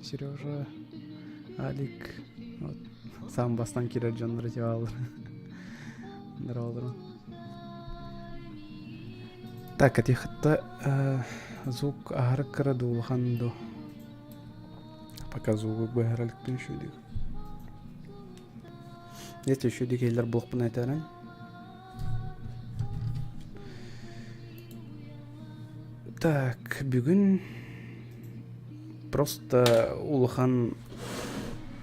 Сережа, Алик, вот, сам бастан кирер дьоннор этибаалар. Здорово, Так, этихатта звук аһары кыра дуу, улахан дуу? Пока звугу быһаралыктын үчүгэй. Если үчүгэй киһилэр буолуохпун этэрин. Так, бүгүн просто улахан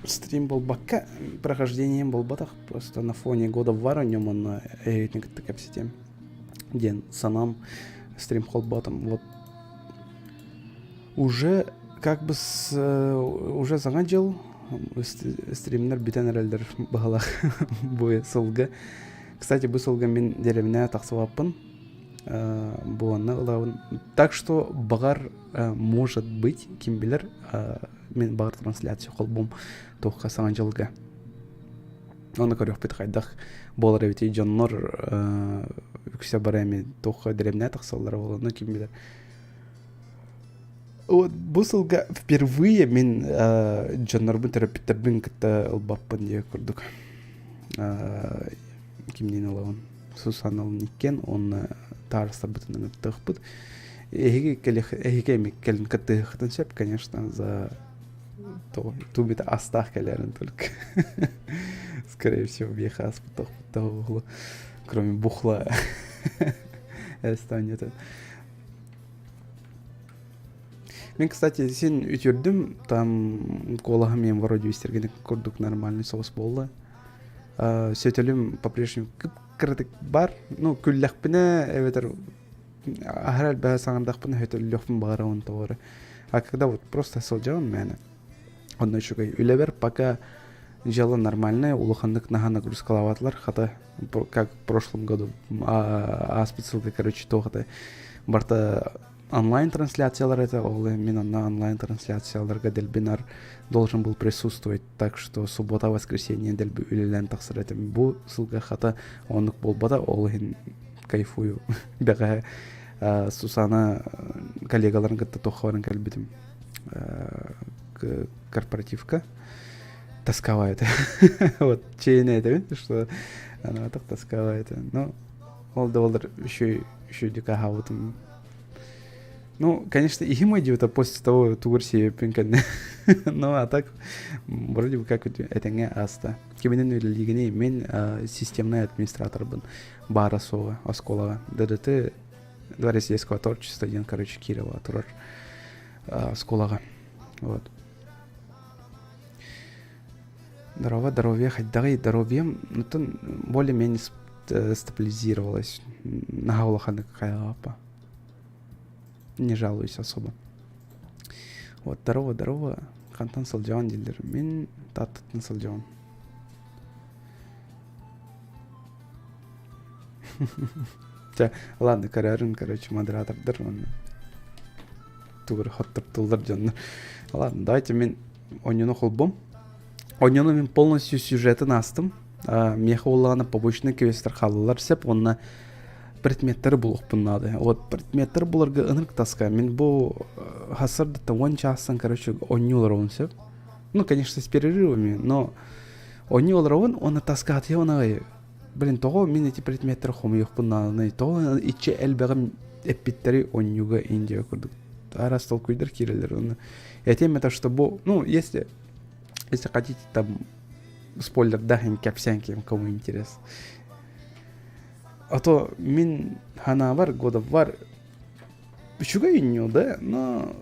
стрим буолбакка, прохождением буолбатах, просто на фоне God of War нем онно эһигитин кытта кэпсэтиэм диэн санаам стрим холботом. Вот уже как бы с, уже саҥа дьыл стримнэр бүтэн эрэллэр баһылах бу сылга. Кстати, бу сылга мин дэриэбинэ тахсыбаппын. Бу онно ылабын. Так что баҕар может быть ким билэр мин баҕар трансляция холбум туохха саҥа дьылга. Оны көрүөхпүт хайдах буолар эбитий дьоннор үксэ бары эми туохха дэриэбинэ тахсаллара буолуо ким билэр. Вот бу сылга впервые мин дьоннорбун төрөппүттэрбин кытта ылбаппын диye курдук. Кимниин ылабын? Сусаналын иккен уонна таарыстарбытынан ыттыахпыт. Эһиги эһиги эми кэлин кыттыһыаххытын сөп, конечно, за то тубит астаах кэлэрин только. Скорее всего, биэхэ аспыт кроме бухла станет. Мин, кстати, син үтүрдүм, там куолаһым мен вроде истэргин курдук нормальный соус буолла. Сөтөлүм по-прежнему кып-кыратык бар. Ну, күллэхпинэ эбэтэр аһара элбэҕи саҥардахпына сөтөллүөхпүн баҕарабын тоҕо А когда вот просто сылдьабын мээнэ онно үчүгэй. Үлэбэр пока дьыала нормальная, улаханнык наһаа нагрузкалаабатылар, хата как в прошлом году ааспыт сылга короче туох это барта онлайн трансляциялар это ол мин онно онлайн трансляцияларга дэлбинар должен был присутствовать так что суббота воскресенье дэлби үлэлээн тахсар этим бу сылга хата оннук буолбата ол иһин кайфую бэҕэһээ Сусана коллегаларын кытта туохха баран кэлбитим корпоративка тосковая это вот чейне это что она так тосковая это ну ол да болар еще еще дикаһаабытым ну конечно иһим өйдүбүтэ после того тугур сиэппин кэннэ ну а так вроде бы как этэҥҥэ ааста киминэн үлэлиигиний мин системный администраторбын баара суоҕа оскуолаҕа ДДТ дворец детского творчества диэн короче Кирова турар оскуолаҕа вот Здорово, здоровье хайдаҕый здоровьем оттон более-менее стабилизировалось наһаа улаханнык хайҕааппа не жалуюсь особо вот здорово здорово хантан сылдьаҕын дииллэр мин Тааттаттан сылдьабын Чэ, ладно, көрөөрүн, короче, модератордар уонна тугу эрэ хоттортууллар дьоннор. Ладно, давайте мин онньону холбом. Онньону мин полностью сюжетын аастым. Миэхэ буоллаҕына побочный квестер хааллылар сөп уонна предметтери булуохпун наада. Вот предметтер буларга ынырык таска. Мин бу хасырдыттан уон чаастан, короче, онньу олоробун сөп. Ну, конечно, с перерывами, но онньу олоробун уонна таскаатыйа аҕай Блин, тоҕо мин эти предметтэр хомуйуохпун нааданый? Тоҕо иччи элбэҕим эппиттэри онньуга Индия курдук араас толкуйдар киирэллэр уонна этим это что бу ну если если хотите там спойлердаах им кэпсээн ким кому интерес а то мин ханаабар God of War үчүгэй инньу да но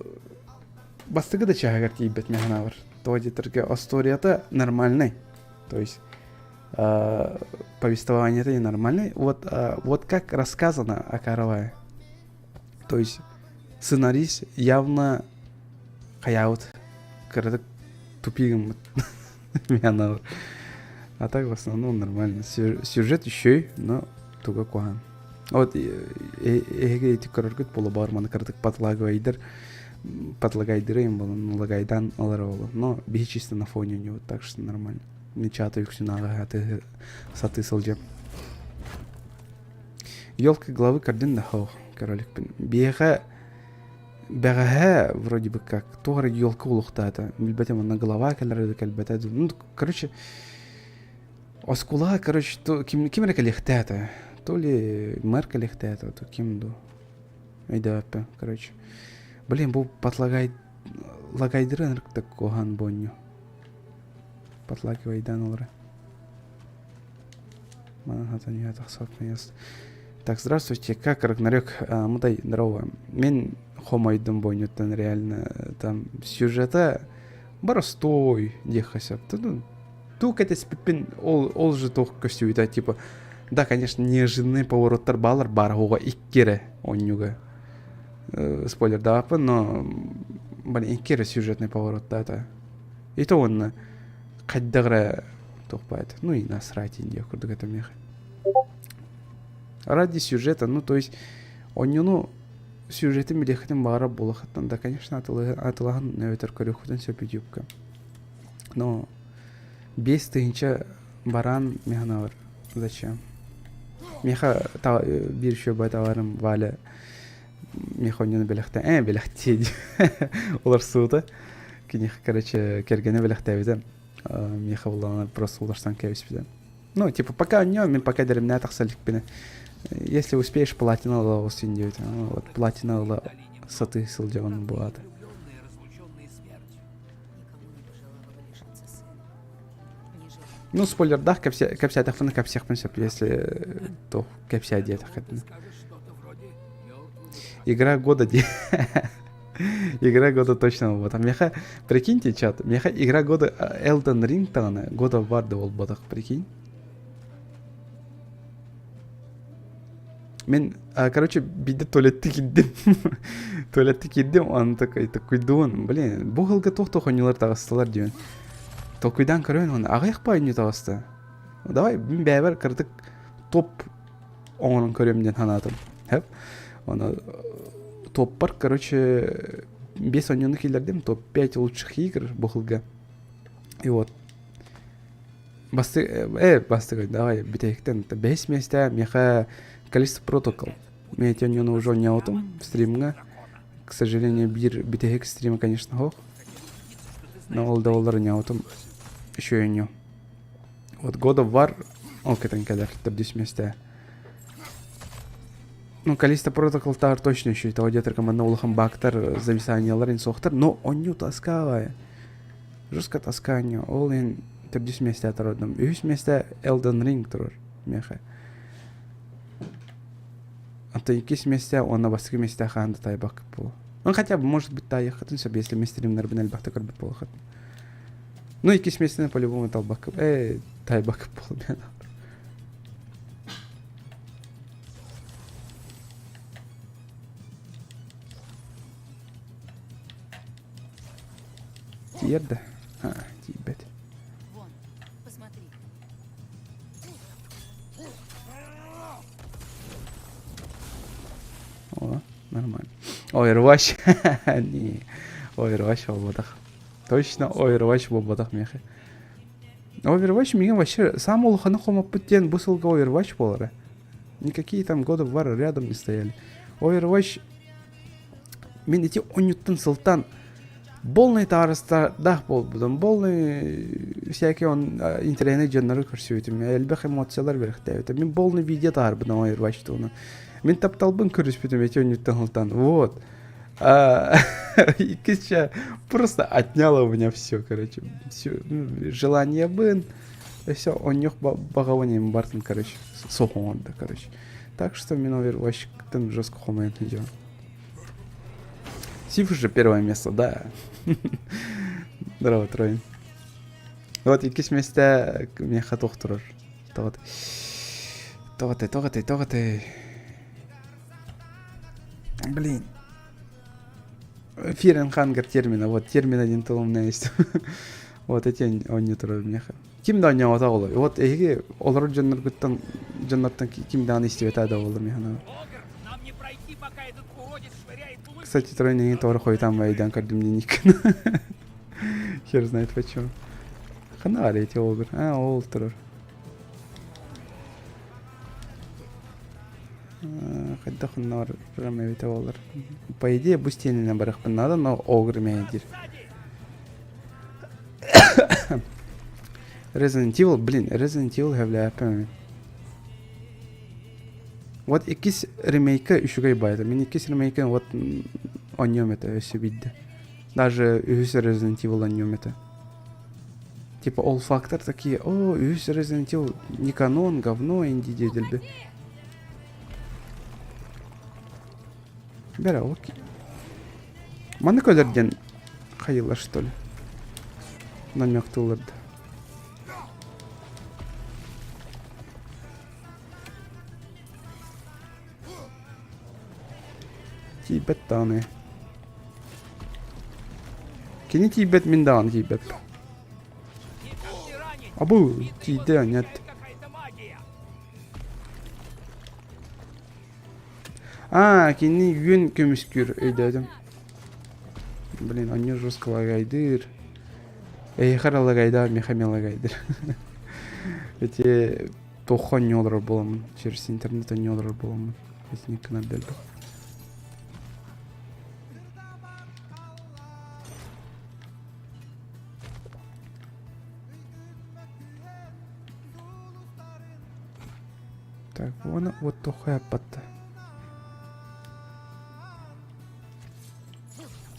бастакы да чааһыгар тиийбэт мин ханаабар тоҕо диэтэргэ остуоруйата нормальный то есть повествование это ненормальное. Вот, вот как рассказано о Каравае. То есть сценарист явно хайаабыт кыратык тупигыммыт а так в основном нормально сюжет еще но туга куһаҕан вот эһиги ити көрөргүт буолуо баар маны кыратык подлагайдыр подлагайдырыйым болон лагайдан алара боло но биһи чисто на фоне у него так что нормально Мин чаата үксүн ааҕа сатыы сылдьам. Елка главы көрдүн да хоох көрөлүкпүн. Биһиэхэ Бэҕэһээ вроде бы как туох эрэ елка улуохтаата. Билбэтим онно голова кэлэр да кэлбэтэ. Ну, короче, оскуолаҕа, короче, то, ким, ким эрэ кэлиэхтээтэ. То ли мэр кэлиэхтээтэ, то ким дуу. Өйдөөбөппүн, короче. Блин, бу подлагай лагайдыры ынырыктык куһаҕан буонньу. Подлагивайдаан олоро. Так, здравствуйте, как Рагнарёк? Мудай, здорово. Мин хомойдум бойнуттан реально там сюжета простой диэххэ сөп. Ну, туох кэтэспиппин ол, ол же туох көстүбүтэ типа да, конечно, неожиданный повороттар баалар баар оҕо икки эрэ онньуга. Спойлердаабаппын, но блин, икки эрэ сюжетный повороттаата. И то уонна хайдах эрэ туох баайт ну и насрать диэх курдук этэ миэхэ ради сюжета ну то есть онньуну сюжетин билиэххитин баҕарар буолахыттан да конечно атылаһан эбэтэр көрүөххүтүн сөп ютубка но 5000 баран миэхэ зачем миэхэ биир үчүгэй товарым Валя миэхэ онньуну бэлэхтээ ээ бэлэхтиэ дии уларсыбыта киниэхэ короче кэргэнэ бэлэхтээбитэ миэхэ буллаҕына просто уларсан кэбиспитэ ну типа пока онньо мин пока дэримнээ тахса иликпинэ если успеешь платина ыла оҕус диэбитэ вот платина ыла сатыы сылдьабын буолаата ну спойлердаах кэпсээтэхпинэ кэпсиэхпин сөп если то кэпсээ диэтэххитинэ Игра года дии. Игра года точно буолбатах. Миэхэ, прикиньте, чат, миэхэ игра года Elden Ring даҕаны God of War да буолбатах, прикинь. Мин, короче, биирдэ туалетты киирдим. Туалетты киирдим, он такой, такой блин, бу сылга туох-туох оонньуулар таҕыстылар диэн. Толкуйдаан көрөөн, он аҕыйах па оонньуу таҕыста. Давай, мин бэйэбэр кыратык топ оҥорон көрүөм диэн санаатым. Хэп. Оны топпар, короче, 5 оонньууну киллэрдим, топ-5 лучших игр бу сылга. И вот бастык, э, бастык, давай, бүтэһиктэн бэһис миэстэ миэхэ Callisto Protocol. Мен эти оонньууну уже оонньоотум стримҥа. К сожалению, биир бүтэһик стрима, конечно, суох. Но ол да олар оонньоотум еще оонньуу. Вот God of War ол кэтэн кэлэр төрдүс миэстэ. Ну, Callisto Protocol таар точно еще того где манна улахан бактар зависаниялар суохтар, но онню тоскавая. Жестко тосканию. Ол эн төрдүс миэстэ турардым. Үһүс миэстэ Elden Ring турар миэхэ. Ата иккис миэстэ уонна бастакы миэстэ хаан да тайбак буолуо. Ну, хотя бы, может быть, таайыаххытын сөп, если мин стримнарбын элбэхтэ көрбүт буолуоххут. Ну, иккис миэстэни по-любому талбакка, э, тайбакка буолуо. Тиийэр да? А, тиийбэт. Вон, посмотри. О, нормально. Overwatch. Не. Overwatch буолбатах. Точно Overwatch буолбатах миэхэ. Overwatch миигин вообще саамай улаханы хомоппут диэн бу сылга Overwatch буолара. Никакие там God of War рядом не стояли. Overwatch мин ити онньуттан сылтан полный таарыстаах буолбутум, полный всякие он интэриэһинэй дьоннору көрсүбүтүм, элбэх эмоциялар бэрэхтээбитим. Мин полный видео таһаарбытым Overwatch туһунан. Мин тапталбын көрүспүтүм ити онньуттан сылтан. Вот. Иккис просто отняло у меня все, короче. Все, желание бын, все, онньух баҕабын бартын, короче, суох оҥордо, короче. Так что мин Overwatch-тан жестко хомойон сылдьабын. Сив уже первое место, да. Здорово, Троин. Вот иккис миэстэ миэхэ туох турар. Тоҕо Тоҕо тоҕо тоҕо Блин. Fear and Hunger термина. Вот термин один тыл у меня есть. Вот эти оонньуу турар миэхэ. Ким да оонньообото ол. Вот эһиги олорор дьонноргуттан дьоннортон ким даҕаны истибэтэ да буолла миэхэ. Огр, нам не пройти, пока этот уродец швыряет булыжник. Кстати, Троин эйигин тоҕо хойутаан байдаан көрдүм диэн Хер знает почему. Ханна баар эти огр? А, ол турар. Хайдах онно барарым эбитэ буоллар. По идее, бу стенинэн барыахпын наада, но огр мэйдиир. Resident Evil, блин, Resident Evil хэвлээппин. Вот иккис ремейка үчүгэй баайда. Мин иккис ремейкин вот оонньуом этэ өссө биирдэ. Даже үһүс Resident Evil оонньуом этэ. Типа all фактор такие, о, үһүс Resident Evil не канон, говно, инди диэдилби. Бэрэ, окей. Маны көлөр диэн хайылар, что ли? Намек тылларды. Тиийбэт даҕаны. Кини тиийбэт, мин даҕаны тиийбэппин. Абы, тиийдэ, нет. Аа, кини үөн көмүскүүр өйдөөтүм. Блин, они жестко лагайдыыр. Эйиэхэ эрэ лагайдаа, миэхэ эмиэ лагайдыыр. Эти туохха оонньуу олорор буоламмын, через интернет оонньуу олорор буоламмын. Итинник гынар дэлби. Так, уонна вот туохха яппатта.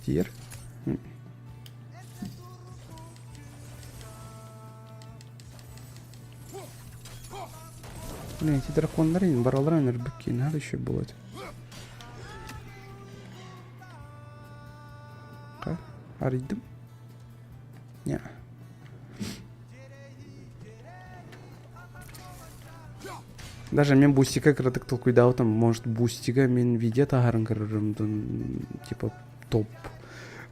Тиер. Блин, эти драконнары бараларын өлбүккэ надо еще было. Арыйдым. Не. Даже мен бустика кыратык толкуйдаабытым, может бустига мен видео таһарын көрөрүм типа топ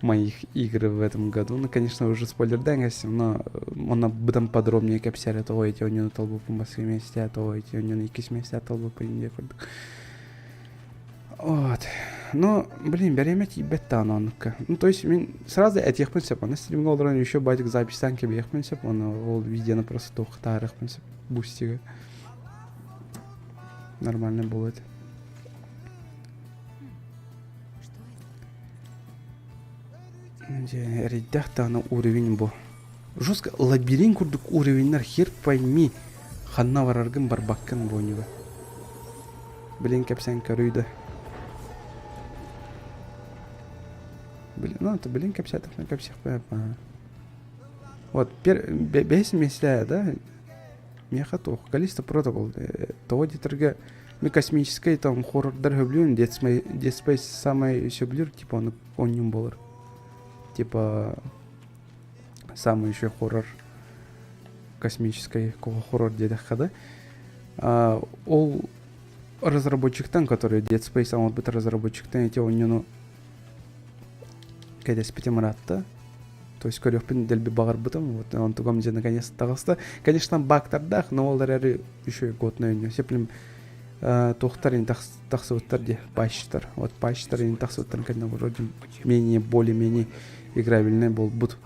моих игр в этом году. Ну, конечно, уже спойлердаан но он быдан подробнее кэпсээр того эти онньону талбыппын баскы миэстэ, того эти онньону иккис миэстэ талбыппын диye курдук. Вот. Ну, блин, бириэмэ тиийбэт даҕаны оннукка. Ну, то есть мин сразу этиэхпин сөп, аны стримҥэ олорон еще батик записьтаан кэбиһиэхпин сөп, уонна ол видеоны просто туох таһаарыахпын сөп бустига. Нормально будет. Дьэ, эрэйдээх даҕаны уровень бу. Жестко лабиринт курдук уровеннар хер пойми ханна бараргын барбаккын бу оонньууга. Блин, кэпсээн көрүй да. Блин, ну это блин кэпсээтэхпинэ кэпсиэхпин Вот, пер, бэһис миэстэ, да, миэхэ туох, Калиста Протокол, того диэтэргэ ми космическай там хоррордар сөбүлүүн, Dead Space, Dead Space самай сөбүлүүр, типа ону оонньуум буолар. Типа самый еще хоррор космическай хоррор диэтэххэ да. А, ол разработчиктан, который Dead Space оҥорбут разработчиктан эти оонньууну кэтэспитим ыраатта. То есть көрүөхпүн дэлби баҕарбытым. Вот онтугам дьэ наконец таҕыста. Конечно, багтардаах, но ол эрээри еще год оонньуу. Сеплим туохтар ин тахсыбыттар дии, патчтар. Вот патчтар ин тахсыбыттарын кэннэ вроде менее, более-менее играбельный буолбут.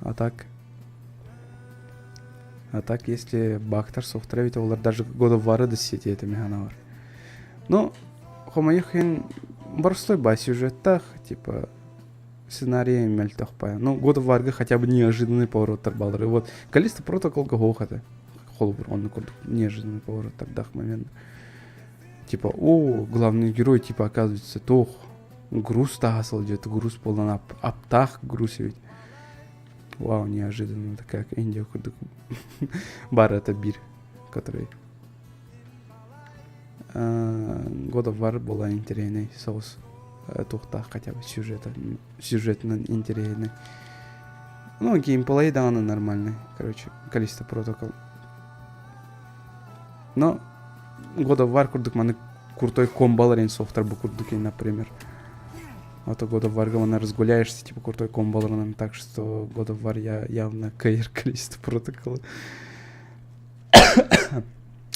А так... А так, если багтар суохтара эбитэ олар даже God of War да сиэтиэ этэ миһана бар. Ну, хомойуох иһин боростой баа сюжеттаах, типа сценарий мөлтөх баа. Ну, God of Warга хотя бы неожиданный повороттар баалар. И вот Callisto Protocol гоһуох этэ. Холобур, онно курдук неожиданный повороттардаах момент. Типа, о, главный герой, типа, оказывается, туох груз таһа сылдьыт, груз буолан ап, аптаах груз эбит. Вау, неожиданно такая Индия курдук бар это бир, который God of War была интэриэһинэй соҕус туохтаах хотя бы сюжета сюжетынан интэриэһинэй. Ну, геймплей даҕаны нормальный, короче, Callisto Protocol. Но God of War курдук маны крутой комбалар эн суохтар бу курдук например. А то God of War манна разгуляешься, типа крутой комбаларынан, так что God of War я явно каир Callisto Protocol.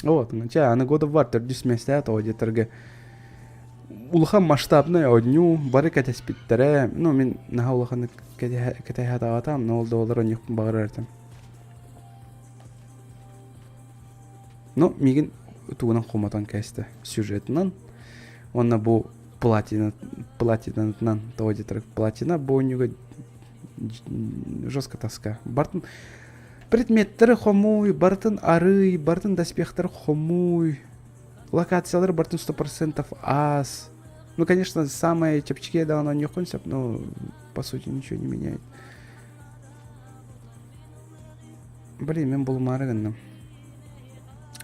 Вот, чэ, аны God of War төрдүс миэстэ тоҕо диэтэргэ улахан масштабнай оонньуу бары кэтэспиттэрэ. Ну, мин наһаа улаханнык кэтэһэ сатаабатаҕым, но ол да буоллар оонньуохпун баҕарар этим. Ну, миигин тугунан хомотон кээстэ сюжетынан уонна бу платина платинатынан тоҕо диэтэр платина бу оонньууга жестко тоска бартын предметтэри хомуй барытын арый барытын доспехтары хомуй локациялары барытын 100% аас ну конечно самое чэпчэки даҕаны оонньуоххун сөп но по сути ничего не меняет Блин, мин булумаары гынным.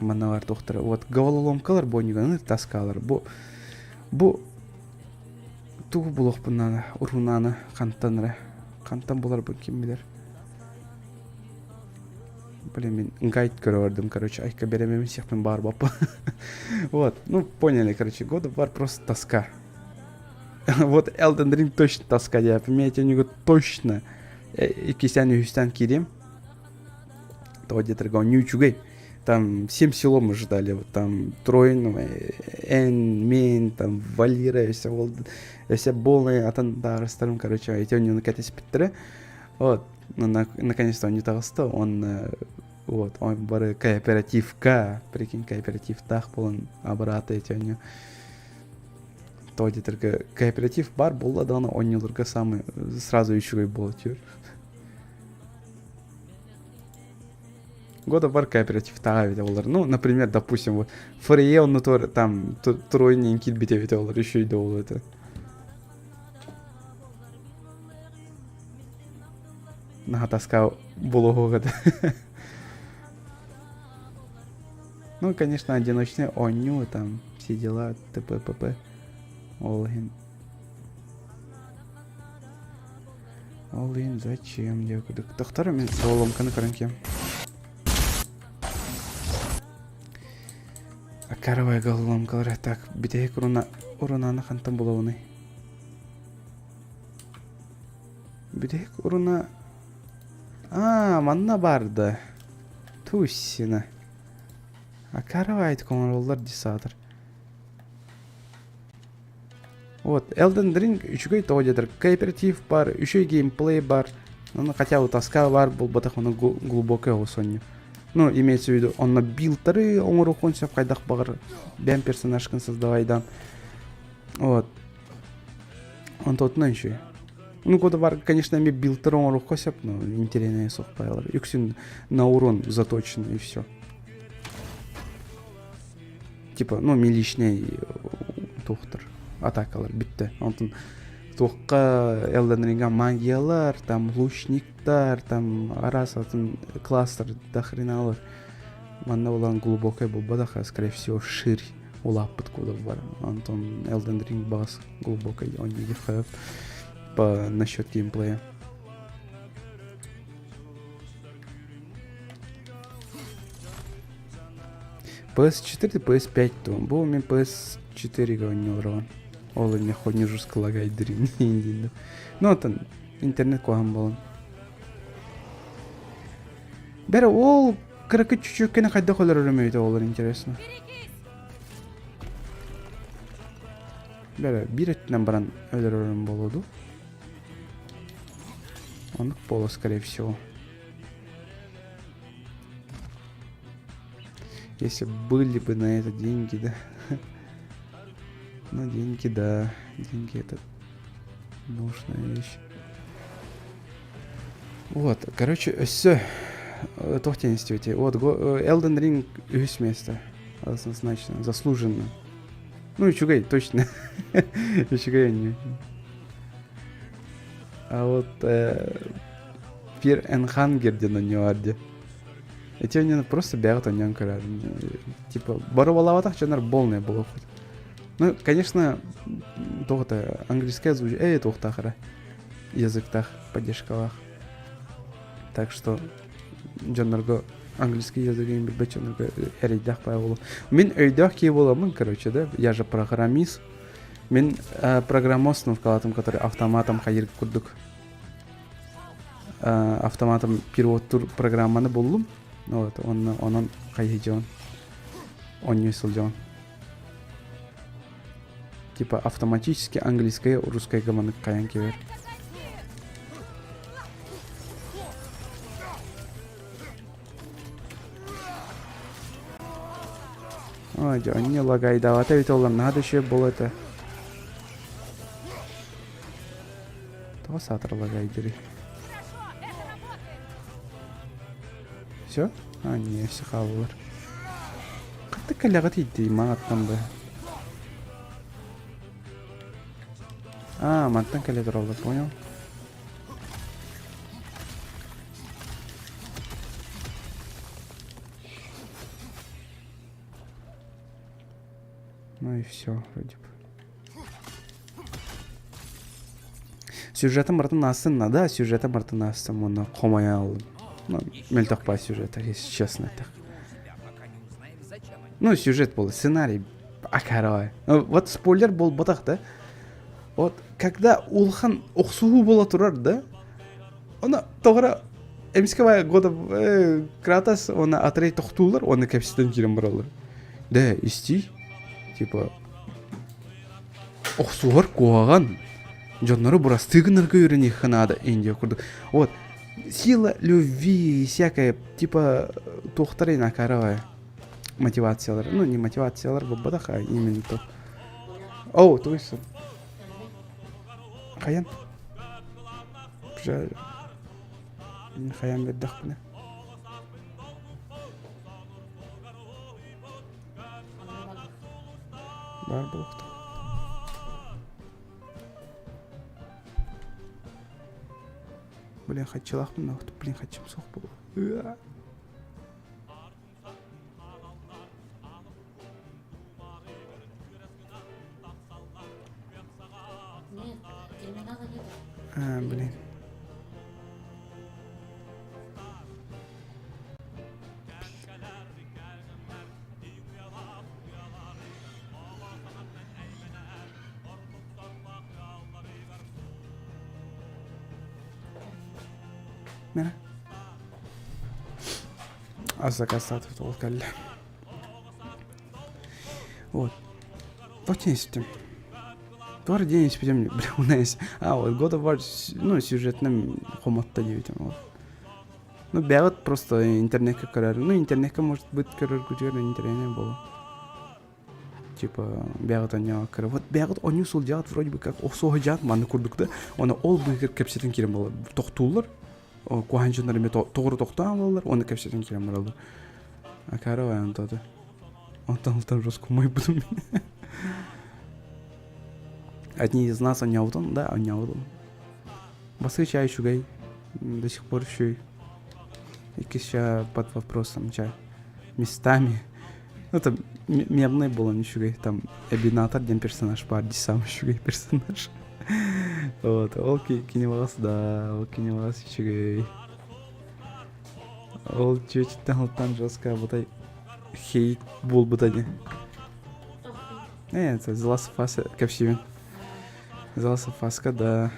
Манна бар туохтара. Вот головоломкалар бонньуганы таскаалар. Бу бу тугу булуохпун наада урунааны хантан эрэ хантан буларбын ким билэр блин мин гайд көрө бардым короче айка беремемин сиэхпин баар баппа вот ну поняли короче God of War просто тоска вот Elden Ring точно тоска диэппин мен этинигэ точно иккистээн үһүстээн киириэм Того где-то не үчүгэй. Там всем селом ждали, вот там Троин, Эн, Мен, там Валера, все, ол, все болны атын даарыстарым, короче, эти ону кэтэспиттэрэ. Вот, ну, наконец-то он таҕыста, он вот, он бары кооперативка, прикинь, кооперативтаах буолан абыраата эти ону. То где-то кооператив бар буолла даҕаны оонньууларга самый сразу үчүгэй буола түһэр. God of War кооперативтааҕа эбитэ буолар. Ну, например, допустим, вот Фрие онно там тройнин киирбит эбитэ буолар, үчүгэй да буолуо этэ. Наһаа тоска буолуоҕук этэ. Ну, конечно, одиночный оонньуу, там, все дела, т.п. п.п. Ол иһин Ол иһин зачем диэ курдук. Тохтор мин головоломканы көрөн киэм. Акаровая головоломкалар так бүтэһик уруна урунаны хантан булабыный? Бүтэһик уруна Аа, манна баар да. Туссина. Акаровая оҥороллор дии саатар. Вот, Elden Ring үчүгэй тоҕо диэтэр кооператив бар, үчүгэй геймплей бар, ну хотя бы тоска бар буолбатах ону глубокая оҕус оонньуу. Ну, имеется в виду, онно билдтары оҥоруоххун сөп хайдах баҕар бэйэм персонажкын создавайдан. Вот. Онтотунан үчүгэй. Ну, God of War, конечно, эми билдтары оҥоруохха сөп, но интэриэһинэй суох баайалар. Үксүн на урон заточен и все. Типа, ну, миличнэй туохтар, атакалар бүттэ. Онтон туохха Elden Ring магиялар, там лучниктар, там араас атын класстар до хреналар. Манна булан глубокая буолбатах, скорее всего, ширь улааппыт куда бар. Онтон Elden Ring баҕас глубокой он не по насчет геймплея. PS4 PS5 дуо? Бу мин PS4-га оонньууларбын. Ол инньэ хонньужуска лагайдырын диэн. Ну, оттон интернет куһаҕан буолан. Бэрэ ол кыракый чүчүөккэни хайдах өлөрөрүм эбитэ буолар интересно. Бэрэ биир өттүнэн баран өлөрөрүм буолуо дуу? Оннук буолуо скорее всего. Если были бы на это деньги, да. Ну, деньги, да. Деньги это нужная вещь. Вот, короче, все. Туох диэн истибити. Вот, Elden Ring үһүс место. Однозначно, заслуженно. Ну, үчүгэй, точно. Үчүгэй не. А вот Fear and Hunger диэн оонньуу баар дии. Эти оонньууну просто бэйэҕит оонньоон көрөөрү. Типа боруобалаабатах дьоннор полный буолуохпут. Ну, конечно, туох это английская озвучка, эй, туохтаах эрэ языктаах, поддержкалаах. Так что дьоннорго английский языгын билбэт дьоннорго эрэйдээх баай буолуо. Мин өйдөөх киһи буоламмын, короче, да, я же программист. Мин программа установкалаатым, который автоматом хайыр курдук автоматом переводтуур программаны буллум. Вот, онно онон хайыһыдьон оонньуу сылдьабын. Типа автоматически английская русскайга маннык хайан кэбэр. Ой, дьэ, онньо лагайдаабата эбитэ буоллар наһаа да үчүгэй буолуо этэ. Тоҕо саатар лагайдырый? Все? А, не, все хааллылар. Хаттык кэлэҕит ийтий маҥаттан бы. А, мантан кэлэ тураллар, понял? Ну и все, вроде бы. Сюжетым барытын астын, да, сюжетым барытын астым, уонна хомойо аллым. Ну, мөлтөх по сюжета, если честно так. Ну, сюжет был, сценарий акарой. Ну, вот спойлер буолбатах да. Вот когда улахан охсуһуу буола турар да, Оны тоҕо эмискэ года Кратос уонна Атрей тохтууллар уонна кэпсэтэн киирэн бараллар. Да, истий. Типа охсуһар куһаҕан дьоннору бырастыы гынарга үөрэниэххэ наада Индия курдук. Вот сила любви всякое типа туохтар накаровая мотивациялар. Ну не мотивациялар буолбатах, а именно то. О, то есть хайан Хайаан биэрдэхпинэ Баар буолуохтаах. Блин, хаччылаахпын да, блин, хаччым суох буолуо. Нет, терминала нет. А, блин. Мена. Аз заказать ол кэллэ. Вот. Вот день испитим. Туох день испитим, бля, у нас. А, вот God of War, ну, сюжетным хомотто диэбитим. Вот. Ну, бэҕит просто интернекка көрөр. Ну, интернекка может быть көрөргүтүгэр интернет буолуо. Типа, бэҕит онньоо көрө. Вот бэҕит онньуу сылдьаҕыт вроде бы как охсуоһдьаат манна курдук да. Оны ол быыһыгар кэпсэтэн киирэн буолар. Тохтууллар. Куһаҕан дьоннор эмиэ тоҕуру тохтоон ылаллар уонна кэпсэтэн киирэн бараллар. Акаары онтото. Онтон ылтан роскумайбытым. Одни из нас оонньообутун, да, оонньообутум. Басы чай үчүгэй, до сих пор еще иккис чай под вопросом чай. Местами. Ну, там мемный был он үчүгэй. Там Эбинатор диэн персонаж баар дии самый үчүгэй персонаж. Вот, ол кини баҕас да, ол кини баҕас үчүгэй. Ол чүөчүттэн алтан жестко бутай хейт буолбута дии. Э, это The Last of Us кэпсиибин. The Last of Us-ка да.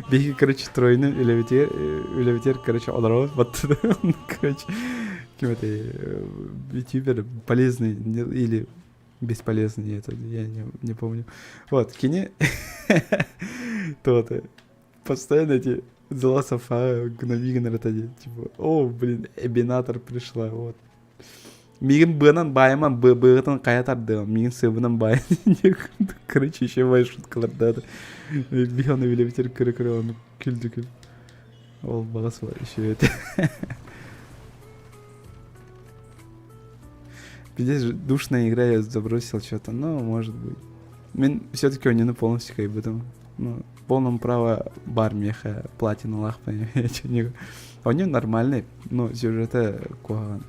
Биһиги, короче, тройны үлэбитигэр, үлэбитигэр, короче, олоробут баттыда. Короче, ким это, ютубер полезный или бесполезный, это я не помню. Вот, кини то постоянно эти The Last of Us гнобигнер это типа, о, блин, Эбинатор пришла, вот. Миигин быанан баайыман быатын хайа тардыам, миигин сыабынан баайан короче, еще мои шуткалардаата. Биһи ону билэбитер көрө-көрө ону күлдү күл. Ол баҕас еще это. Пиздец, душная игра, я забросил что-то, но может быть. Мен все-таки оонньууну полностью кыайбытым. Ну, полном право бар меха платиналаах понимаете. Оонньуу нормальный, но сюжета куһаҕан.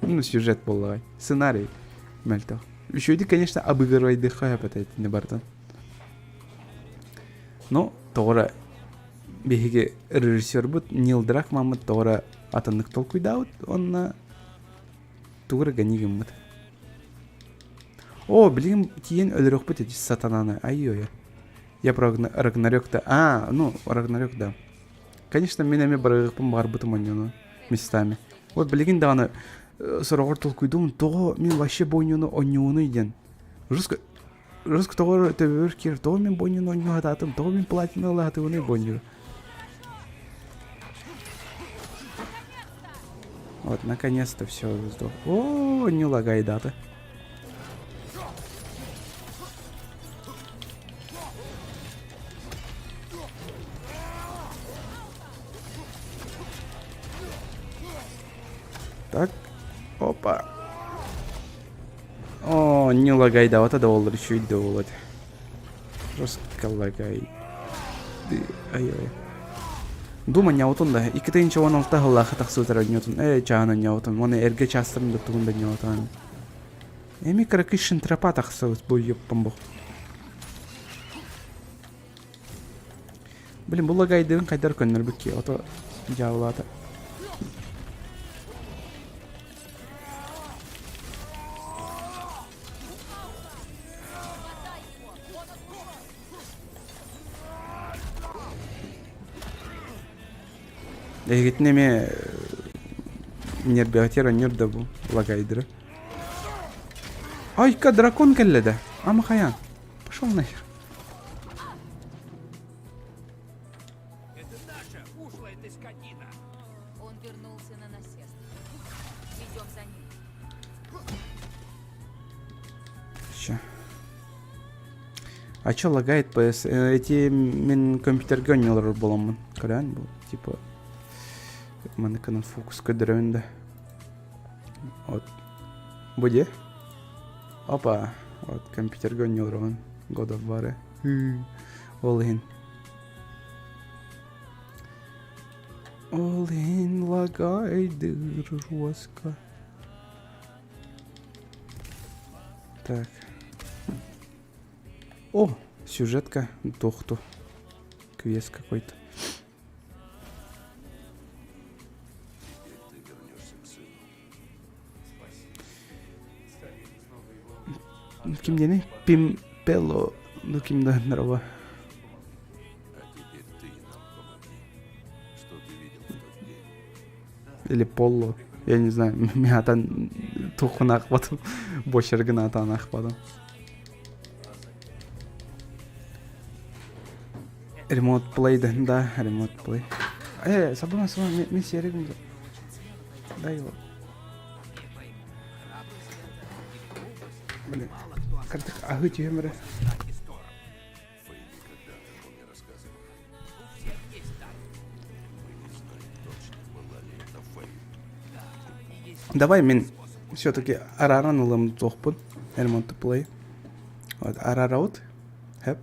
Ну, сюжет буоллаҕай. Сценарий мөлтөх. Үчүгэйдик, конечно, обыгрывайдыхха сөп этэ итини барытын. Ну, тоҕо эрэ биһиги режиссербут Нил Дракмаммыт тоҕо эрэ атыннык толкуйдаабыт уонна тугу эрэ гани гыммыт. О, билигин тиийэн өлөрүөхпүт эти сатананы. Ай-ой. Я про Рагнарёк-то. А, ну, Рагнарёк, да. Конечно, мин эмиэ барыахпын баҕарбытым оонньууну местами. Вот билигин даҕаны сороҕор толкуйдуум тоҕо мин вообще бу оонньууну оонньуунуй диэн. Жестко жестко тоҕо төбөбөр киирэр тоҕо мин бу оонньууну оонньуу сатаатым тоҕо мин платина ыла сатыыбыный бу оонньууну. Вот, наконец-то все сдох. О, не лагай дата. Так, опа. О, не лагай да, вот это ол еще и ол Жестко лагай. Ай-ай. Дума ньаутун да 2016 сыллаахха тахсыбыт оонньуутун ээ чаһын оонньообутум уонна эргэ чаастарын да тугун да оонньообутум эми кыракый шинтрапа тахсыбыт бу ёппом Блин, бу лагайдыын хайдар көннөрбүт ки ото дьаабылаата. Эһигитин эмиэ нербиатер онньор да бу лагайдыры. Айка, дракон кэллэ да. Ама хайаан. Пошел нахер. Это наша ушлая ты скотина. Он вернулся на насест. Идем за ним. Ща. А чё лагает PS? Эти мин компьютерга оонньуулар буоламмын. Көрөөн бу типа маныкынан фокус көрдөрөбүн да. Вот. Бу дии. Опа. Вот компьютерга оонньууларбын. God of War. Ол иһин. Ол иһин лагайдыр жестко. Так. О, сюжетка Дохту. Квест какой-то. Ким диэний? Пимпело. Ну ким да здорово. Или Полло. Я не знаю, миатан тухунаахпатым. Бочергын атаан Remote play да, remote play. Э, сабыма, сабыма, мин сиэригим Дай его. Блин, кырдык аһыы түһүм эрэ. Давай мин все-таки арааран ылым туохпун. Remote play. Вот араараут. Хэп.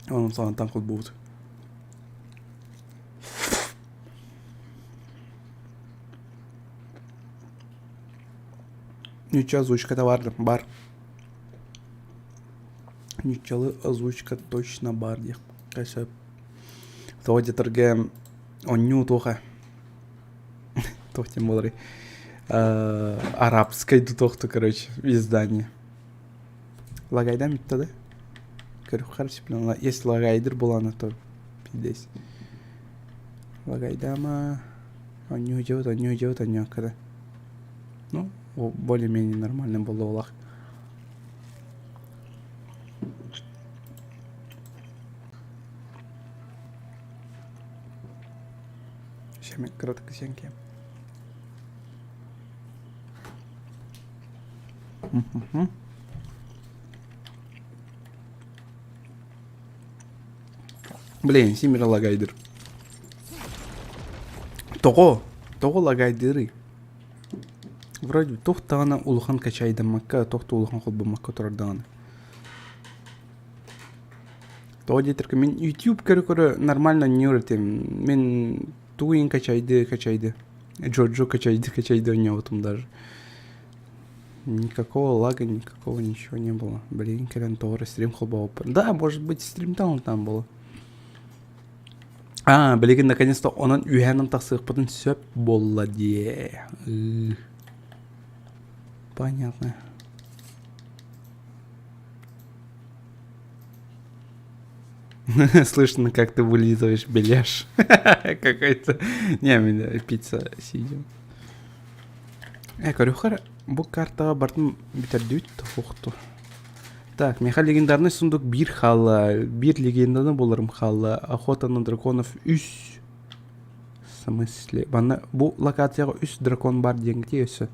Онон саҕантан холбуубут. Ничего, озвучката бар, бар. Ничего, озвучка точно бар диэх сөп. Тоҕо диэтэргэ оонньуу туоха туох диэн буоларый арабскай дутуохту короче издание. Лагайдан бүтте да? Көрүөххэ сөп если лагайдыр буолаана то пиздец. Лагайдама оонньуу дьиэбит оонньуу дьиэбит оонньуокка да. Ну, более-менее нормально буолуолах. Сейчас кратко сенки. Блин, Симир лагайдыр. Тоҕо? Тоҕо лагайдырый? Вроде туох даҕаны улахан качайдаммакка, туох да улахан холбоммокко турар даҕаны. Тоҕо диэтэргэ мин YouTube көрө-көрө нормально оонньуур этим. Мин тугу иһин качайды, качайды. Джоджо качайды, качайды оонньообутум даже. Никакого лага, никакого ничего не было. Блин, кэлэн тоҕо эрэ стрим холбообуппун. Да, может быть, стримтан там было. Аа, билигин наконец-то онон үөһээнэн тахсыахпытын сөп буолла дии. Понятно. Слышно, как ты вылизываешь беляш. Какой-то... Не, меня пицца сидим. Э, көрүөххэ бу картаҕа бартын бүтэрдибит туохту. Так, миэхэ легендарный сундук биир хаалла, биир легенданы буларым хаалла. Охота на драконов үс. смысле? Манна бу локацияҕа үс дракон бар диэн кити өссө.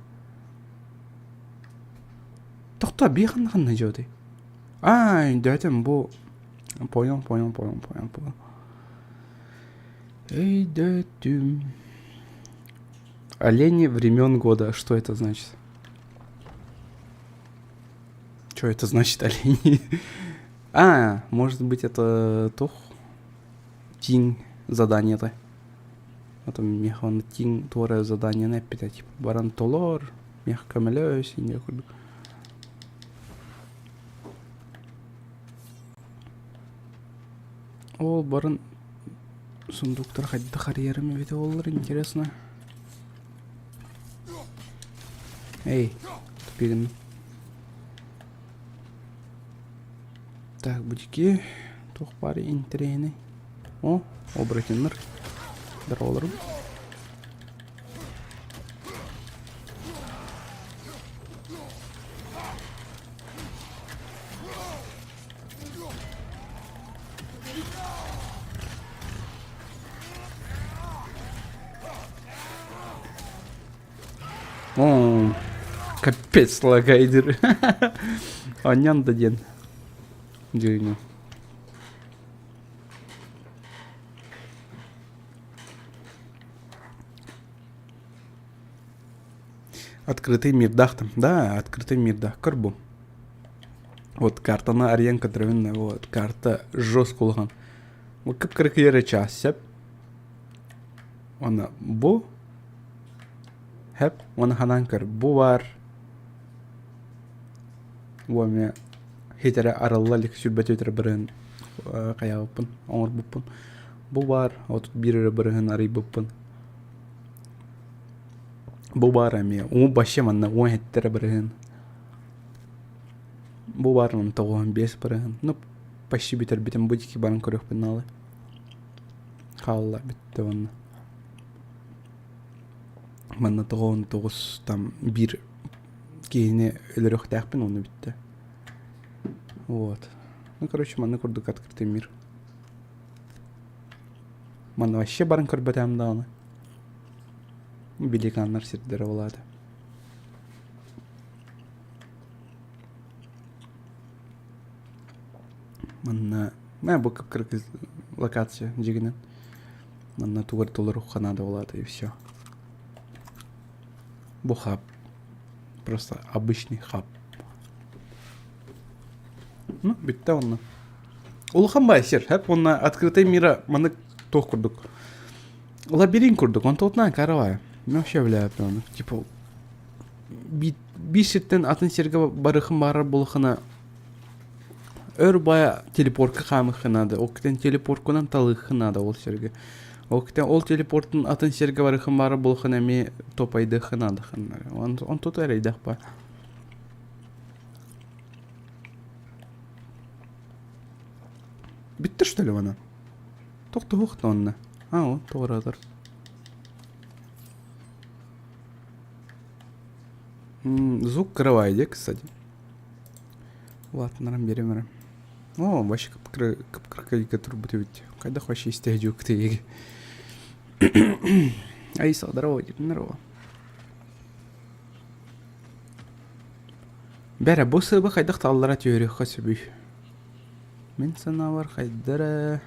Тохтоо, бии ханна ханна дьиэтэй? Аа, өйдөөтүм бу Понял, понял, понял, понял, понял. Өйдөөтүм. Олени времен года. Что это значит? Что это значит олени? А, может быть это туох тиҥ заданиета. А то миэхэ онно тиҥ туора заданиены эппитэ типа баран толор, миэхэ көмөлөс инньэ курдук. Ол баран сундуктар хайдах арыйарым эбитэ буоллар интересно. Эй, тупигын. Так, бутики. Туох баар интэриэһинэй. О, оборотеннар. Здороваларым. О, капец лагайдер. Анньан да диэн. Дьиҥэ. Открытый мирдах там. Да, открытый мирдах. Көрбүм. Вот картаны арыйан көрдөрөбүн вот карта жестко улахан. Бу кып-кыракый эрэ чаас сөп. Уонна бу хэп уонна ханаан көр бу баар бу эмиэ хитэрэ арылла илик сүүрбэ түөрт эрэ бырыһын хайаабыппын оҥорбуппун бу баар 31 эрэ бырыһын арыйбыппын бу баар эмиэ уу вообще манна 17 эрэ бырыһын бу баар 95 бырыһын ну почти бүтэрбитим бу диэки баран көрүөхпүн наада хаалла бүттэ уонна манна 99 там биир киһини өлөрүөхтээхпин уонна бүттэ вот ну короче манна курдук открытый мир манна вообще баран көрбөтөм даҕаны великаннар сирдэрэ буолаата манна бу кып-кыракый локация дьигинэн манна тугар толоруохха наада буолаата и все бу хаб просто обычный хаб ну бүттэ онно улахан баай сир хэп уонна открытый мира маннык туох курдук лабиринт курдук онтуотунан каравай мен вообще билээппин типа биир сиртэн атын сиргэ барыхым баарар буолахына өр бая телепортка хаамыхха наада ол кытын телепорткунан талыахха наада ол сиргэ ол кытын ол телепорттун атын сиргэ барыхым баарар буолахына эмиэ топайдыахха наада онтута эрэйдэх баар бүттэ что ли она тохтоһуох онно а вот туоратар Звук кровайде, кстати. Ладно, берем эрэ. О, вообще кып-кыракайга турбут эбит. Хайдах вообще истэһдьүк Айса, здорово, здорово. Бэрэ, бу сыыба хайдах таллара түһөрүөххэ сөбүй? Мин санаабар хайдара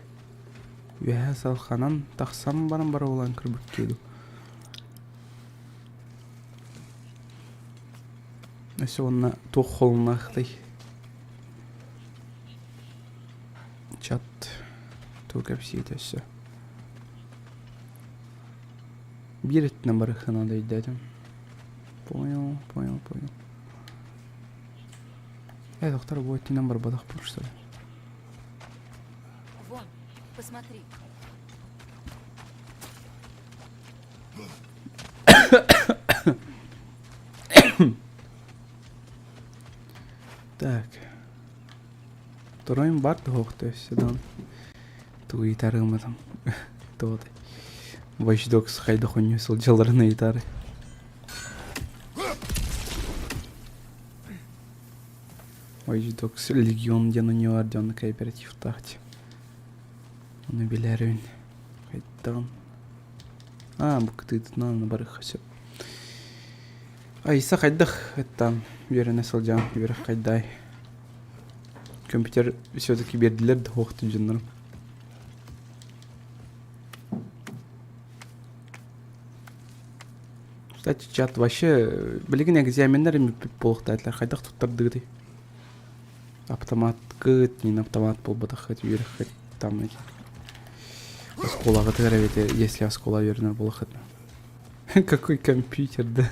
үөһэ салханан тахсан баран барабылаан көрбүт дуу. Өссө уонна туох холуннаахтай? Чат тугу кэпсиэтэ өссө? Биир өттүнэн барыахха наада өйдөөтүм. Понял, понял, понял. Э, доктор, бу өттүнэн барбатахпын что ли? Вон, посмотри. Так. Второй бар туһуохта өссө даҕаны. Тугу ыйытарыаматым. Туотай. Watch Dogs хайдах оонньуу сылдьалларын ыйытаары. Watch Dogs Legion диэн оонньуулар дьон кооперативтаах. Ону билээрибин. Хайдаҕын. Аа, бу кытыытынан барыахха сөп. Айса хайдах ыттан үөрэнэ сылдьан үөрэх хайдай? Компьютер все-таки биэрдилэр да суохтун дьоннорум. Кстати, чат вообще билигин экзаменнар эмиппит буолуохтаатылар хайдах туттардыгытый? Автоматкыт, не автомат буолбатаххыт, үөрэххит там эти оскуолаҕытыгар эбэтэ если оскуола үөрэнэр буолаххытына. Какой компьютер, да?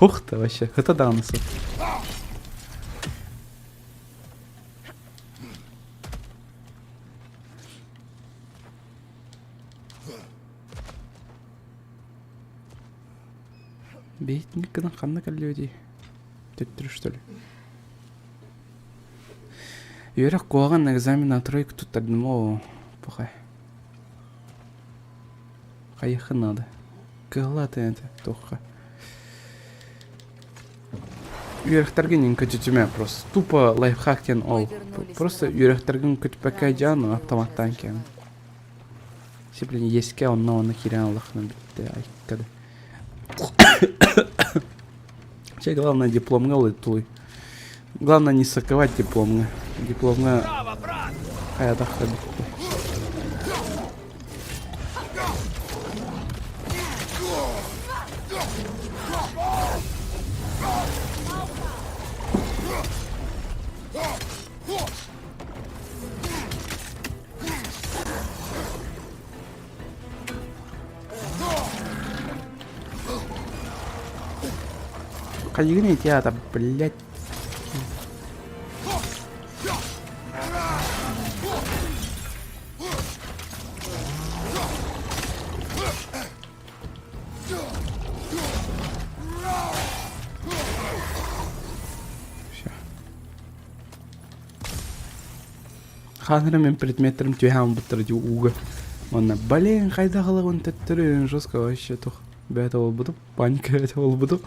Ух ты вообще, это даҕаны суох. Бэйэтин гынан ханна кэллибитий? Төттөрү что ли? Үөрэх куһаҕан экзамен на тройку туттардым оо похай. Хайыахха наада. Кыһаллаата это туохха. Үөрэхтэргин көтүтүмэ просто тупо лайфхак диэн ол. Мы вернулись Просто на равнину. үөрэхтэргин көтүппэккэ Раны дьаан земли уже автоматтаан кэм. заживают. Сиплин иэскэ онно онно киирэн аллахына бүттэ айккады. Че главное дипломҥа ылы Главное не саковать дипломҥа. Дипломҥа Браво, брат! хайатахха бүттэ. Хайыгын театр, блядь. Все. Хаһан эрэ мин предметтэрим түһээн ылбыттара дии ууга. Уонна блин хайдах ылабын төттөрү жестко вообще туох бэйэтэ буолбутум, паника бэйэтэ буолбутум.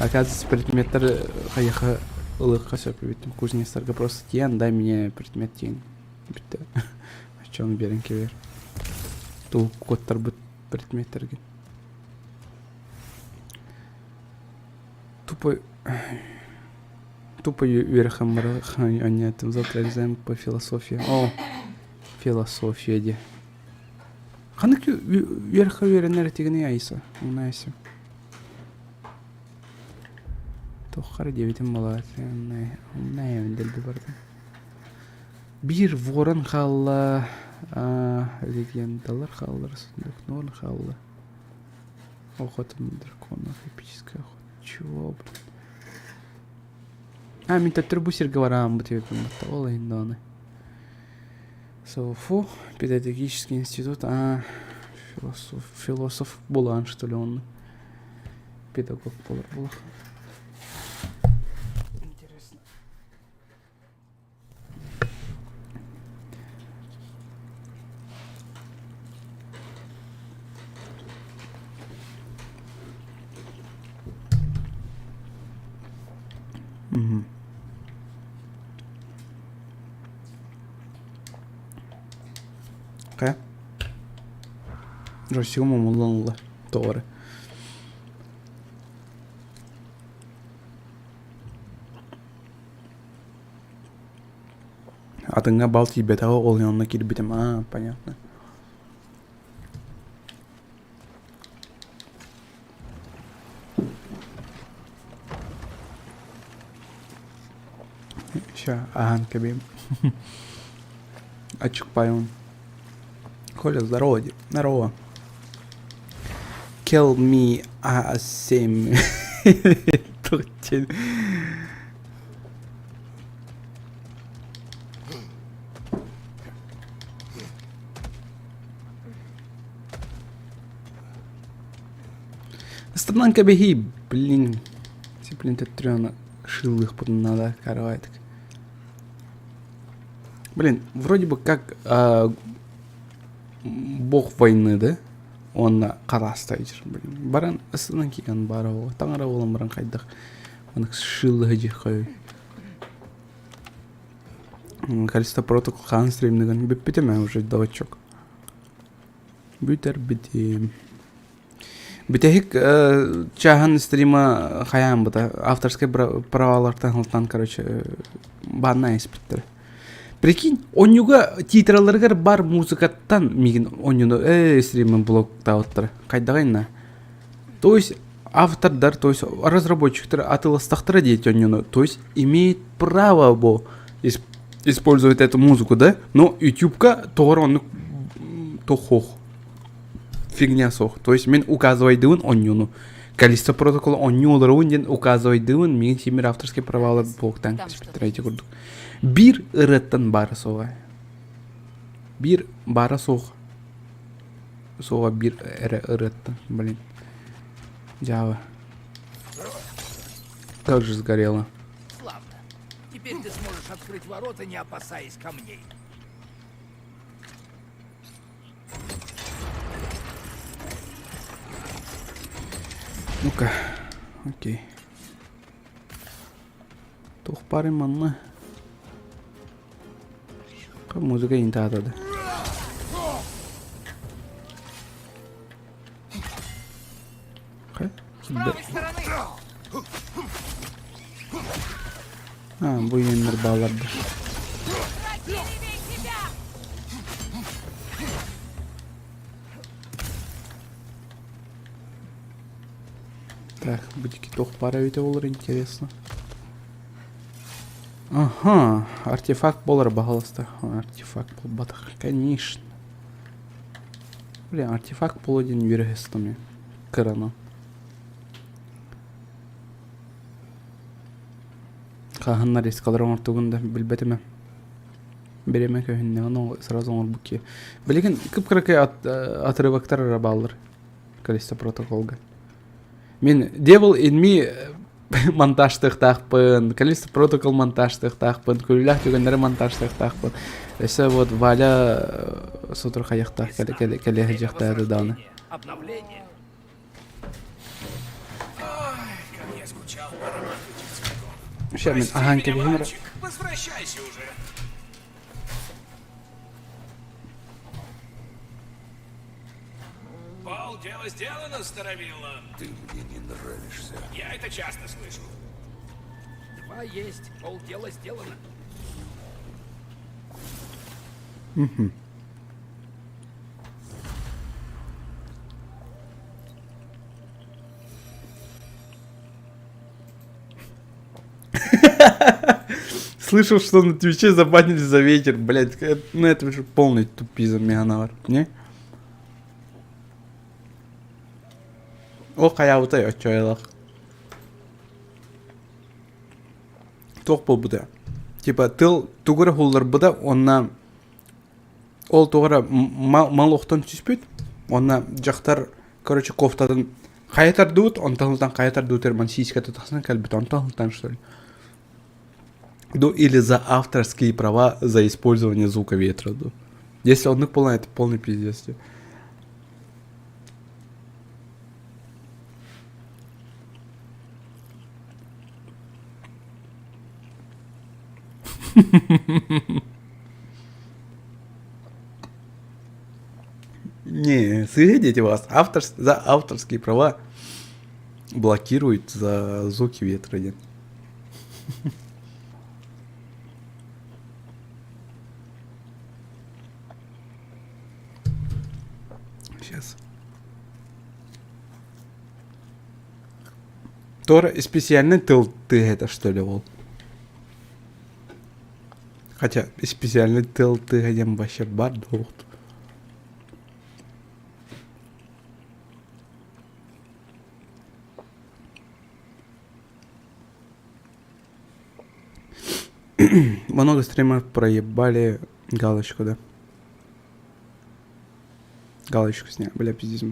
Оказывается, предметтэр хайыха ылыахха сөп эбит. Кузнецтарга просто тиийэн дай мне предмет диэн бүттэ. Оччону биэрэн кэбиһэр. Тугу куоттарбыт предметтэргин. Тупо Тупо үөрэххин бара анньааттым завтра экзамен по философии. О, философия диye. Ханнык үөрэххэ үөрэнэр этигиний Айса? Умнайся. Туохха эрэ диэбитим буолаат умнайабын дэлби барда. Биир ворон хаалла, легендалар хааллар, сундук норн хаалла. Охота на драконов, эпическая охота. Чего, блин? А, мин төттөрү бу сиргэ барааммыт эбиппин ол иһин даҕаны. СВФУ, педагогический институт, а, философ, философ буолаан что ли онно. Педагог буолар буолар. Интересно. Мгм. Хайа? Россия умуллан тоҕо эрэ. Атыҥҥа бал тиийбэтэҕэ ол онно киирбитим аа понятно. Ща аһаан кэбиэм. Ачыкпайым. Коля, здорово, здорово. Kill me А7. Тут Ыстатынан кэбиһии, блин. Блин, төттөрү шыллыахпытын наада каравайтык. Блин, вроде бы как э, бог войны, да? Уонна хараастайдыр. Блин, баран ыстатынан киирэн баара буолуо. Таҥара буолан баран хайдах маннык шыллыһы дьиэххэ Калиста протокол хаан стримныгын бүппүтүм ээ уже доводчок. Бүтэрбитим. Бүтэһик чааһын стрима хайаан быта авторскай правалартан ылтан короче банна испиттэр. Прикинь, онньуга титраларыгар бар музыкаттан мигин онньуну э стримин блоктаабыттара. Хайдаҕай То есть автордар, то есть разработчиктар атыластахтара диэти онньуну, то есть имеет право бо использовать эту музыку, да? Но ютубка тоҕор оннук тохох фигня суох. То есть мин указывайдыбын онньуну. Каллисто протокол онньу олоробун диэн указывайдыбын, миигин симир авторский правалар буолуктаан кэспиттэр курдук. Биир ырыаттан баара суоҕа. Биир баара суох суоҕа биир эрэ ырыаттан, блин. Дьаабы. Как же сгорело. Славно. Теперь ты сможешь открыть ворота, не опасаясь камней. Ну-ка, окей. Туох баарый манна? Музыка интаатады. А, бу иэннэр бааларда. Так, бутики туох баар эбитэ буолар интересно. Ага, артефакт буолар баһалыста. Артефакт буолбатах, конечно. Блин, артефакт буолуо диэн үөрэ сыстым кыранан. Хаһан нарезкалар оҥортугун да билбэтим ээ. Бириэмэ көһүннэҕинэ ол сразу оҥорбут киһи. Билигин кып-кыракый отрывоктар эрэ бааллар Каллисто протоколга. Мин Devil in Me монтажтыахтаахпын, Каллисто протокол монтажтыахтаахпын, күлүүлээх түгэннэри монтажтыахтаахпын. Өссө вот Валя сотору хайахтаах кэлэ сылдьыахтаата даҕаны. Обновление. Ой, как я скучал по аромату этих цветов. Ща мин Прости аһаан меня, кэбиһим эрэ. мальчик, возвращайся уже. Пол дело сделано, Старовилла. Ты мне не нравишься. Я это часто слышу. Два есть, пол дела сделано. Слышал, что на Твиче забанили за ветер, блядь. Ну это же полный тупизм, Меганавар, не? О, хайаабытай оччойлах. Туох буолбута? Типа тыл тугу эрэ уһулларбыта уонна ол туох эрэ мал охтон түспүт уонна дьахтар короче кофтатын хайа тардыбыт онтон ылтан хайа тардыбыт ман сиськата тахсан кэлбит онтон ылтан что ли ну или за авторские права за использование звука ветра ну если оннук буолан это полный пиздец Не, сидите вас. Автор, за авторские права блокируют за звуки ветра. Нет. Сейчас. Тора специальный тыл ты это что ли ол? Хотя специальный тыл ты диэн вообще бар дуоҕут. Много стримеров проебали галочку, да? Галочку сняли. Бля, пиздец.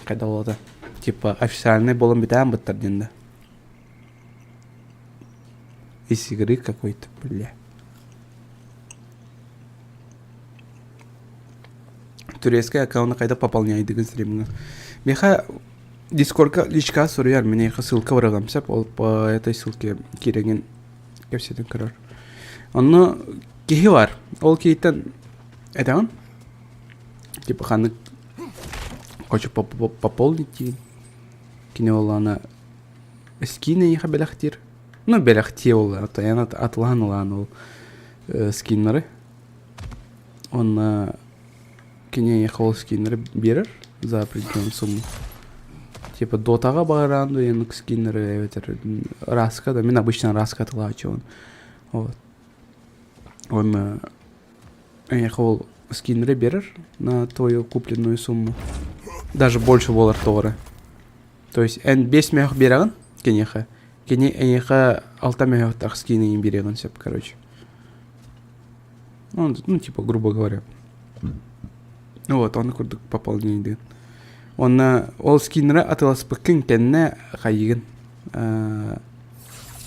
Хайда буолата? Типа официальный буолан бүтээн быттар диэн да. Из игры какой-то, бля. Турецкий аккаунт хайда пополняйдыгын стримҥа. Миэхэ Дискордка личка суруйар, миэхэ ссылка барыгам сөп, ол по этой ссылке киирэгин кэпсэтэн көрөр. Онно киһи бар. Ол киһиттэн этэҕин? Типа ханнык Хочу пополнить диин. Кини буоллаҕына скин эйиэхэ бэлэхтиир. Ну бэлэхтиэ буолла, эн атылаһан ылаан ол скиннары. Уонна кини эйиэхэ ол скиннэри биэрэр за определенную сумму. Типа дотаҕа баҕараан дуйаннык скиннэри эбэтэр раска да мин обычно раска атылааччыбын. Вот. Уонна эйиэхэ ол скиннэри биэрэр на твою купленную сумму. Даже больше буолар тоҕо То есть эн биэс мөһөх биэрэҕин киниэхэ, кини эйиэхэ алта мөһөхтөөх скинин биэриэҕин сөп, короче. Ну, ну, типа, грубо говоря. Ну вот, он курдук пополнение Онно ол скиннери атыласпыккын кэннэ хайыгын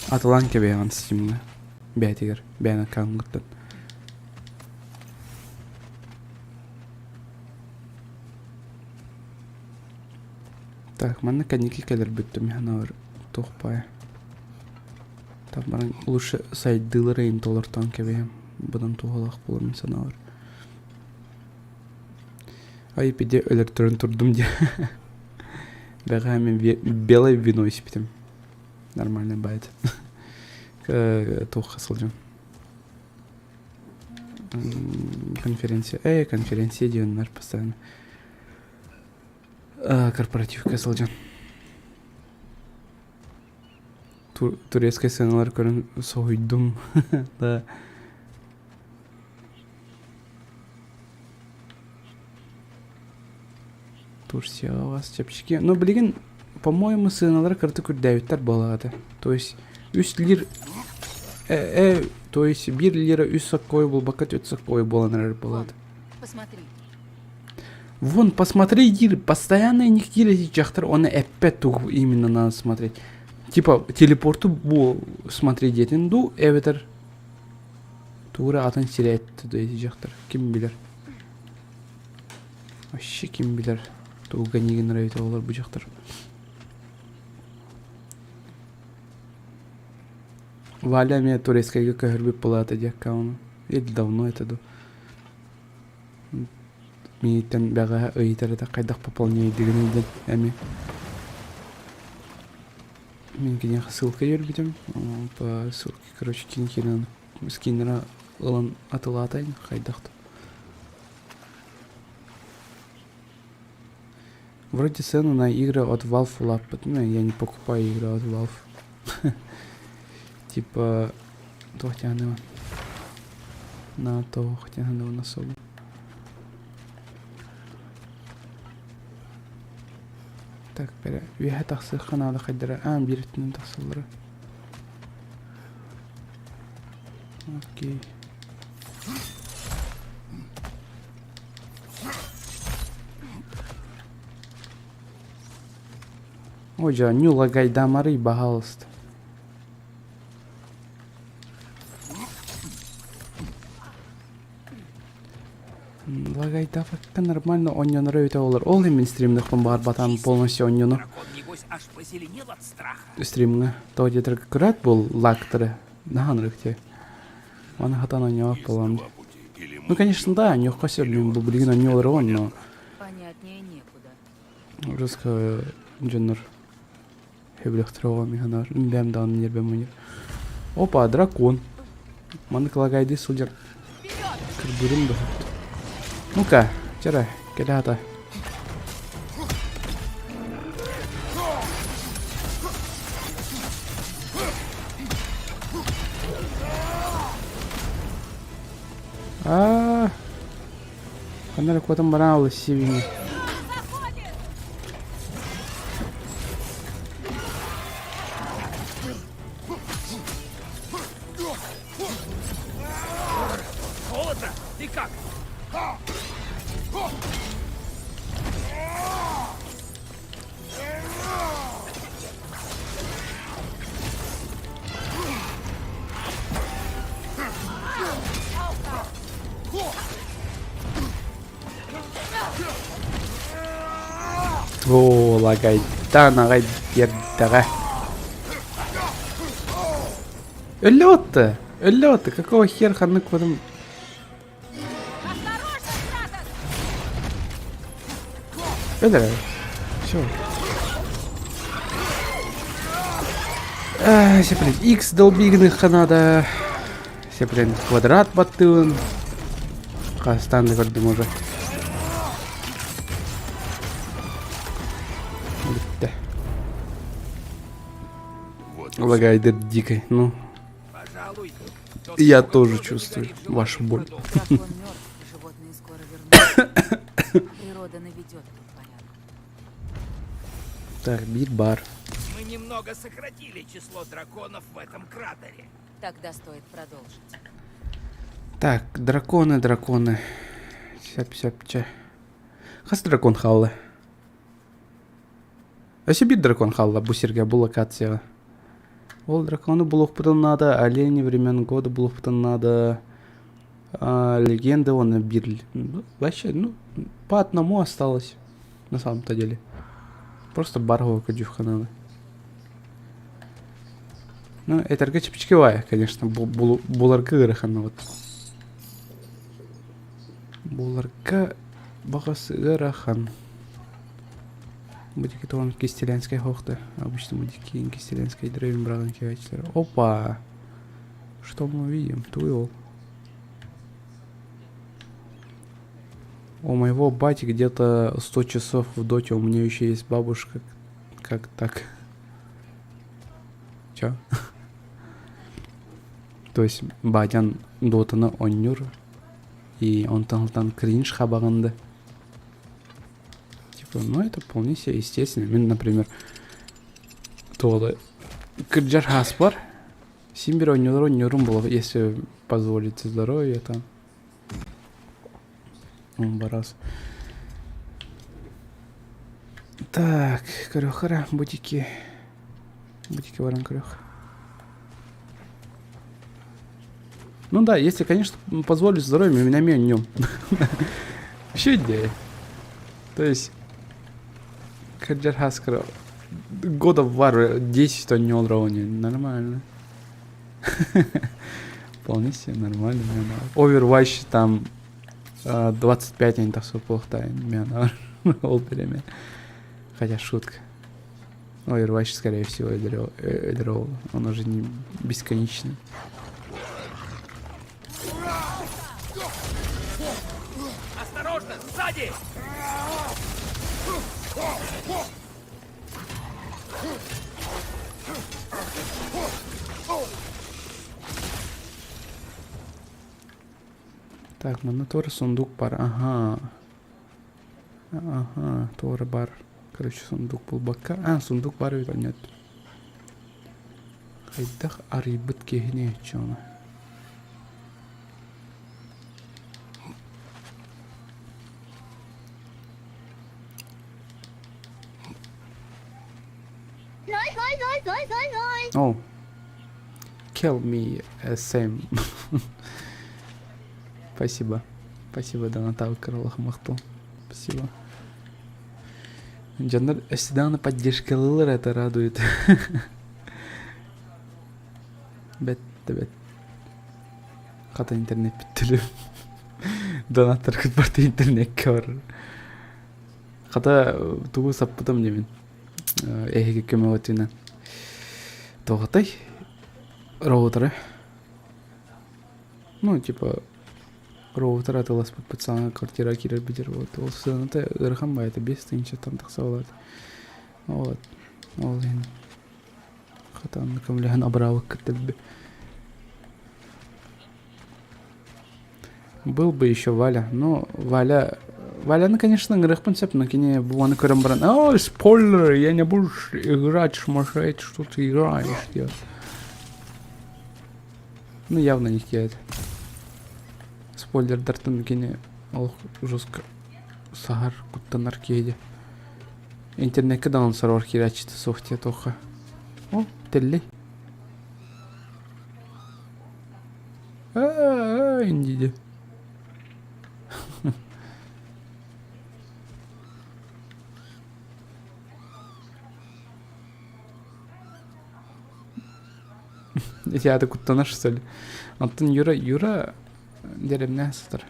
атылаан кэбиһэҕин стимҥа бэйэтигэр бэйэн аккаунҥуттан. Так, манна кэнники кэлэр бүттүм санаабар туох баайа. Так баран лучше сайдыылары им толортоон кэбиһэм. Быдан туһалаах буолар мин санаабар. Ай пиде өлөртөрөн турдум диye. Бэҕэһээ мин белое вино испитим. Нормально байт. Туохха сылдьан. Конференция. Эй, конференция диэннэр постоянно. Корпоративка сылдьан. Турецкай сыаналар көрөн соһуйдум. Да. Турцияҕа вас чэпчэки. Но билигин, по-моему, сыаналара кыратык үрдээбиттэр буолаҕа То есть үс лир э, э, то есть биир лира үс соккой булбакка түөрт соккой буолан эрэр буолаат. Посмотри. Вон, посмотри, диир, постоянно нигде эти дьахтар, он эппэт тугу именно надо смотреть. Типа, телепорту бу смотри диэтин дуу, эбэтэр тугу атын сири этти дуу эти дьахтар. Ким билэр. Вообще ким билэр тугу гыннара эбитэ олор бу дьахтар. Валя эмиэ турецкайга көһөрбүт буолаата диэккэ ону. Или давно это дуу. Миигиттэн бэҕэһээ ыйытар этэ хайдах пополняйдыгыный диэн эмиэ. Мин киниэхэ ссылка биэрбитим. По ссылке, короче, кини скиннера ылан атылаатайын хайдах да. Вроде цену на игры от Valve улааппыт. Ну, я не покупаю игры от Valve. Типа, туох диэххэ на туох диэххэ особо. Так, бэрэ, үөһэ тахсыахха наада хайдара. Аа, биир өттүнэн тахсаллара. Окей. Ой, дьэ, не лагайдамарый, пожалуйста. Лагайдабакка нормально оонньоноро эбитэ буоллар. Ол иһин мин стримнэхпин баҕарбатаҕым полностью оонньону. Стримҥа тоҕо диэтэр кыраат буол лактары наһаа ынырык дии. Аны хатан оонньообот буолан. Ну, конечно, да, оонньуохха сөп. Мин бу билигин оонньуу олоробун, но Понятнее некуда. русского дьоннор Сөбүлэхтэрэ оҕом бэм даҕаны ньиэрбэм мунньар. Опа, дракон. Маннык лагайдыы сылдьар кырбыырым да Ну-ка, чара, кэлэ ата. Аа, ханна эрэ куотан баран алыс сибини. Холодно? Ты как? Оо, лагайдаан аҕай биэрдэҕэ. Өллө отты! Өллө отты! Какого хер ханнык потом... Өлөр. Все. Сеплин X долбигыныхха надо. Сеплин квадрат баттыын. Хастан да көрдүм уже. Бүттэ. Лагайдер дикой. Ну, я тоже чувствую вашу боль. Дракон мертв, животные скоро вернутся. Природа наведет тут порядок. Так, биир бар. Мы немного сократили число драконов в этом кратере. Тогда стоит продолжить. Так, драконы, драконы. Сяп-сяп, чэ. Хас дракон хаалла? Өссө биир дракон хаалла бу сиргэ, бу локацияҕа. Ол дракону булуохпутун наада, олени времен года булуохпутун наада, а, легенды уонна биир... Вообще, ну, по одному осталось на самом-то деле. Просто баргово кадюха надо. Ну, этэргэ чэпчэки конечно, буларга ыарахан вот. Буларга баҕас ыарахан. Будики туон Кистелянскай хоохта. Обычно будики Кистелянскай древин браҕан киһээччилэр. Опа! Что мы видим? Туйол. У моего бати где-то 100 часов в доте, у меня еще есть бабушка. Как так? Чё? То есть батян дотаны оонньуур и онтон кринж хабаҕынды. Типа, ну это вполне себе естественно. Мин, например, туола кырдьар хаас бар. Син бир оонньуулар оонньуурум буолар, если позволит здоровье там. Барас. Так, көрүөххэ бутики. Бутики баран көрүөх. Ну да, если, конечно, позволит здоровье, меня меню. Вообще идея. То есть, Каджар Хаскара года в вар 10 он не уровне. Нормально. Вполне себе нормально. Overwatch там 25 они так плохо ол береме. Хотя шутка. Overwatch, скорее всего, Эдерол. Он уже не бесконечный. Осторожно, сзади! Так, манна туора сундук бар. Ага. Ага, туора бар. Короче, сундук булбакка. А, сундук бар эбит, нет. Хайдах арыйбыт киһини чоно. Oh. Kill me, Сэм. Спасибо. Спасибо, Донатау Крылах Махту. Спасибо. Дьоннор всегда на поддержке лылар, это радует. Бэт, бэт. Хата интернет бүттүлүм. Донаттар барта интернекке бар. Хата тугу саппытым димин. Эһиги көмөҕүтүнэн. Тоҕотой роутеры. Ну, типа, роутер атыласпыт пацана квартира киирэрбитигэр вот ол сыаната ыарахан баайыта 5 тысяча там тахса буолаат. Вот. Ол иһин хата онно көмөлөһөн абыраабыккыт дэлби. Был бы еще Валя. Ну, Валя... Валяны, конечно, ыҥырыахпын сөп, но кини буону көрөн баран «Ой, спойлер, я не буду играть, смотреть, что ты играешь» делать. Ну, явно не киэт. Спойлердартан кини олох жестко саһар куттанар киһи Интернеккэ даҕаны сороҕор киирээччитэ суох диэ туохха. О, тэллэй. Аа, индиде. Эти ааты куттанар что ли? Оттон Юра, Юра дэриэбинэ сытар.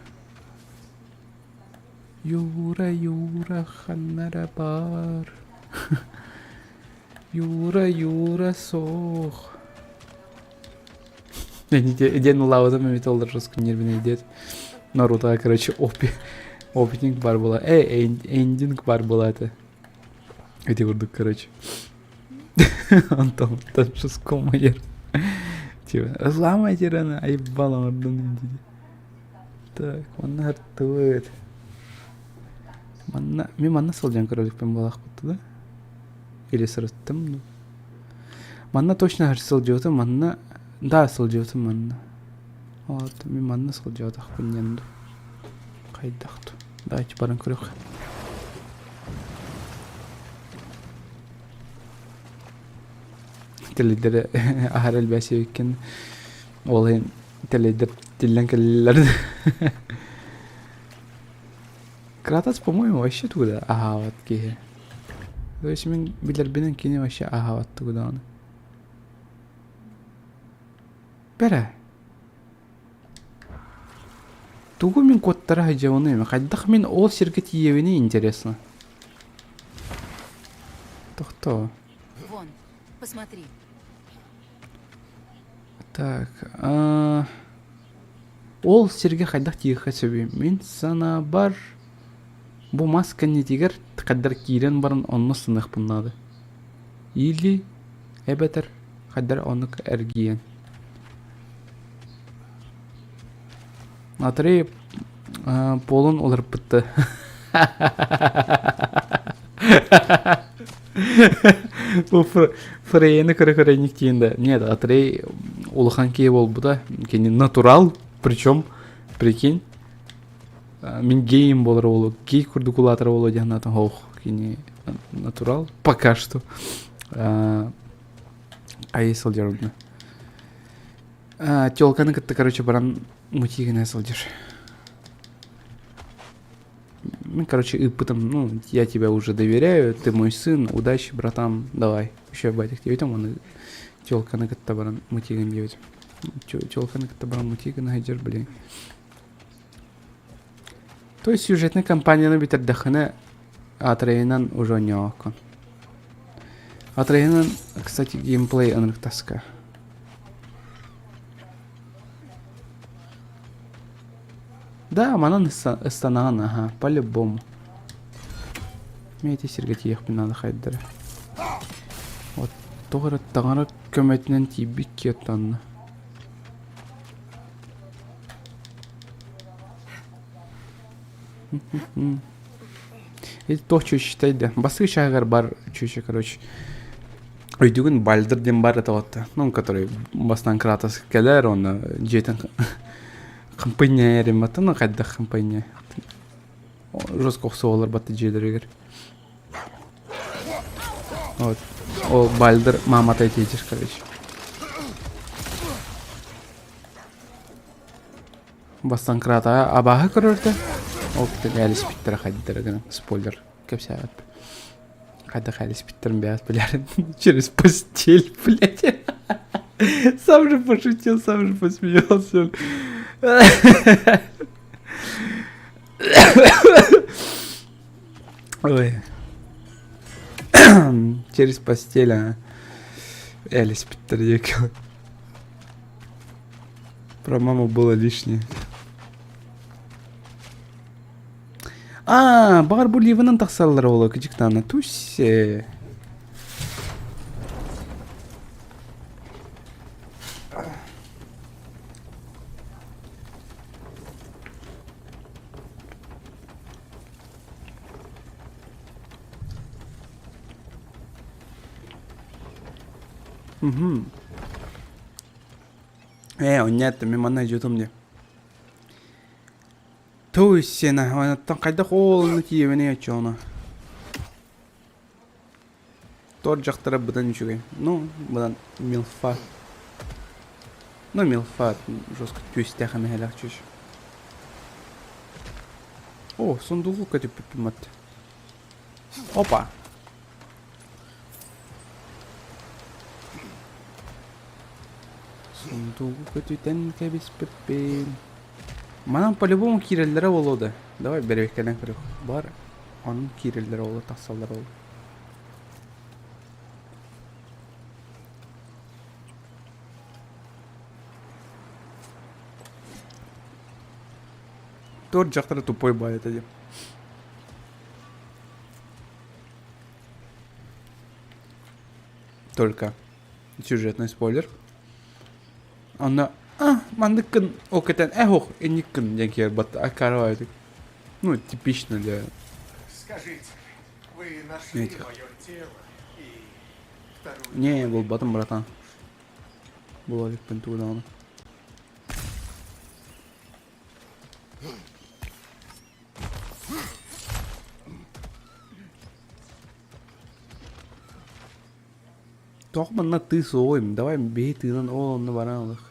Юра, Юра, ханна эрэ баар. Юра, Юра, суох. Диэн ылаабытым эбит ол жестко нервный дед. Наруто, короче, опи, опенинг бар была. Эй, эндинг бар была это. Эти курдук, короче. Антон, там жестко майер. Типа, ылаамай тираны, айбалам ордун Так, манна артыбыт. Манна, мен манна сылдьан көрөлүкпүн буолаахпыт да? Или сырыттым ну. Манна точно сылдьыбытым, манна... Да, сылдьыбытым манна. Вот, мен манна сылдьыбатахпын диэн дуу. Хайдах дуу. Давайте баран көрүөх. Тэлэйдэрэ аһара элбээсибиккин. Ол иһин тэлэйдэр тиллэн кэллилэр. Кратос, по-моему, вообще туда аһаабат киһи. То есть мин билэрбинэн кини вообще аһаабат тугу даҕаны. Бэрэ. Тугу мин куоттара сылдьабыный? Хайдах мин ол сиргэ тиийэбиний интересно. Тохтоо. Вон, посмотри. Так, а... Ол сиргэ хайдах тиийиэххэ сөбүй? Мин санаабар, бу мас кэннитигэр хайдар киирэн баран онно сыныахпын наада. Или эбэтэр хайдар оннук эргийэн. Смотри, полун уларыппытты. Бу Фрейны көрө-көрө инник да. Нет, Атрей улахан киһи буолбута. Кини натурал, причем, прикинь, мин гейм болар болу, гей курдук улаатар болу диэн атын хоох кини натурал пока что. Айы сылдьар Телканы кытта, короче, баран мути гына сылдьар. Ну, короче, ыыппытым, ну, я тебя уже доверяю, ты мой сын, удачи, братан, давай. Еще батик диэбитим, оны телканы кытта баран мутигын диэбитим. Телканы кытта баран мутигын сылдьар, блин. То есть сюжетный кампанияны бүтэрдэххинэ Атрейынан уже оонньооккун. Атрейынан, кстати, геймплей ынырыктаска. Да, манан ыстанаҕын, аха, по-любому. Мен ити сиргэ тиийиэхпин наада хайдара. Вот тоҕо эрэ таҥара көмөтүнэн тиийбит киэттанна. Ити туох чүөчүтэй да. Бастакы чааһыгар бар чүөчэ, короче. Өйдүгүн Бальдер диэн бар этэ отта. Ну, который бастаан Кратос кэлэр, онно дьиэтин хампынньа эримматтан, ну, хайдах хампынньа. Жестко охсуолар батты дьиэлэригэр. Вот. Ол Бальдер мамата этиэтир, короче. Бастаан Кратоҕа абааһы көрөрдө, ол кэлиспиттэрэ хайдара гынан спойлер кэпсээбэт. Хайдах кэлиспиттэрин бэйэт билэрин через постель, блядь. Сам же пошутил, сам же посмеялся. Ой. Через постель, а. Элиспиттэр диэки. Про маму было лишнее. А, баҕар бу Ливанан тахсаллар ол кыдьыктаана. Тусе. Угу. Ээ, онньааттым, мин манна дьиэтим дии. Туй сена, оттон хайдах оолуну тиийэбиний оччоҕуна? Тор дьахтара быдан үчүгэй. Ну, быдан милфа. Ну, милфа жестко түөстээх эмэһэлээх чүч. О, сундугу көтүппүппүн мат. Опа! Сундугу көтүтэн кэбиспиппин. Манан по-любому киирэллэрэ буолуо да. Давай бэрэбиэркэлээн көрүөх. Бар, онон киирэллэр ол, тахсаллар ол. Туор дьахтара тупой баай этэ дии. Только сюжетный спойлер. Онно а манныккын ол кэтэн э ох инниккин диэн киэр батта аккаарабайдык. Ну, типично для Скажите, вы нашли этих. мое тело и вторую Не, булбатым, братан. Була иликпин тугу даҕаны. Тоҕо манна тыы суоҕуй? Давай биһи тыынан ол онно баран ылыах.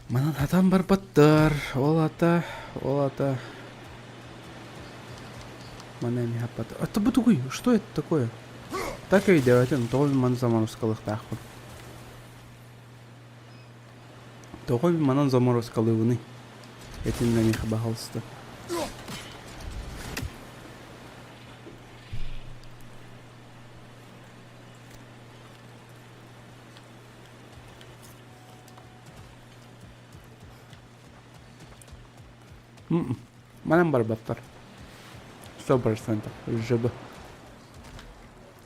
Манан хатан барбаттар. Ол ата, ол ата. Манна эмиэ хаппат. Это бу тугуй? Что это такое? Так өйдөөтүм. Тоҕо мин маны заморозкалыахтаахпын? Тоҕо мин манан заморозкалыыбыный? Этиннэ миэхэ баһаалыста. Манан барбаттар. 100% ЖБ.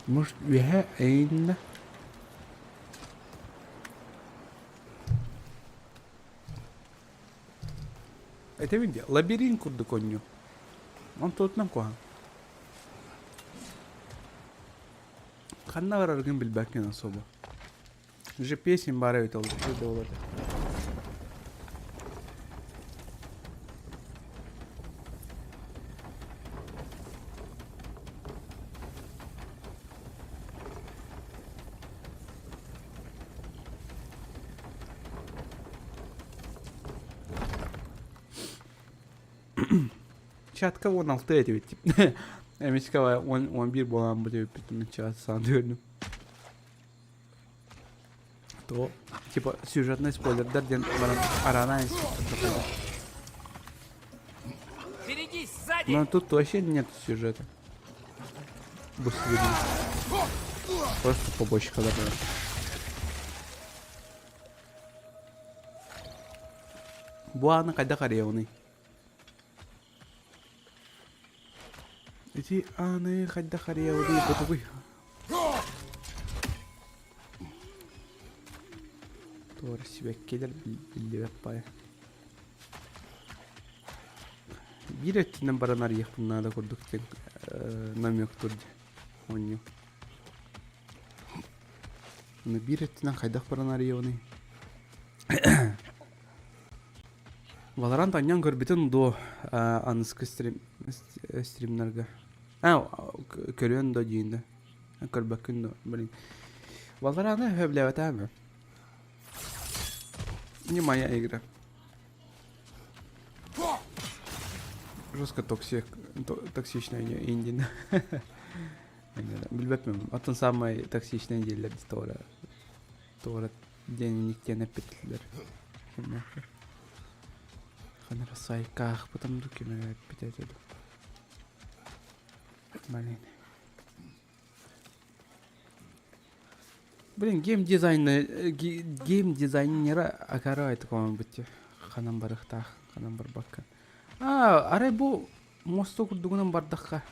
Может, үөһэ эйиннэ? Этэбин дии, лабиринт курдук оонньуу. Онтуотунан куһаҕан. Ханна бараргын билбэккин особо. GPS-им баар эбит ол ол этэ. Чатка 16 этибит. Эмискэ 11 буолан бу диэбиппит чат саан То типа сюжетный спойлердар диэн баран араана Берегись сзади! Но тут вообще нет сюжета. Бу видно. Просто побочка да. Бу ааны хайдах арыйабыный? Ити ааны хайдах арыйабыный бутугуй? Туора сибэккилэр биллибэт баайа. Биир өттүнэн баран арыйыахпын наада курдук диэн намек турда оонньуу. Аны биир өттүнэн хайдах баран арыйабыный? Valorant анньан көрбүтүн дуо аныскы стрим стримнарга? А, көрүөн да диин да. Көрбөккүн да, блин. Valorant-ы сөбүлээбэтээм Не моя игра. Жестко токсик, токсичная инди. Билбэппин. Атын самай токсичный дииллэр туора туора диэн эппиттилэр. Ханара сайкаахпытым ду ким эрэ эппитэ этэ ду. Блин. Блин, геймдизайн геймдизайнера акара такого быть ханан барыхтаах, ханан барбакка. А, арай бу мосту курдугунан бардахха.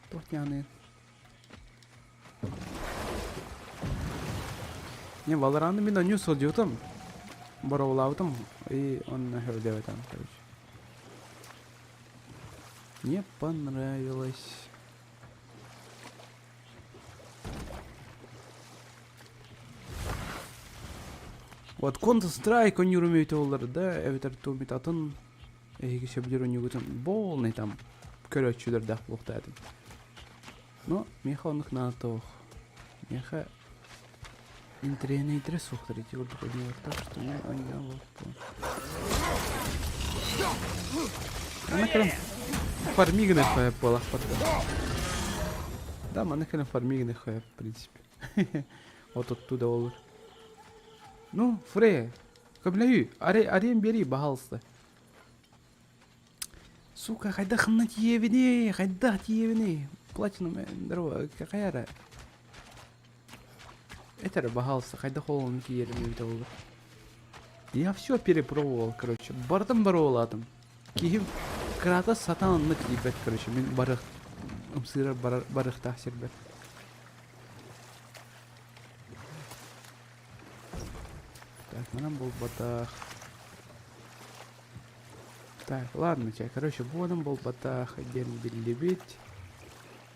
Туох ньааны. Не, Valorant мин онньуу сылдьыбытым. Бороволаабытым. И он сөбүлээбэтим, короче. Не понравилось. Вот Counter-Strike оонньуур үмүтэ буоллар да, эбэтэр туумит атын эһиги сөбүлүүр оонньуугутун полный там көрөөччүлэрдээх буолуохтаах этим. Но миэхэ оннук наада суох. Миэхэ интэриэһинэйдэрэ суохтар ити курдук оонньуулар так что мин оонньообоппун. Манна кэлэн фарми гыныахха сөп буолаахпар да. Да, манна кэлэн фарми гыныахха сөп, в принципе. Вот оттуда olur. Ну, Фрея, көмөлөһүү, арыйан биэрии, баһаалыста. Сука, хайдах ханна тиийэбиний, хайдах тиийэбиний? Платинум, здорово, хайа эрэ? Эт эрэ, баһаалыста, хайдах ол ону тиийэрим эбитэ буолуо. Я все перепробовал, короче, барытын боруобалаатым. Киһим кырата сатаан онно тиийбэт, короче, мин барых, ымсыырар барар, барыахтаах сирбэр. Так, манан буолбатах. Так, ладно, чэ, короче, буолан буолбатах диэн биллибит.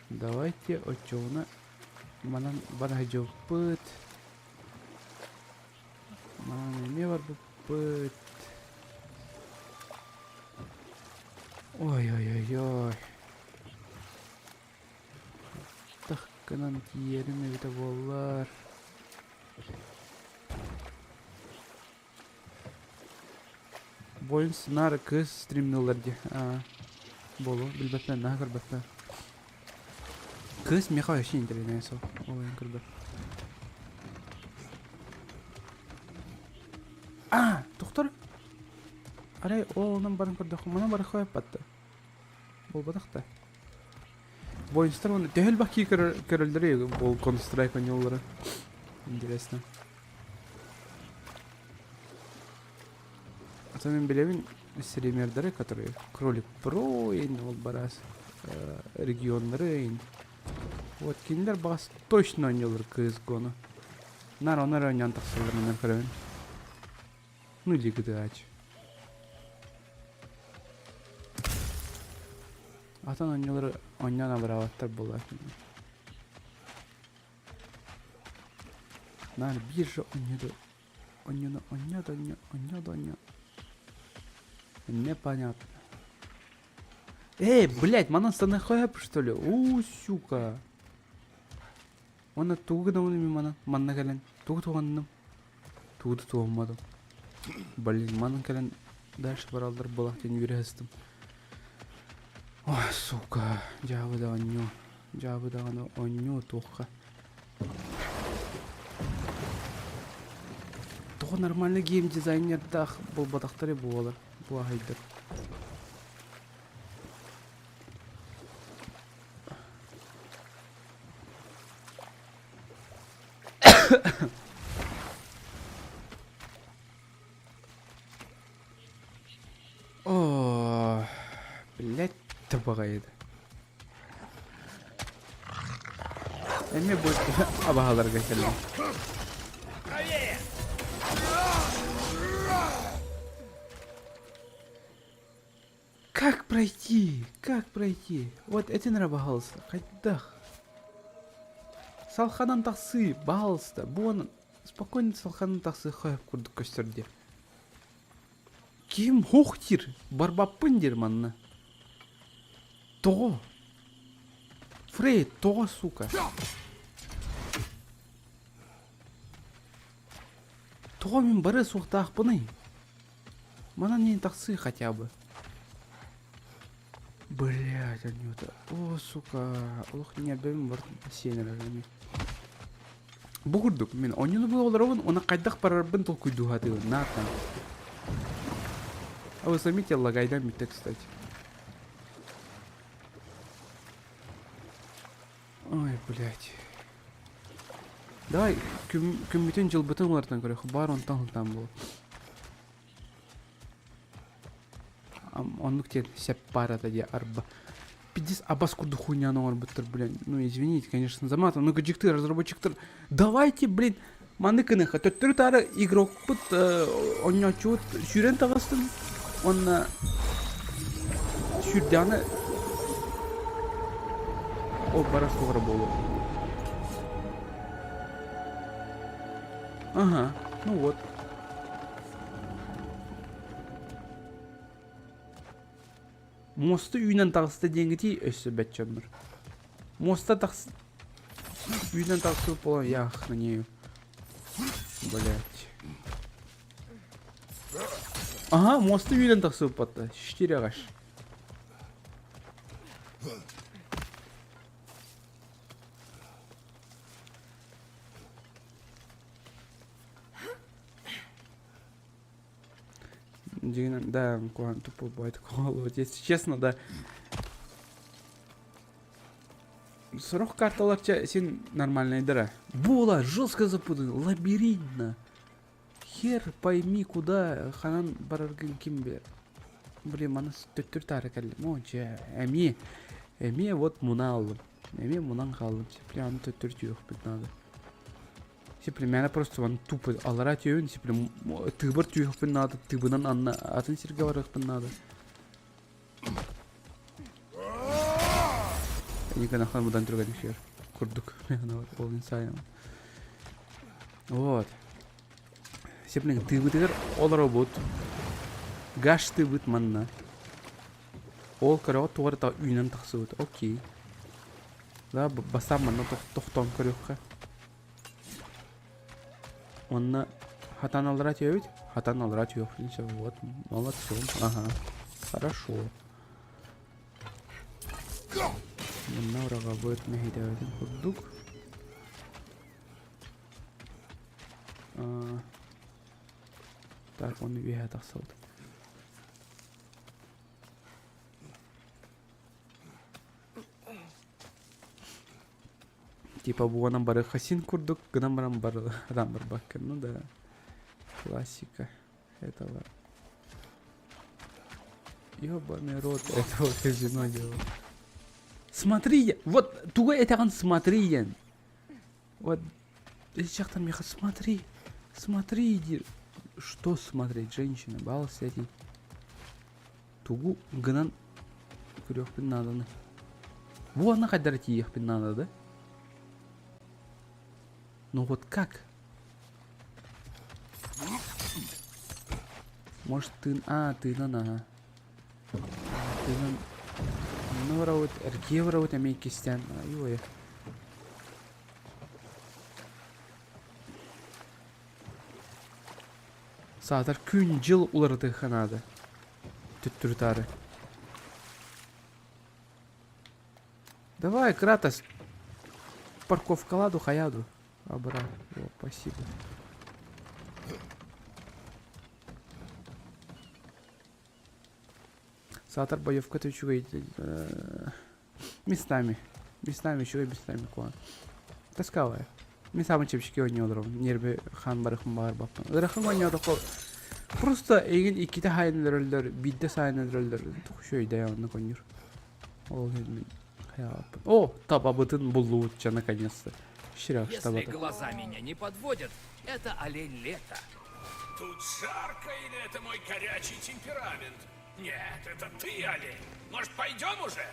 Давайте оччоҕуна манан бара сылдьыбыппыт. Манан эмиэ барбыппыт. Ой-ой-ой-ой. Тах гынан тиийэрим эбитэ буоллар. Буойун сценарий кыыс стримныыллар дии. Аа, буолуо, билбэппин, наһаа көрбөппүн. Кыыс миэхэ вообще интэриэһинэй суох, ол иһин көрбөт. Аа, тохтор. Арай ол онон баран көрдөххө, манан баран хойоппатта. Буолбатах да. Воинстар уонна төһө элбэх кии көрөллөрүй ол Counter-Strike оонньууллара? Интересно. А то мин билэбин стримердары, которые Кролик Про ин ол барас регионнары ин. Вот кинилэр баҕас точно оонньууллар CS:GO-ну. Наар ону эрэ оонньоон тахсаллар көрөбүн. Ну или GTA. Атын оонньуулары оонньоон абыраабаттар буолар. Наар биир же оонньууду оонньууну оонньоо да оонньоо, оонньоо да оонньоо. Непонятно. Эй, блядь, манан станахайап, что ли? У, сука. Уонна тугу гынабын мин манан? Манна кэлэн тугу туһанным? Тугу да туһамматым. Блин, манан кэлэн дальше бараллар буолах диэн үөрэ сыстым. Ой, сука, дьаабы да оонньуу. Дьаабы даҕаны оонньуу туохха. Тоҕо нормальный геймдизайнердаах буолбатахтары буолар бу аһайдар. О, блядь, табаҕайыда. Эмиэ бу абаһаларга кэллим. Как пройти? Как пройти? Вот этин эрэ баһаалыста. Хайдах? Салханан тахсыы, баһаалыста. Буон спокойно салханан тахсыы хөп курдук көстөр диэ. Ким хух диир, барбаппын диир манна. Тоҕо? Фрейд, тоҕо, сука? Тоҕо мин барыа суохтаахпыный? Манан иһин тахсыы хотя бы. Блядь, Анюта. О, сука. Олох ньиэрбэбин бар сиэн эрэр эмиэ. Бу курдук мин оонньууну була олоробун уонна хайдах барарбын толкуйдуу сатыыбын наар А вы заметили, лагайдан бүттэ, кстати. Ой, блядь. Давай күммүтүн дьылбытын уларытан көрүөх. Баар онтон ылтаан буол. Оннук диэн сеп баар дии арба. Пиздец абас курдук хуйняны оҥорбуттар, блин. Ну, извините, конечно, за матом. Ну, кыдьыктыр, разработчиктар. Давайте, блин, маны кыныха. Төттөрү таары игрокпут оонньооччубут сүүрэн таҕыстым. Уонна сүүрдэҕинэ ол барар суоҕара буолуо. Ага, ну вот. Муоста үүнэн таҕыста диэҥҥитий өссө бэт дьоннор. Муоста тахс... Үүнэн тахсыбыт буолан я охренею. Блять. Ага, муоста үүнэн тахсыбыт батта. Четыре ағаш. Дьиҥинэн, да, куһаҕан тупой бывает вот если честно, да. Сорох карталар чэ син нормальныйдара. Буола жестко запутан, лабиринтно. Хер пойми куда ханан бараргын ким билэр. Блин, маны төттөрү таары кэллим. О, дьэ, эмиэ, эмиэ вот муна аллым. Эмиэ мунан хааллым. Прям төттөрү түһүөхпүт надо. Сипримяна просто вон тупо аллара түһүн, сиприм тыыбар түһүөхпүн наада, тыыбынан анна атын сиргэ барыахпын наада. Никонахлар мудан түргэн үсүөр курдук. Ол инсайым. Вот. Сиплин тыыбытыгар олоробут. Гаш тыыбыт манна. Ол көрөҕө туох эрэ үүнэн тахсыбыт. Окей. Да, бастаан манна тохтоон көрүөххэ. Уонна хатан аллара түһэбит. Хатан аллара түһүөхпүн сөп. Вот, молодцом. Ага. Хорошо. Манна ураҕабыт мэһэйдээбитин курдук. Так, оны үөһэ тахсабыт. Типа буонан бары хасин курдук гынан баран бар адам барбакка. Ну да, классика этого. Ёбаный рот этого казино дела. Смотри, вот туга этэҕин смотри диэн. Вот дьахтар миэхэ смотри, смотри иди. Что смотреть, женщина, бал сядей. Тугу гынан көрүөхпүн нааданы. Бу аны хайдара тиийиэхпин наада да? Ну вот как? Может тыын... А, тыынан ага. Тыынан... Онно барабыт, эргиэ барабыт эмиэ иккистээн. Ай-ой. Саатар күн-дьыл уларытыахха наада. Төттөрү-таары. Давай, Кратос, парковкаладу хаяду. Абра. О, спасибо. Саатар боевката үчүгэй местами. Местами үчүгэй, местами куһаҕан. Тосковая. Мин саамай чэпчэки оонньуу олоробун. Нерви хаан барыхпын баҕарбаппын. Ыарахан оонньоотоххо просто эйигин иккитэ хаайан өлөрөллөр, биирдэ саайан өлөрөллөр. Туох үчүгэй оннук оонньуур. Ол иһин мин хайаабаппын. О, табабытын буллубут ча наконец-то. Ширах Если табата. глаза меня не подводят, это олень лета. Тут жарко или это мой горячий темперамент? Нет, это ты, олень. Может, пойдем уже?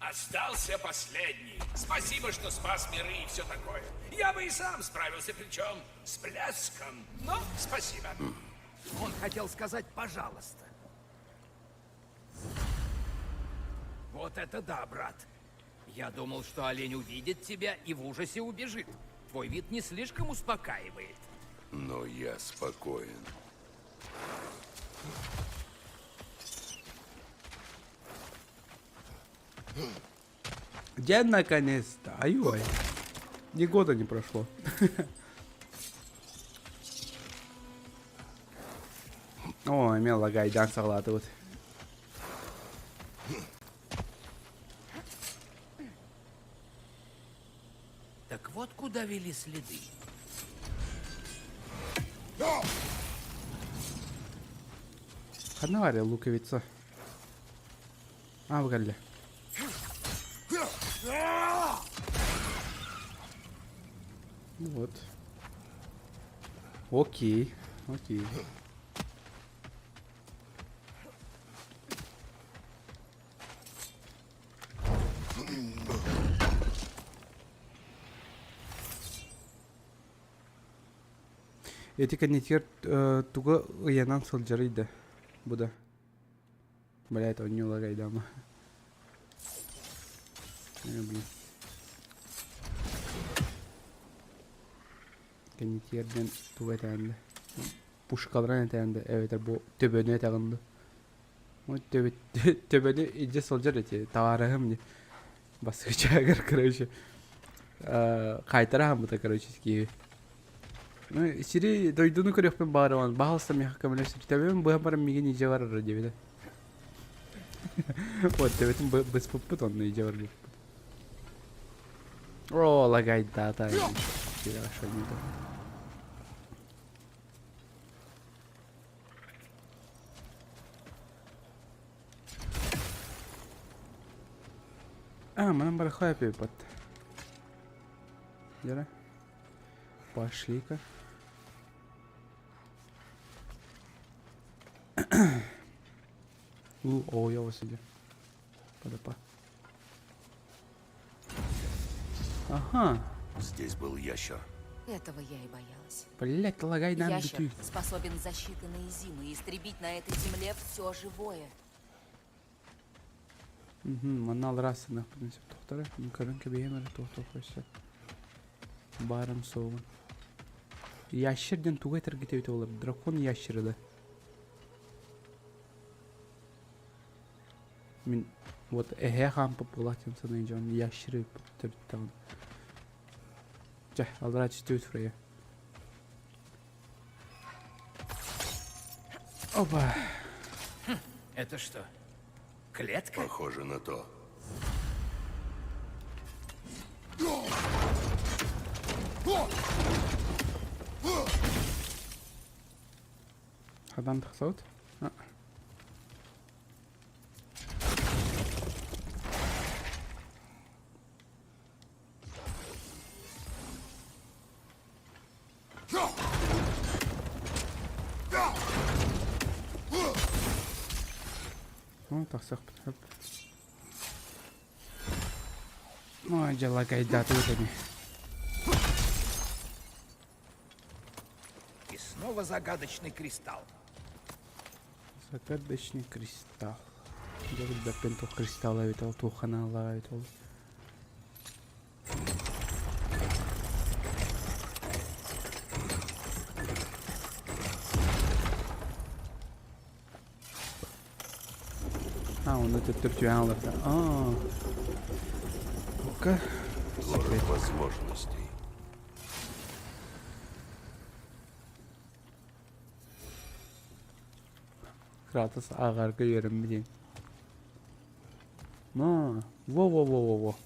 Остался последний. Спасибо, что спас миры и все такое. Я бы и сам справился, причем с блеском. Но спасибо. Он хотел сказать «пожалуйста». Вот это да, брат. Я думал, что олень увидит тебя и в ужасе убежит. Твой вид не слишком успокаивает. Но я спокоен. День наконец-то. Ай-ой. Ни года не прошло. О, эмиэ лагайдаан саҕалаатыбыт. Так вот куда вели следы. Ханна баарый луковица? Аа бу кэллэ. Ну вот. Окей, окей. Эти кэннитигэр тугу ыйанан сылдьарый да бу да Блядь, он не лагай дама. Блин. Кэннитигэр тугу этээн да пушкаларын этээн да эбэтэр бу төбөнү этэҕин да төбөнү илдьэ сылдьар эти табаарыһым дии баскычаагар короче. Хаайтара хааммыта, короче, киһи. Ну, сири дойдуну көрүөхпүн баҕарабын. Баһалыста миэхэ көмөлөс. Төбөм быһан баран миигин илдьэ барара диэбитэ. Вот төбөтүн быспыппыт онно илдьэ барбыппыт. О, лагайдаата. А, манан барахай пипот. Дера. Пошли-ка. У, о, я вас иди. Подопа. Ага. Здесь был ящер. Этого я и боялась. Блять, лагай нам Ящер битүй. способен за считанные зимы истребить на этой земле все живое. Манна аллара астыныахпытын сөп тохторо. Мин көрөн кэбиһиэм эрэ туох-туох өссө баарым суоҕун. Ящер диэн тугу этэргит эбитэ буолар? Дракон ящеры да? Мин вот эһээ хаампыт буолаах диэн саныы дьон ящеры төрүттэҕин. Чэ, аллараа түстүбүт Фрея. Опа! Это что, клетка? Похоже на то. Хадан тахсабыт? Ну, тахсахпыт хөп. Ну, дьала кайдаатыбыт эми. И снова загадочный кристалл. Загадочный кристалл. Дьэ билбэппин туох кристалла эбит ол, туох ханаалаах эбит ол. А, онно төттөр түһэн олордо. Аа. Ну-ка. Город возможностей. Кратос ааҕарга үөрэммит Аа, во-во-во-во-во.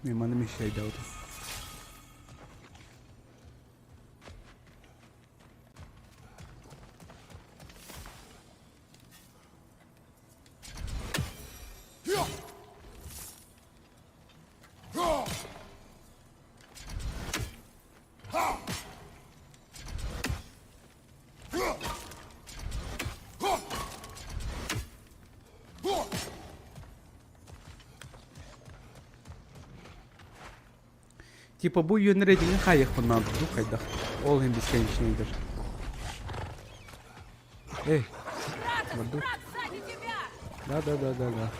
Мен маны мешайдаутым. Типа бу үөннэр хайыахпын наада дуу хайдах? Ол иһин бесконечныйдар. Эй, барду. Да, да, да, да, да.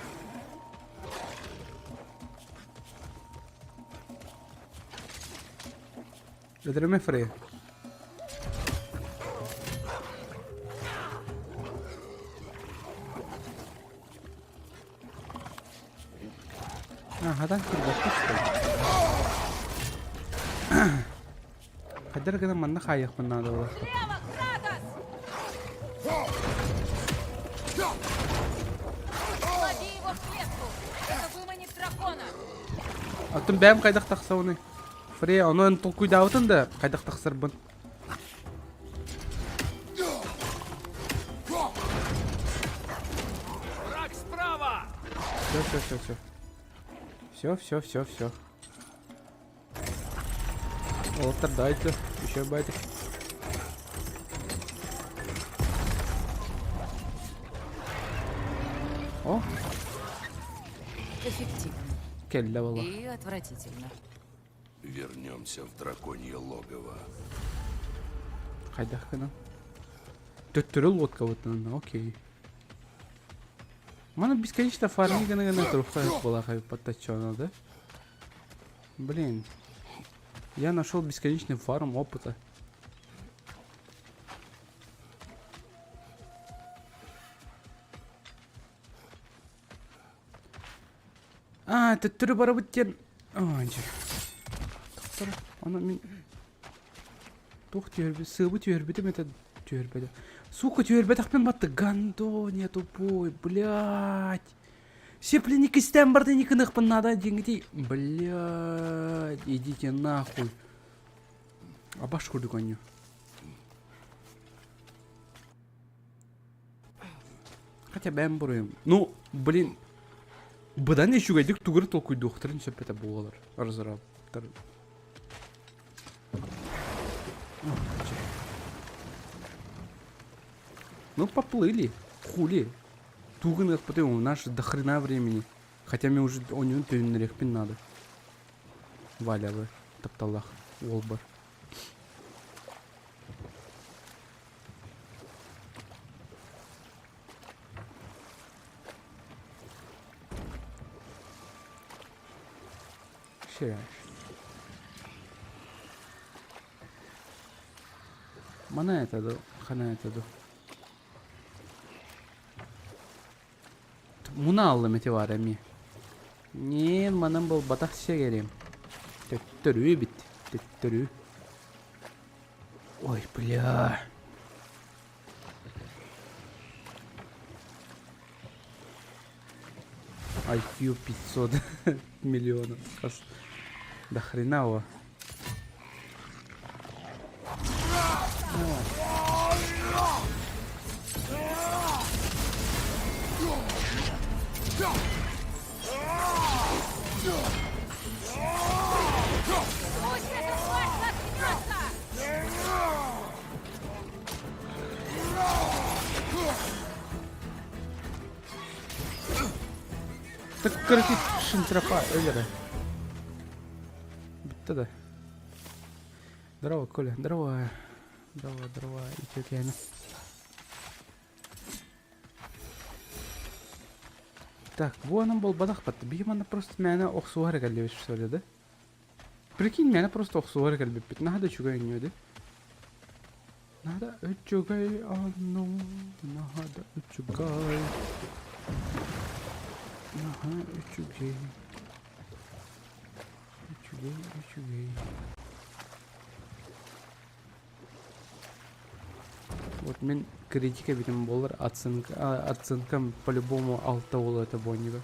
Өлөрүмэ Фрея. А, хатан кирбэккэ что ли? Хайдах гынан манна хаайыахпын наада буолар. Слева, Кратос! Лови его в клетку! Это выманит дракона! Оттон бэйэм хайдах тахсабыный? Фрея, ону эн толкуйдаабытын да хайдах тахсарбын. Враг справа! Все, все, все, все. Все, все, все, все. Уолаттар дайте, еще байтик. О, Эффективно. кэллэ буолла. И отвратительно. Вернемся в драконье логово. Хайдах гынан? Төттөрү лодкабытынан, окей. Маны бесконечно фарми гына гына турукка буолаха подточено, да? Блин. Я нашел бесконечный фарм опыта. Аа, төттөрү барабыт диэн. Аа, дьэ. Тохтор. Аны мин туох түһэрбит, сыабы түһэрбитим этэ түһэрбэтэ. Сука, түһэрбэтэхпин батты. Гандония тупой, блядь. Сеплини кистээн барда не гыныахпын наада диэҥҥитий. Блядь, идите нахуй. Абаш курдук оонньуу. Хотя бэйэм буруйум. Ну, блин, быдан үчүгэйдик тугу толкуйдуохтарын сөп этэ буолар. Разработтар. Ну, поплыли. Хули. Тугу гыныахпытый, у нас же до хрена времени. Хотя мне уже оонньуун төннөрүөхпүн надо. Валявы тапталлаах уолбар. Шираш. Мана это ду, хана это ду. Муна аллым эти бар эми. Не, манан буолбатах сиэгэрим. Төттөрү эбит, төттөрү. Ой, бля. IQ 500 миллионов. До хрена его. Пусть эта тварь заткнется! Так, короче, шинтропа, өлөрө. Бүттэ да. Здорово, Коля, здорово. Здорово, здорово, үтүөкээнэ. Так, буонан буолбатах батта. Биһи манна просто мээнэ охсуһар кэллибит что ли, да? Прикинь, мээнэ просто охсуһар кэлбиппит. Наһаа да үчүгэй оонньуу да. Наһаа да үчүгэй оонньуу, наһаа да үчүгэй. Наһаа үчүгэй. Үчүгэй, үчүгэй. Вот мин критика эбитим буоллар оценка, оценкам по-любому алта буолуо этэ буонньуга.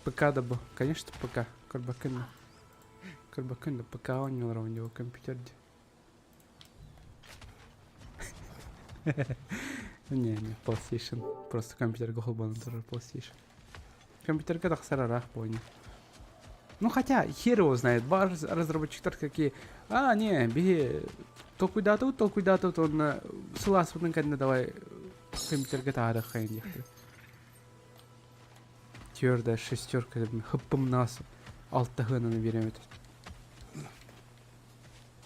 ПК да бу. Конечно, ПК. Көрбөккүн да. Көрбөккүн да ПК оонньуулар оонньуу компьютер дии. Не, не, PlayStation. Просто компьютерга холбонон турар PlayStation. Компьютерга тахсар ыраах буолуо. Ну хотя, хер его знает, бар разработчиктар какие. А, не, биһи толкуйдаатыбыт, толкуйдаатыбыт уонна сылааспытын кэннэ давай компьютерга таһаарыаххайын диэхтэрэ. Твердая шестерка хыппымнаас алта сыананы биэрэм этэ.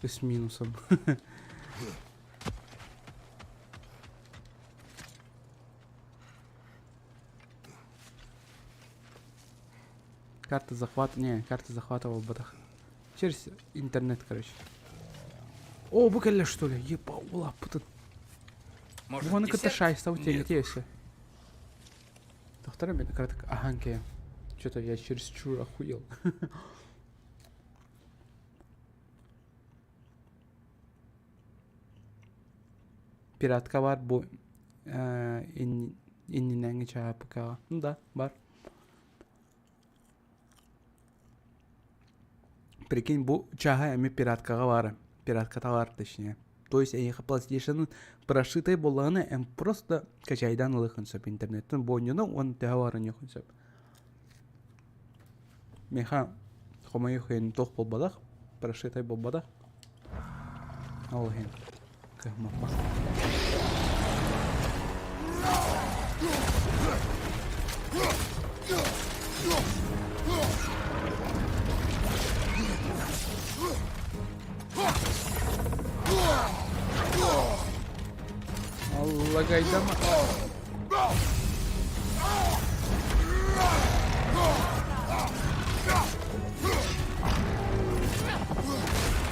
С минусом. Карта захвата, не, карта захвата буолбатах. Через интернет, короче. О, бу кэллэ что ли? Еба, улааппытын. Может, Буһаны кытта десерт? шайстабыт Нет диэн өссө. Доктор, мен кыратык аһаан кэйэм. Что-то я чересчур охуел. Пиратка бар бу иннинээҥи чаапыкаҕа. Ну да, бар. Прикинь, бу чааһа эмиэ пираткаҕа баара. Пиратката баар точнее. То есть эйиэхэ PlayStation прошитай буоллаҕына эн просто качайдаан ылыаххын сөп интернеттэн буонньуну уонна төһө баар оонньуоххун сөп. Миэхэ хомойуох иһин туох буолбатах, прошитай буолбатах. Ол иһин кыһаммаппын. Аллагайдама.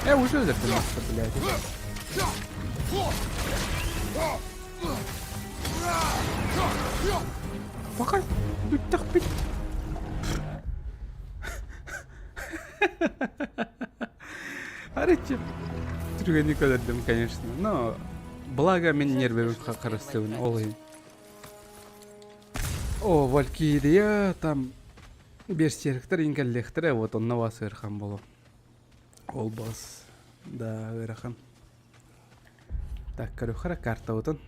Э, уже өлөрдүм блядь. Пока бүттэхпит. Арычы. Түргэнник өлөрдүм, конечно. Но благо мин нервебин харыстыбын ол иһин. О, Валькирия там берсерктер иҥкэллиэхтэрэ, вот онно бас ыарахан боло. Ол бас, да, ыарахан. Так, көрүөххэ картабытын.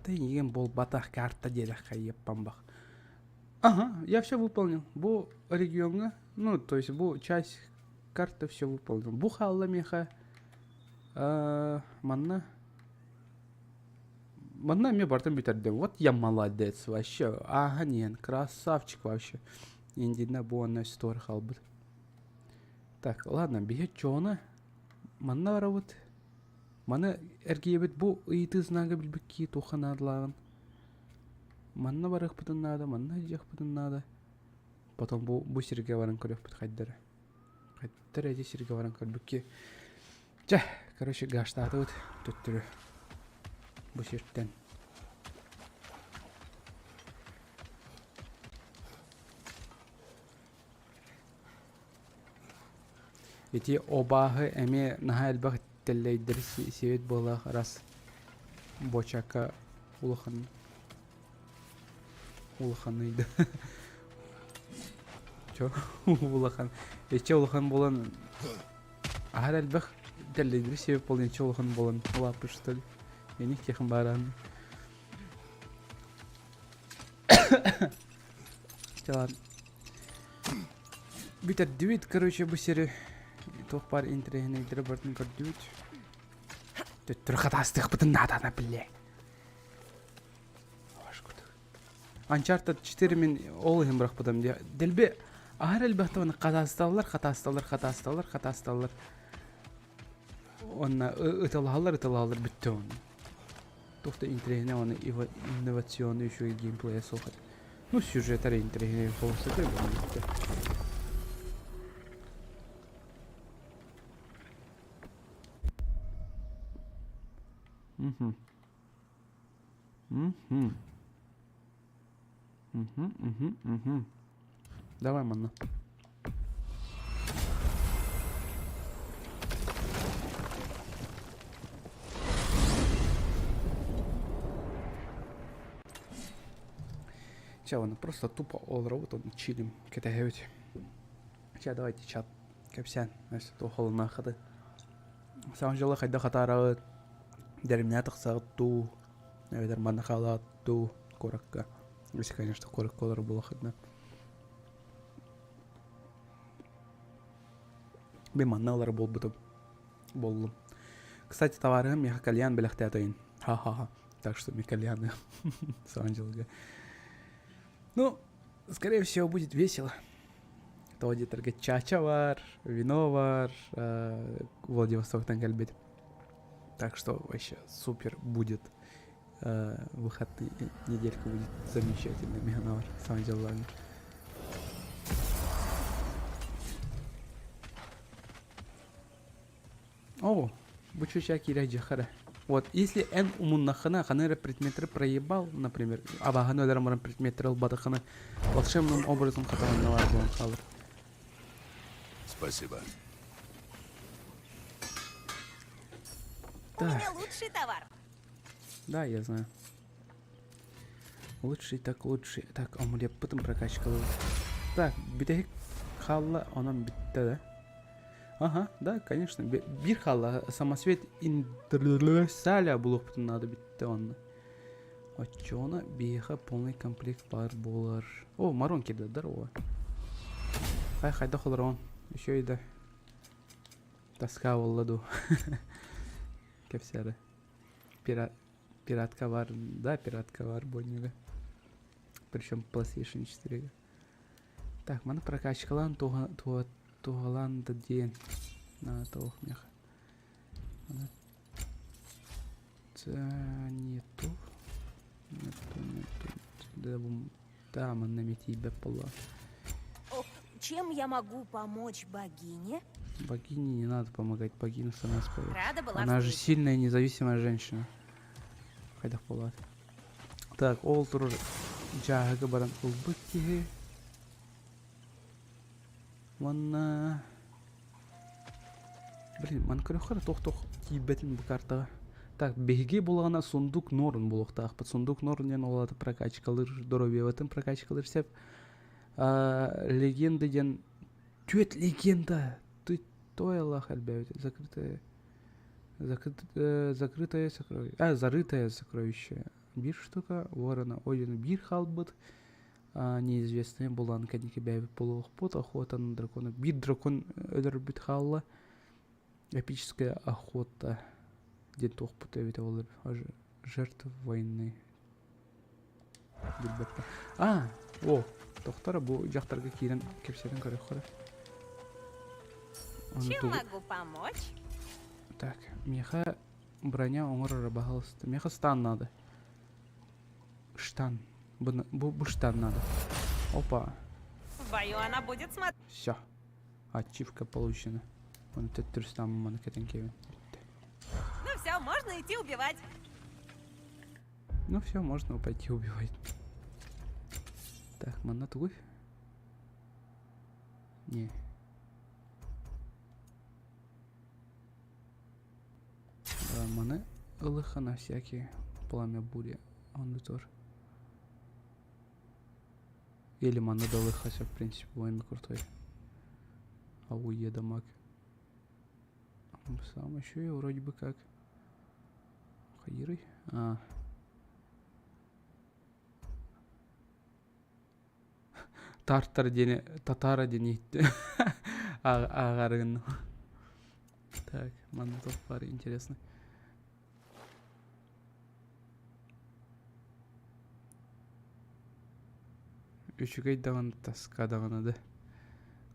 Да иген буолбатах карта диэтэххэ еппамбах. Ага, я все выполнил. Бу региоҥҥа, ну, то есть бу часть карты все выполнил. Бу хаалла миэхэ манна манна эмиэ барытын бүтэрдим. Вот я молодец вообще. Ааһан иһэн красавчик вообще. Индина бу онно история хаалбыт. Так, ладно, биһи чоона манна барабыт. Маны эргийэбит бу ыйытыы знага билбит кии туохха наадалааҕын. Манна барыахпытын наада, манна сылдьыахпытын наада. Потом бу, бу сиргэ баран көрүөхпүт хайдара. Хайдара ити сиргэ баран көрбүккэ. Чэ, короче, гаштаатыбыт төттөрү. Бу сиртэн. Ити обааһы эмиэ наһаа элбэх тэллэйдэри сиэбит буоллаах раз бочака улахан улаханый да чё улахан эче улахан буолан аһар элбэх тэллэйдэри сиэбит буолан эче улахан буолан улааппыт что ли я не тех баран Ладно. Бүтэрдибит, короче, бу сири туох баар интэриэһинэйдэри барытын көрдүбүт. Төттөрү хатаастыахпытын наадана биллэ. Uncharted 4 мин ол иһин бырахпытым дии. Дэлби аһар элбэхтэ уонна хатаасталлар, хатаасталлар, хатаасталлар, хатаасталлар. Уонна ыталаһаллар, ыталаһаллар бүттэ уонна. Туох да интэриэһинэй уонна инновационный үчүгэй геймплейа суох этэ. Ну, сюжет эрэ интэриэһинэй соҕус этэ бүттэ. Мгм. Мгм. Мгм, мгм, мгм. Давай манна. Чэ, аны просто тупо олоробут, оны чилим кэтэһэбит. Чэ, давайте чат кэпсээн, өссө туох холуннааххыты. Саҥа дьылы хайдах атаараҕыт, дэримнээ тахсаҕыт дуу, эбэтэр манна хаалаҕыт дуу куоракка. Если, конечно, куоракка олорор буоллаххытына. Мин манна ылар буолбутум. Буоллум. Кстати, товарыһым миэхэ кальян бэлэхтээтэ Ха-ха-ха. Так что мне кальяны Саҥа дьылга. Ну, скорее всего, будет весело. Тоҕо диэтэргэ чача бар, вино бар, Владивостоктан кэлбит. Так что вообще супер будет. Выходные неделька будет замечательная. Миһанавар, саҥа дьыллааҥҥа. О, бу чуча киирэ дьахара. Вот, если эн умуннаххына, ханы эрэ предметри проебал, например, абааһыны өлөрөн баран предметтери ылбатаххына, волшебным образом хатыланна баар буолан хаалар. Спасибо. У меня лучший товар. Да, я знаю. Лучший так лучший. Так, омулеппытын прокачкалыы. Так, бүтэһик хаалла, онон бүттэ да. Ага, да, конечно. Биир хаалла самосвет индерсаля булуохпутун наада бүттэ онно. Оччоҕуна биһиэхэ полный комплект баар буолар. О, Марон киирдэ, здорово. Хай хайдах олороҕун? Үчүгэй да. Тоска буолла дуу. Кэпсээри. Пира... Пиратка бар, да, пиратка бар бонньуга. Причем PlayStation 4-гэ. Так, маны прокачкалаан туһалаан да диэн. На, туох меха. Нету. Нету, нету. Да, манна эмиэ тиийбэт буолла. Чем я могу помочь богине? Богине не надо помогать, богиня сама справится. Рада была Она же встрече. сильная и независимая женщина. Хайдах буолаат. Так, ол турар дьааһыга баран ылбыт киһи. Уонна... Блин, маны көрөххө туох-туох тиийбэтин бу картаҕа. Так, биһиги булаҕына сундук норун булуохтаахпыт. Сундук норун диэн ол аата прокачкалыыр, здоровьебытын прокачкалыыр сөп. Легенда диэн түөрт легенда! Ты той Аллах элбээбит. Закрытая закрытое, закрытое сокровище. А, зарытое сокровище. Биир штука, ворона Одина биир хаалбыт. Неизвестный булан кэнники бэйэбит буолуохпут. Охота на дракона. Биир дракон өлөрбүт хаалла. Эпическая охота диэн туохпут эбитэ буолар. Жертв войны. Билбэппин. А, о, тохтор бу дьахтарга киирэн кэпсэтэн көрүөххэ. Чем могу помочь? Так, миэхэ броня оҥорор баһалыста. Миэхэ стан надо. Штан. Бу, бу, бу штан надо. Опа. В бою она будет смотреть. Все. Ачивка получена. Оны төттүрүстан маны кэтэн киэбин. Ну все, можно идти убивать. Ну все, можно пойти убивать. Так, манна тугуй. Не. Маны ылыха на всякие пламя бури. Он тоже. Или маны да ылыхася, в принципе, воин крутой. Ауе дамаг. Сам еще и вроде бы как. Хайры. А. Тартар диэни татара диэн иһиттим. Ааҕарыгын. Так, манна туох баар интересно. Үчүгэй даҕаны тоска даҕаны да.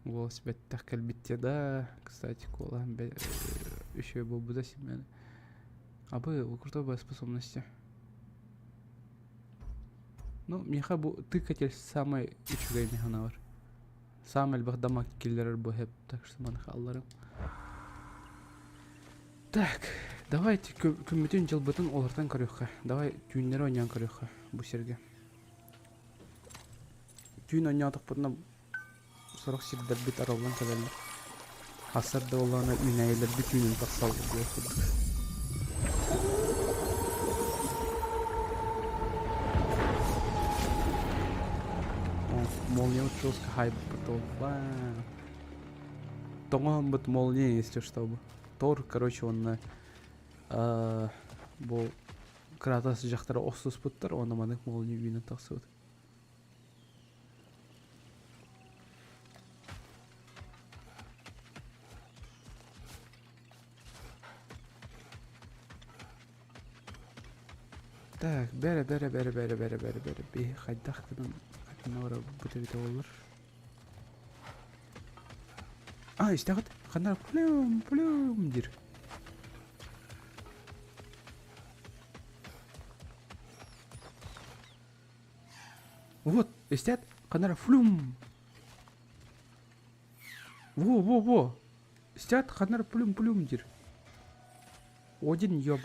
Голос бэттэх кэлбиттэ да. Кстати, куолаһым үчүгэй буолбута симмэни. Абы, у крутого способности. Ну, миэхэ бу тыкатель самай үчүгэй механа бар. Саамай элбэх дамаг киллэрэр бу хэп, так что маны хаалларым. Так, давайте күммүтүн дьылбытын олортон көрүөххэ. Давай түүннэри оонньоон көрүөххэ бу сиргэ. Түүн оонньоотохпутуна сорох сирдэрбит арыллан кэлэллэр. Хассар да буоллаҕына үүнээйилэрбит үүнэн тахсаллар диэх курдук. Молния жестко хайп потолла. Тоҥоһоммут молния если чтобы. Тор, короче, онно бу Кратос дьахтара охсуспуттар, уонна маннык молния үүнэн тахсыбыт. Так, бэрэ бэрэ бэрэ бэрэ бэрэ бэрэ бэрэ биһи хайдах гынан хатына барабыт эбитэ буоллар. А, истэҕит? Ханна плюм плюм диир. Вот, истят? Ханна флюм. Во, во, во. Истят, ханна плюм плюм диир. Один ёб.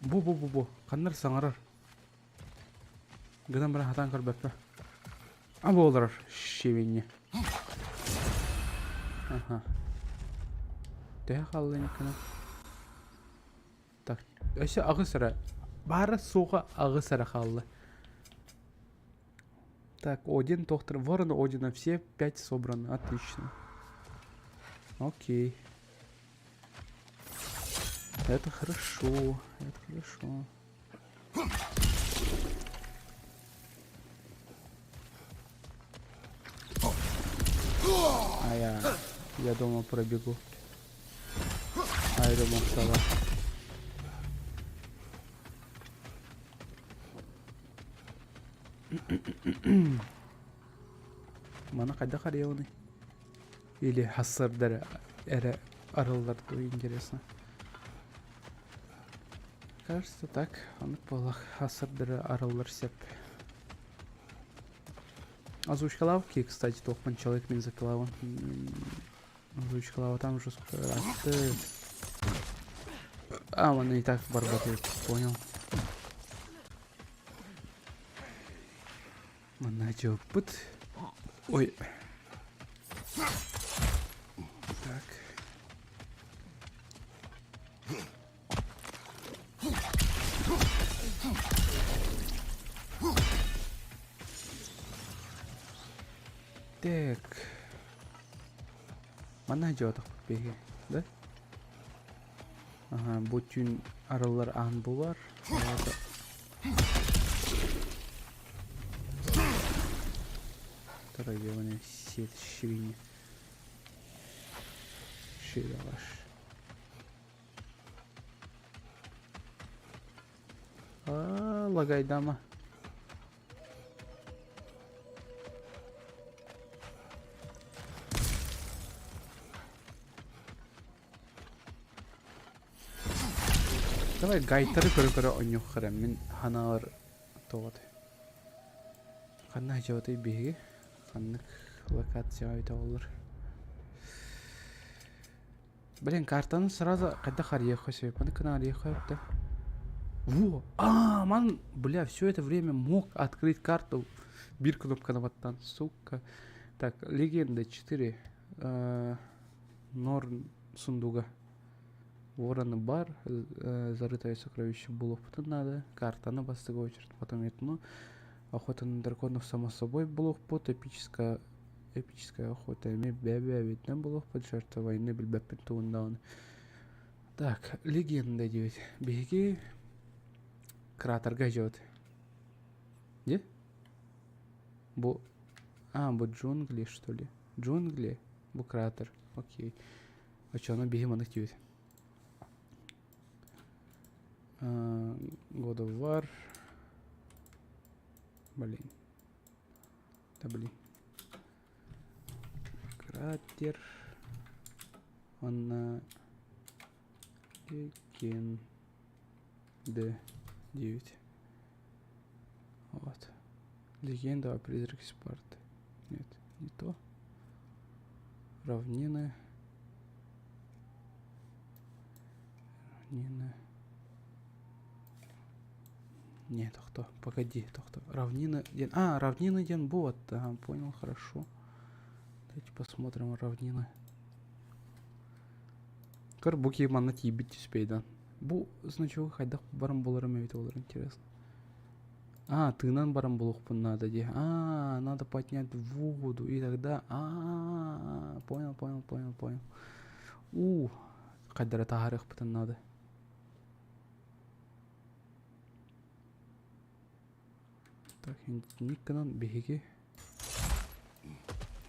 Бу бу бу бу. Ханна саҥарар. Гынан баран хатаан көрбөппө. А бу олорор щебенье. Аха. Төһө хаалла инниккина? Так, өссө аҕыс эрэ. Баара суоҕа аҕыс эрэ хаалла. Так, Один, Тохтер, Ворона, Одина, все пять собраны. Отлично. Окей. Это хорошо, это хорошо. А я, я думал пробегу. А я думал сова. Маны хайдах арыйабыный? Или хассардар эрэ арыллар дуу интересно. Кажется так. Оннук буоллах асырдары арыллар сөп. Озвучкалаабыт кстати, туохпун человек мин закылаабын. Озвучкалаабатам уже ыраатты. А, он и так барбат понял. Манна дьылпыт. Ой. Так. Так. Манна дьоотохпут биһиги, да? Ага, бу түүн арыллар аан булар. Вторая сеть ширине. Шире ваш. А, лагайдама. Давай гайтары көрө-көрө онньуохха эрэ мин ханаалар тоҕо Ханна сылдьабытый биһиги? Ханнык локацияҕа эбитэ буоллар? Блин, картаны сразу хайдах арыйыахха сөп? Маны гына арыйыахха сөп да? Во! А, ман, бля, все это время мог открыть карту. Биир кнопканы баттаан, сука. Так, легенда 4. Э, Норн сундуга. Вороны бар, э, зарытое сокровище булуохпутун надо. Картаны бастакы очередь, потом этну. Охота на драконов само собой булуохпут. Эпическая эпическая охота эмиэ бэйэ-бэйэбитинэн булуохпут. Жертва войны билбэппин тугун даҕаны. Так, легенда диэбит. Биһиги кратерга дьиэбит. Где? Бу... А, бу джунгли, что ли? Джунгли? Бу кратер. Окей. Оччону биһи маннык диэбит. God of War. Блин. Да блин. Кратер. Онно Легенды 9. Вот. Легенда о призраке Спарты. Нет, не то. Равнины. Равнины. Не, тохто, погоди, тохто. Равнины день. А, равнины день бот. Ага, понял, хорошо. Давайте посмотрим равнины. Көр, бу киһи манна тиийбит түспэйдан. Бу значок хайдах баран буларым эбит олор интересно. А, тыынан баран булуохпун наада дии. А, надо поднять воду, и тогда... А, понял, понял, понял, понял. У, хайдара таһаарыахпытын наада. Так, инник гынан биһиги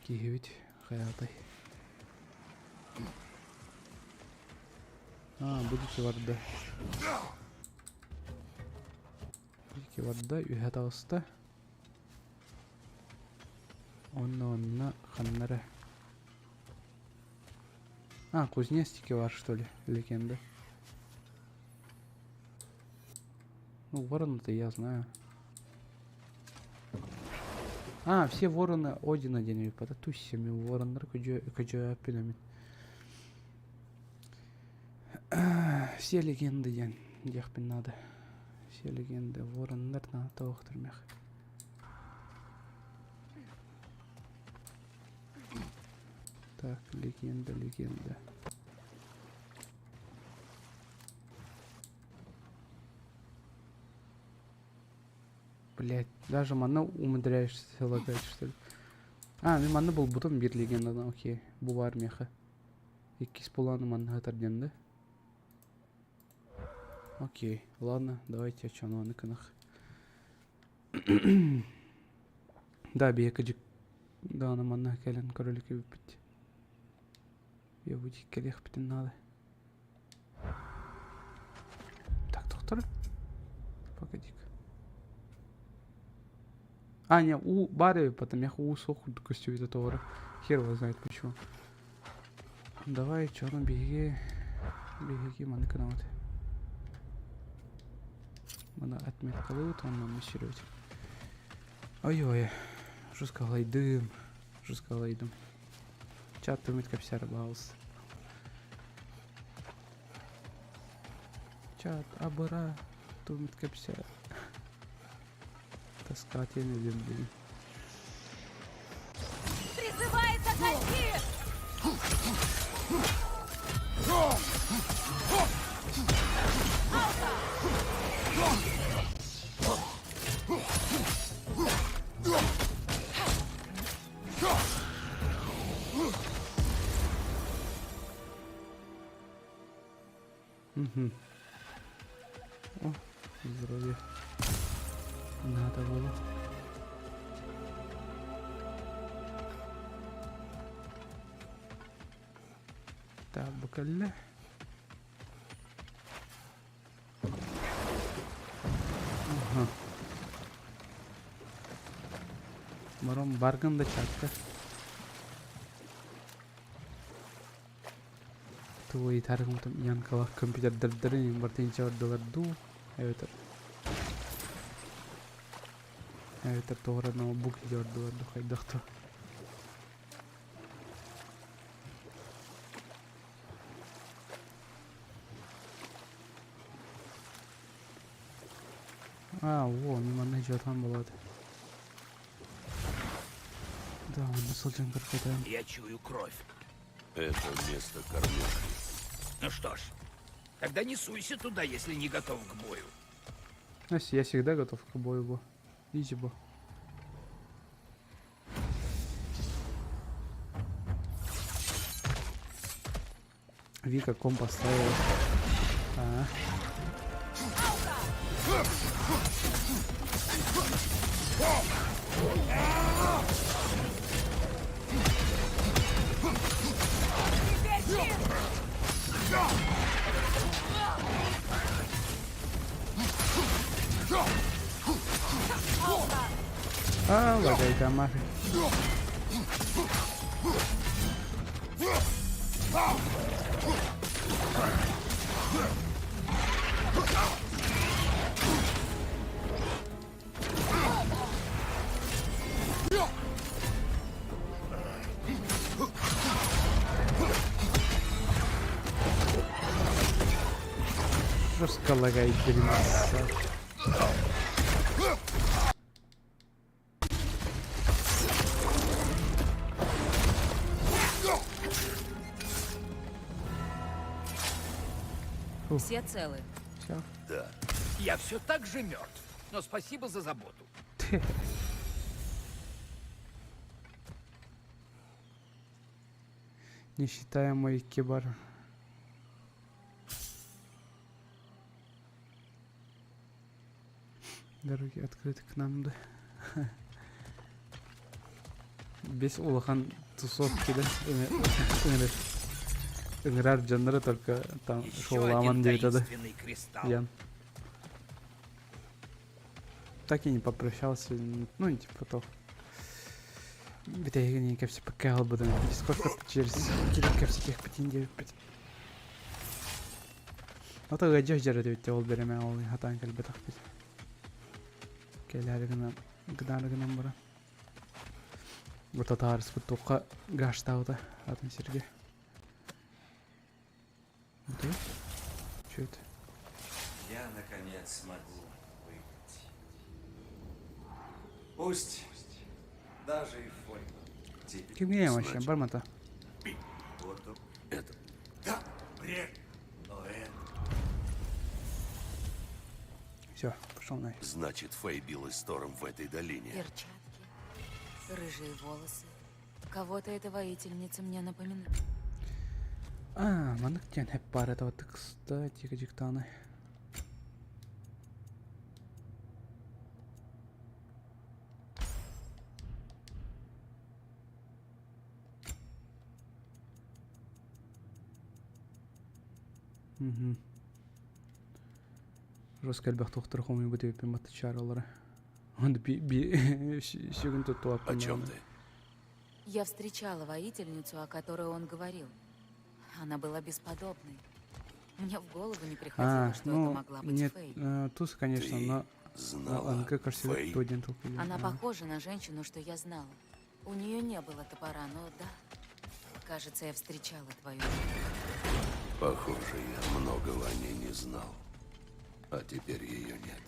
киһибит хайаатай. А, бу диэки барда. Диэки барда, үһэ таҕыста. Онно онно ханнара. А, кузнец бар, что ли, легенда. Ну, ворона-то я знаю. А, все вороны Одина диэн эбит туссами вороннар көдьөөппүн Все легенды диэн диэхпин надо. Все легенды вороннар на тоохтормех. Так, легенда, легенда. Блять, даже манна умудряешься лагать, что ли? А, мен манна булбутум биир легенданы, окей. Бу баар миэхэ. Иккис булааны манна сытар диэн да? Окей, ладно, давайте очону гынах. Да, биһиэхэ дьик даҕаны манна кэлэн көрөлүк эбиппит. Ябутик кэлиэхпитин наада. Так, доктор. Погоди-ка. А, не, у баар потом я уу суох курдук көстүбүтэ тоҕо Хер его знает почему. Давай, чё там, беги. Беги, маннык гынабыт. Маны отметкалыыбыт уонна онно сүүрэбит. Ой-ой, жускалайдым, жускалайдым. Чат түмүт кэпсээр баалыс. Чат абыра түмүт кэпсээр. Тоска тиэн өлүм бүгүн. Призывает огоньки! Угу. О, здоровье. Надо было. Так, бу кэллэ. Ага. Барон баргын да чатка. Тугу ыйытаарыгым Янкалаах компьютердэрдэрин барытын чабардылар дуу эбэтэр эбэтэр тоҕо эрэ ноутбук илдьэ дуу хайдах дуу. А, во, мин манна дьиэтэн буолуо Да, онно сылдьан көрбөтөм. Я чую кровь. Это место кормежки. Ну что ж, тогда не суйся туда, если не готов к бою. Я всегда готов к бою, бо. Изи, бо. Вика ком поставила. А. А, лагайка мафия. Жестко лагает дерьмаса. Все целы. Все. Да. Я все так же мертв, но спасибо за заботу. Не считая мой кибар. Дороги открыты к нам, да. Весь улахан тусовки, да? Ыҥырар дьоннору только там Еще шоуламан один диэбитэ да. таинственный кристалл. Ян. Так и не попрощался, ну, типа то. Бүтэһигин кэпсэппэккэ хаалбытым. Дискордка через кэпсэтиэхпитин диэбиппит. Ото ыадьах дьарыт эбит ол береме ол хатаан кэлбэтэхпит. Кэлээри гынан гынаары гынан баран. Бу татаарыспыт туохха гаштаабыта атын сиргэ. Вот Что это? Я, наконец, смогу выйти. Пусть даже и в форме. Теперь Кимҥэ вообще бармата? вот он. Это Да, бред. Но это... Все, пошел нафиг. значит, Фэй билась с Тором в этой долине. Перчатки, рыжие волосы. Кого-то эта воительница мне напоминает. А, маннык диэн хэп баар этого кстати, дьыктааны. Угу. Жестко элбэх туохтар хомуйбут эбиппин баттычааралара. Он би би сүгүн О туттуаппын чем даҕаны. ты? Я встречала воительницу, о которой он говорил. Она была бесподобной. Мне в голову не приходило, А, что это ну, могла быть нет, Фэй. туз, конечно, Ты но знала АНГ көрсүбэт Фэй? дуо диэн толкуйдуом. Она похожа на женщину, что я знала. У нее не было топора, но да. Кажется, я встречала твою мать. Похоже, я многого о ней не знал. А теперь ее нет.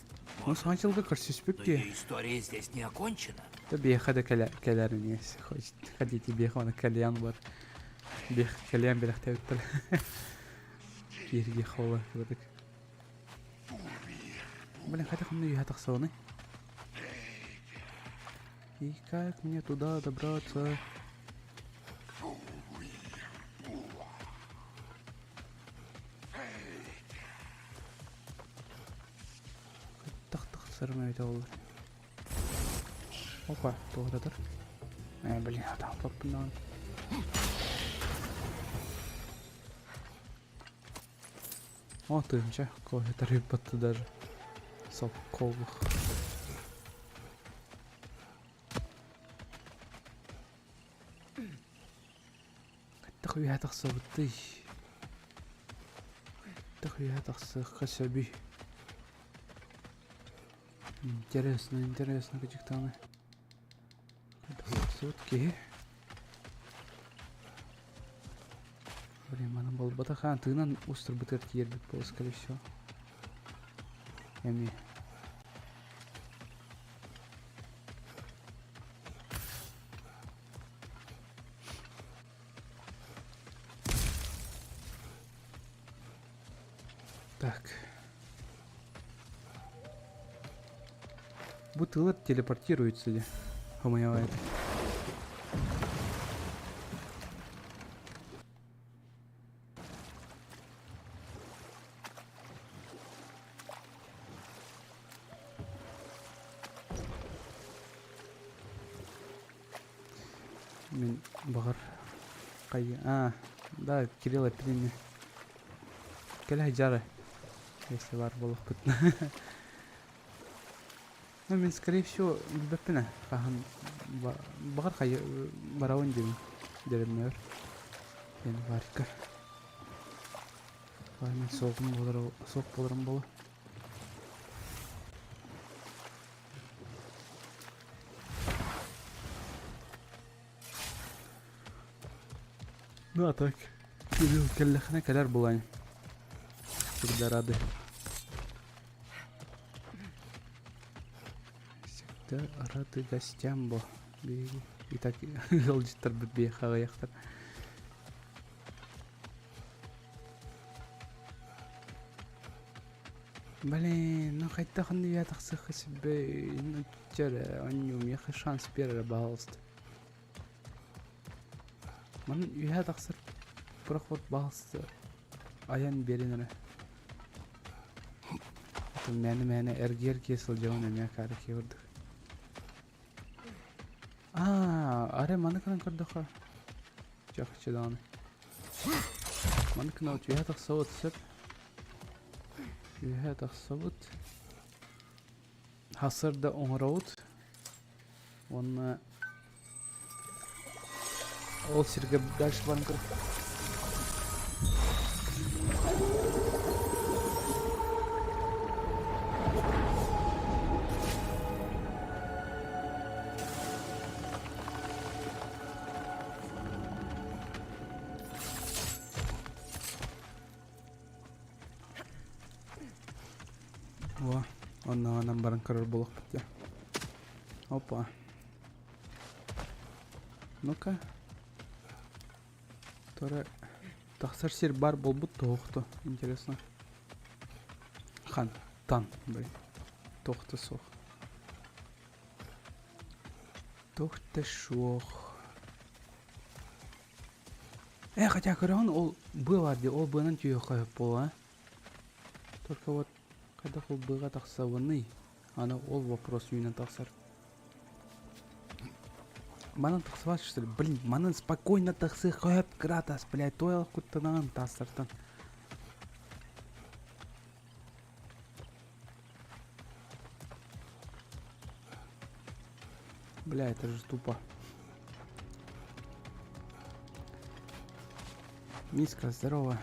Ну, саҥа дьылга көрсүспүт Но дии. ее история здесь не окончена. Да биэхэ да кэлэ кэлэрин если хочет. Хотите биэхэ уонна кальян бар. Биэх кальян бэлэхтээбиттэр. Киирги хола кыбытык. Блин, хотя ханна үһэ тахсабыный. И как мне туда добраться? Тах тахсарым эбитэ буоллар. Опа, туоратар. Э, блин, атааппаппын даҕаны. О, тыынча, кофе тарыйбатты даже. Совковых. Хайдах үөһэ тахсыбытый? Хайдах үөһэ тахсыахха сөбүй? Интересно, интересно, кычыктааны. Хайдах тахсыбыт киһи? Блин, манан буолбатах аа, тыынан устарбытыгар тиийэрбит буолуо, скорее всего. Эмиэ. Так. Бу тылар телепортируются дии. Хомойоҕо Мин баҕар хайа аа да Кирилл эппитин кэлэ сылдьаары если баар буолуохпутуна Ну мин скорее всего билбэппин ээ хаһан баҕар хайа барабын диэбин дэриэбинэбэр диэн Варька мин суоҕум буолар суох буоларым буолуо Ну а так, Кирилл кэллэххинэ кэлэр булаан. Всегда рады. Всегда рады гостям бо. И так ыалдьыттарбыт биэхэ аҕыйахтар. Блин, ну хайдах онно тахсыахха сөбүй? Ну чэ эрэ, оонньуу, миэхэ шанс биэр эрэ, пожалуйста. Манан үөһэ тахсар проход пожалуйста айан биэрин эрэ. Мээнэ-мээнэ эргийэ-эргийэ сылдьабын эмиэ акаары киһи курдук. Аа, арай маны гынан көрдөххө чахчы даҕаны. Маны гынан үөһэ тахсабыт сөп. Үөһэ тахсабыт. Хасыр да оҥоробут. Уонна ол сиргэ дальше баран көр. О, оннооҕунан баран көрөр буолуохпут дии. Опа. Ну-ка. Тура тахсар сир бар буолбут туохто интересно. Хан, тан, блин. Туохта суох. Туохта суох. Э, хотя көрөҕүн ол быа баар дии, ол быанан түһүөххэ сөп буолуо, а? Только вот хайдах ол быаҕа тахсабыный? Аны ол вопрос үүнэн тахсар. Манан тахсыбат что ли? Блин, манан спокойно тахсыахха сөп, Кратос, блядь, той куттанаҕын таастартан. Бля, это же тупо. Миска, здорово.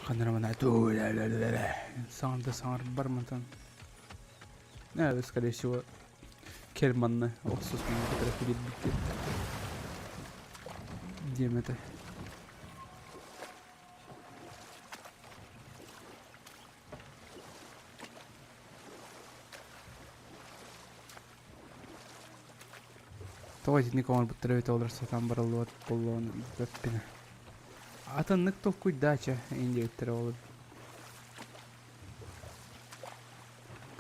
Ханна Саҥарда саҥарбар мантан. Э, скорее всего, кэл манна охсус кэлбит диэм этэ. Тоҕо итинник оҥорбуттара эбитэ олор сатаан барыллыбат буоллаҕына билбэппин. Атыннык толкуйдаача индиэттэрэ ол.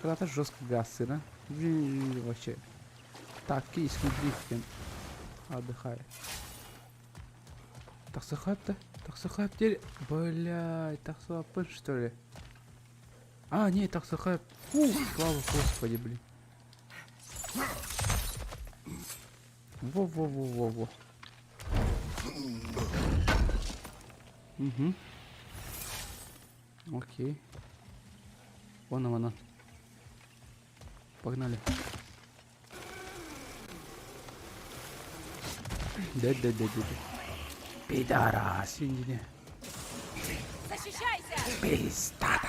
Когда-то жестко газ сына. Вообще. Так, киевский дрифтинг. Отдыхай. Тахсыхап-то? Тахсыхап теперь... Блядь, тахсыхаппын что ли? А, не, тахсыхап. Фу, слава господи, блин. Во-во-во-во-во. Угу. Окей. Вон она. Погнали. Да, да, да, да, да. Пидорас, иди. Защищайся! Пиздата.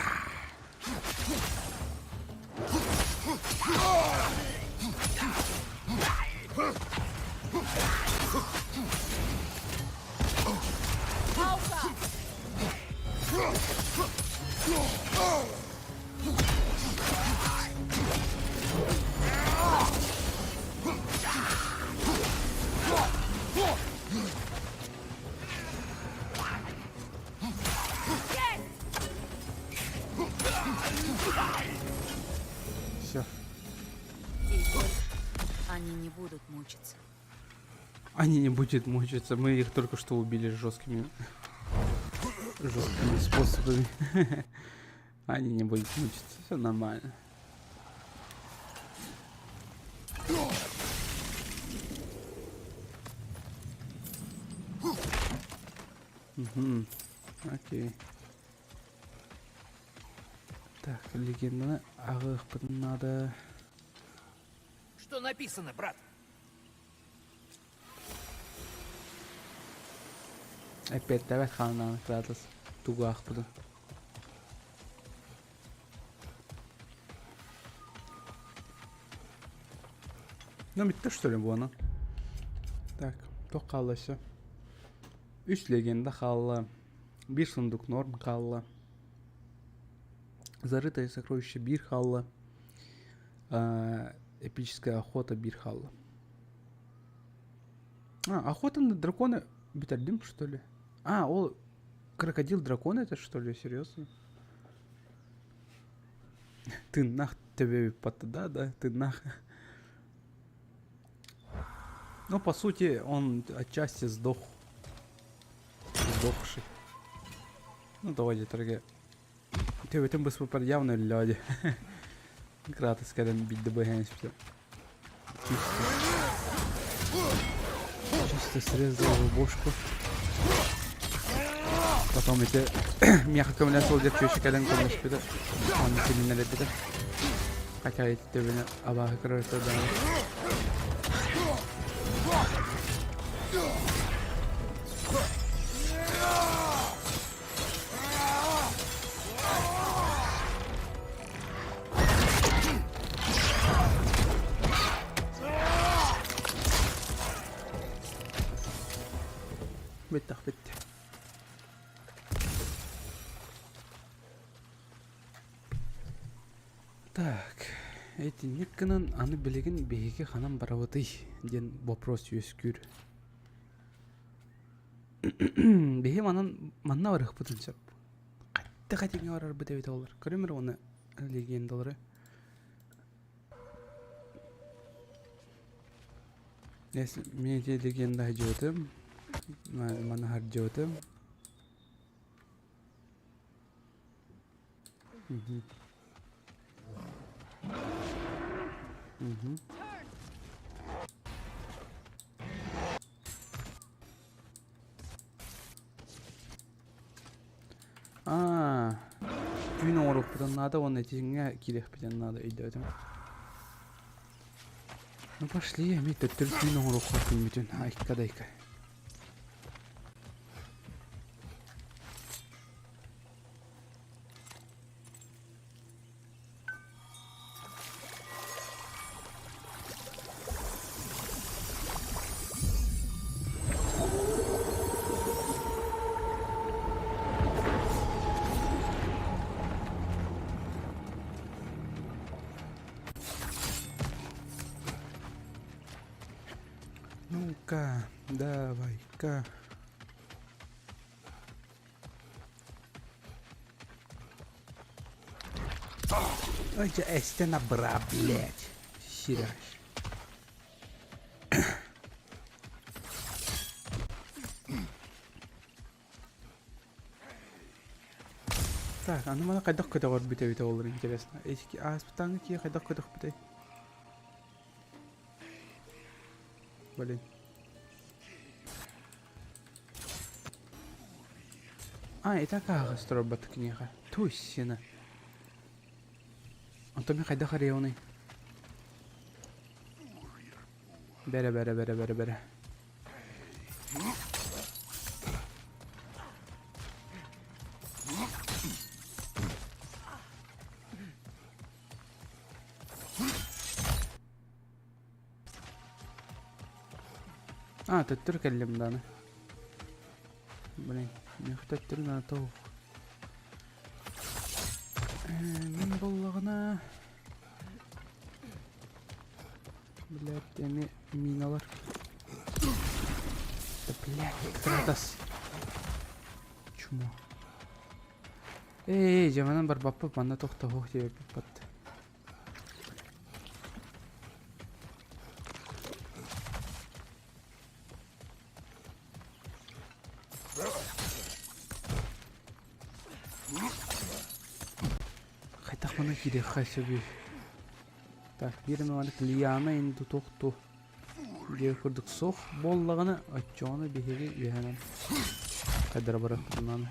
Паука! Все. Теперь они не будут мучиться. Они не будут мучиться. Мы их только что убили жесткими жесткими способами. Они не будут мучиться. Все нормально. Угу. Окей. Так, легенданы ааҕыахпытын надо. Что написано, брат? Эппиэттээбэт хааннаан Кратос тугу аахпытын. Ну, бүттэ что ли буолан? Так, туох хаалла өссө? Үс легенда хаалла, биир сундук норм хаалла, зарытое сокровище биир хаалла, эпическая охота биир хаалла. А, охота на дракона бүтэрдим, что ли? А, ол крокодил дракон это что ли, серьезно? Ты нах тебе да, да, ты нах. Ну, по сути, он отчасти сдох. Сдохший. Ну, давайте, дорогие. Төбөтүн быспыппар явно өллөө Кратос кэлэн биирдэ быһан испитэ. Чисто. Чисто срезал его бошку. Потом эти миэхэ көмөлөөн сылдьар чүөчэ кэлэн көмөлөспүтэ. Онно тилиннэрбитэ. Хотя эти төбөнү абааһы көрөртө даҕаны. Бүттэх бүттэ. Так, итинник гынан аны билигин биһиги ханан барабытый диэн вопрос үөскүүр. Биһи манан манна барыахпытын сөп. Хайдах этиҥҥэ барарбыт эбитэ буоллар. Көрүм эрэ уонна легендалары. Если мне эти легенда дьыбытым, маны хардьыбытым. Мгм. Мгм. Аа, түүн оҥоруохпутун наада уонна итиҥҥэ киириэхпитин наада өйдөөтүм. Ну пошли, эмиэ төттөрү түүн оҥоруохха күммүтүн айка дайка. Ну-ка, давай-ка. Ой, дьэ, эстэн абыра, блядь. Сираш. Так, аны маны хайдах көтөҕөрбүт эбитэ буоллар интересно. Эчки ааспытааҥҥы киһи хайдах көтөхпүтэй? Блин. А, и так ааҕас турарбат киниэхэ. Туй сена. Онтон мин хайдах арыйабыный? Бэрэ бэрэ бэрэ бэрэ бэрэ. А, төттөрү кэллим даҕаны. Блин, миэхэ төттөрү наада суох. Мин буоллаҕына... Блядь, эми миналар. Да блядь, Кратос. Чмо. Эй, дьэ манан барбаппыт, манна тохтоһуох диэбиппит. Хайдах маны киириэххэ сөбүй? Так, биир эмэ маннык лиана инду тохту диэ курдук суох буоллаҕына, оччоҕуна биһиги үөһэнэн хайдара барыахпытынан.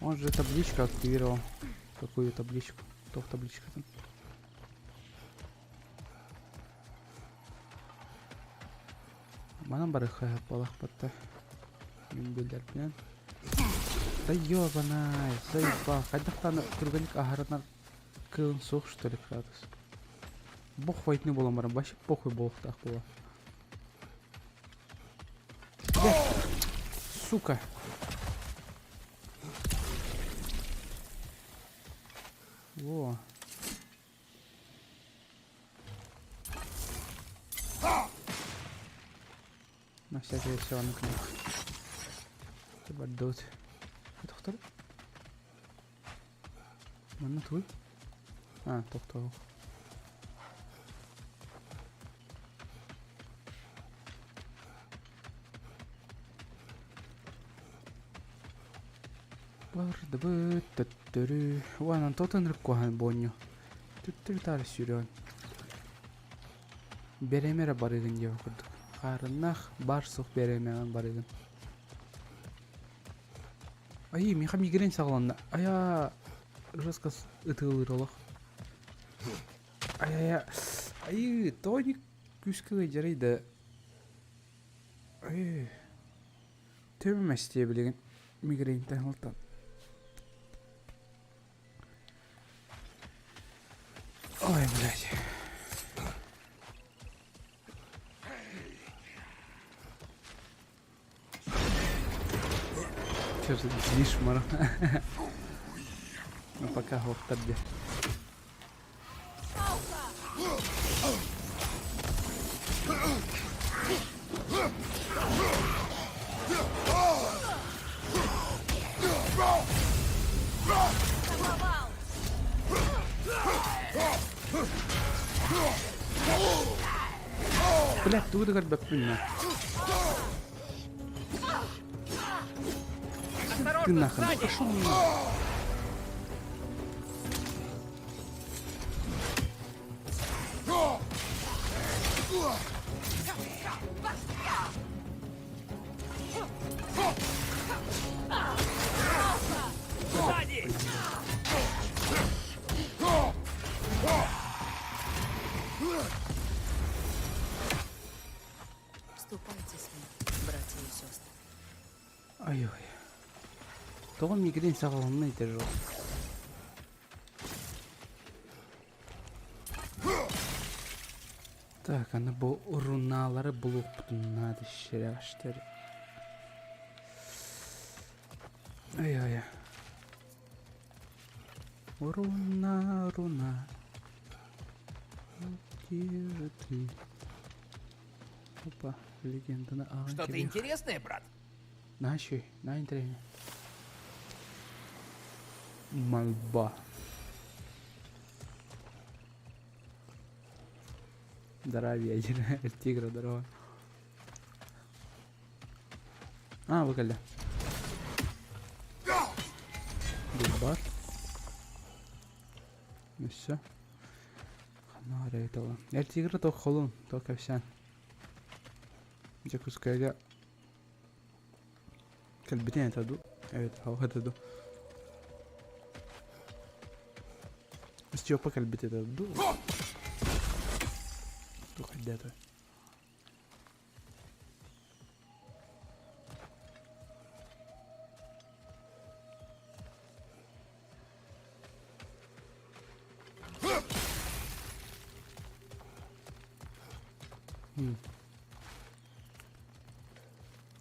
Он же табличку активировал. Какую табличку? Туох табличкатын? Манан барыахха буолахпатта. Мин билэрбинэн. Да ёбанай, заебал. Хайдах түргэнник аһарынар кыын суох что ли Кратос? Бог войны буолан баран вообще похуй буолуохтаах буола. Сука. Во. На всякий все на книг. Бардут. Тохтор. Манна туй? А, тохтоо. Бардыбыт төттөрү. Уонан тотон ырыккуһан буонньу. Төттөрү таары сүүрүөн. Бэрээмэ эрэ барыгын диэбит курдук. Хаарыннаах баар суох бэрээмэҕин барыгын. Ай, миэхэ мигрень саҕаланна. Айаа, жестко ытыалыыр олох. Ай-ай-ай, айыы, тоҕо күүскэ ыалдьарый да. Ай, төбөм эстиэ билигин мигреньтэн ылтан. Ой, блядь. Че же злишь, Мара? Ну пока хоқтар де. Блядь, тугу да көрбөппүн мэ. Ты нахрен. Пошел Ступайте с ним, братья и сестры. Ай-ой. Тоҕо мигрень саҕаланна ити жол. Так, аны бу руналары булуохпутун наада щеряштер. Ай-ай. Руна, руна. Где же ты? Опа, легенданы ааҕан Что-то кэбиһиэх. интересное, брат? Наһаа үчүгэй, наһаа интэриэһинэй. Мольба. Здоровья, Эль Тигра, здорово. А, бу кэллэ. Бар. И все. Ханна этого. Эль Тигра то холун, то кэпсээн. Дьокуускайга кэлбитин этэ дуу? Эбит, этэ дуу? Степа кэлбит этэ дуу? Туох хайда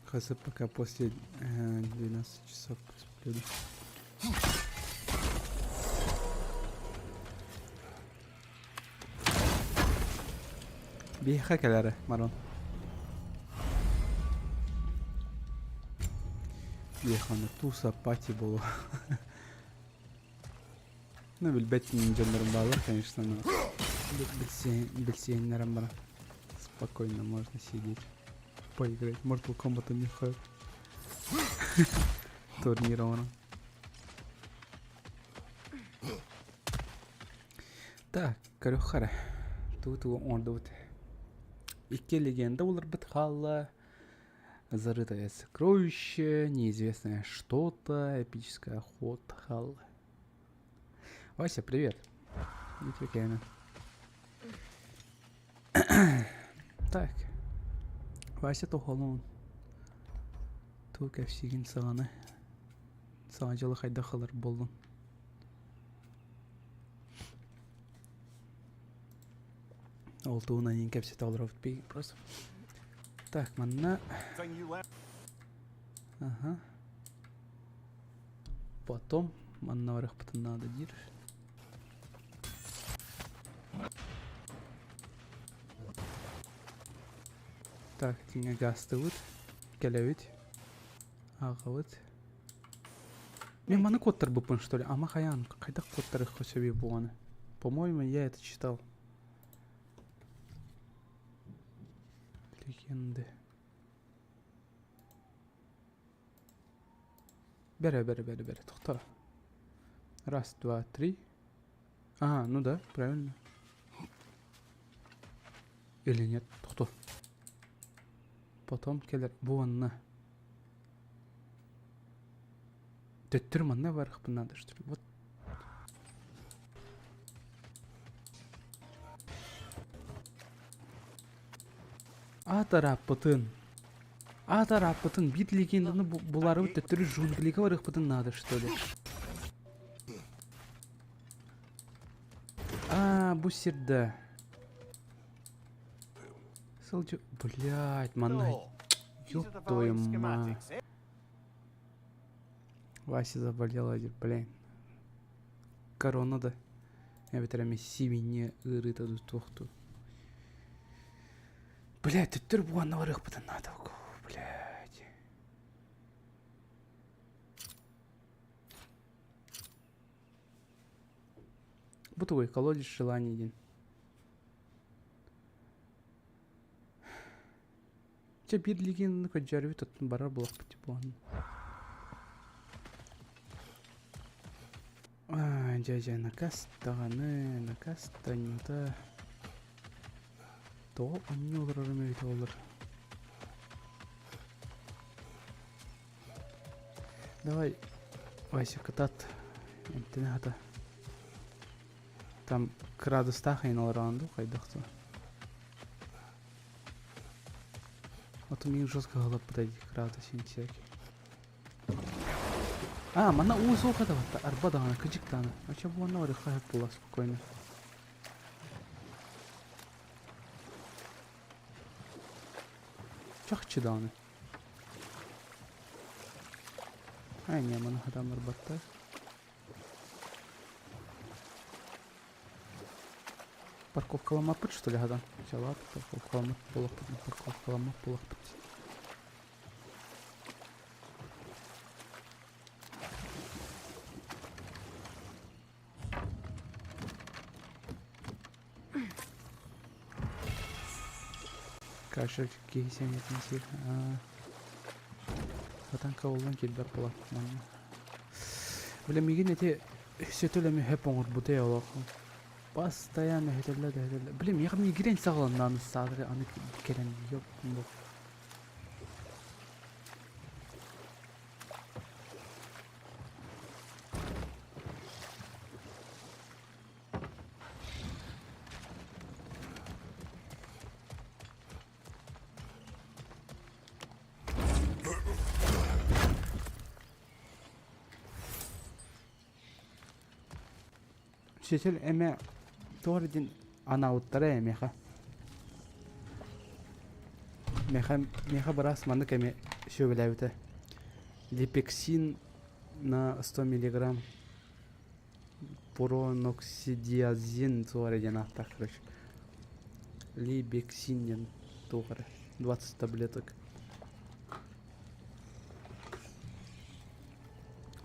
Хазы пока после 12 часов посплю. Биһиэхэ кэлэрэ, Марон. Биһиэхэ аны туса пати буолуо. Ну, билбэт дьоннорум бааллар, конечно, но билсиһиннэрэн баран спокойно можно сидеть, поиграть. Mortal Kombat не ходит. Турнир оҥорон. Так, көрүөххэ эрэ. Тугу-тугу оҥордубут. Икки легенда буларбыт хаалла. Зарытое сокровище, неизвестное что-то, эпическая охота хаалла. Вася, привет. Үтүөкээнэ. Так. Вася тоһолуун. Туу кэпсиигин саҕаны. Саҥа дьылы хайдах ылар буоллуҥ? Ол туһунан иин кэпсэтэ олоробут бии просто. Так, манна... Ага. Потом манна барыахпытын наада диир. Так, итинҥэ гаастыбыт, кэлэбит, ааҕабыт. Мен маны куоттарбыппын, что ли? Ама хайаан, хайдах куоттарыахха сөбүй буоланы? По-моему, я это читал. Легенды. Бэрэ, бэрэ, бэрэ, бэрэ, тохтоо. Раз, два, три. А, ну да, правильно. Или нет, тохтоо. Потом кэлэр бу онно. Төттөрү манна барыахпын наада что ли? Вот. Аат арааппытын. Аат арааппытын биир легенданы буларыбыт төттөрү джунглига барыахпытын наада что ли? А, бу сирдэ. Сылдьы... Блядь, манна... Ёб твою мать. Вася заболел один, блин. Корона да. Эбэтэр эмиэ сибиньэ ыарыыта туохтуу. Блядь, төттөр буганна барыахпытын наада, блядь. Бу тугуй, колодец желаний диэн. Чэ биир лигианы көрдьөөрүбүт оттон барар буолуохпут типа Дьэ дьэ наказ даҕаны, наказ да Тоҕо онньу олорорум эбитэ буоллар. Давай, Вася, кытаат. Эмтэнэ хата. Там кыраадыстаах иһин олороон дуу, хайдах дуу. Вот у меня жестко голод подойди, кыраадыс иһин всякий. А, манна уу суох этэ батта, арба даҕаны, кыдьык даҕаны. Оччо буоланна барыахха сөп буолла спокойно. Чахчы даҕаны. Ай, не, маны хатан барбаттар. Парковкаламмаппыт что ли хадан? Чалаат парковкаламмат буолуохпут, парковкаламмат буолуохпут. Кашель киһи сэҥэтин сир. Хатан кабыллан киирбэт буолар манна. Бile мигин эти сөтөл эми хөп оҥорбута олох. Постоянно өтөллө да өтөллө. Бile миэхэ мигрень саҕаланнаан ыстаатары аны кэлэн ёп Сөтөл эмэ туох эрэ диэн анаабыттара эмиэхэ. Миэхэ, миэхэ быраас маннык эмэ сүбэлээбитэ. Липексин на 100 миллиграмм Проноксидиазин туох эрэ диэн ааттаах короче. Либексин диэн туох эрэ. 20 таблеток.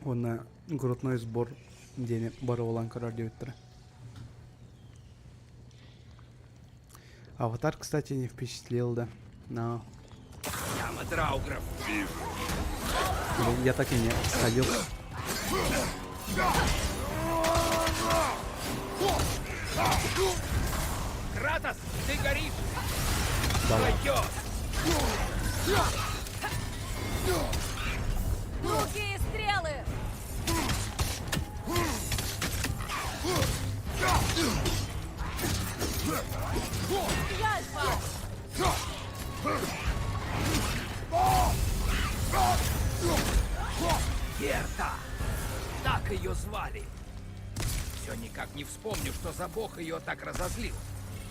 Уонна грудной сбор диэни боруобалаан көрөр диэбиттэрэ. Аватар, кстати, не впечатлил, да. Но... Яма Драугров. Я так и не сходил. Кратос, ты горишь! Давай. Луки и стрелы! Яльфа! Герта! Так ее звали! Все никак не вспомню, что за бог ее так разозлил.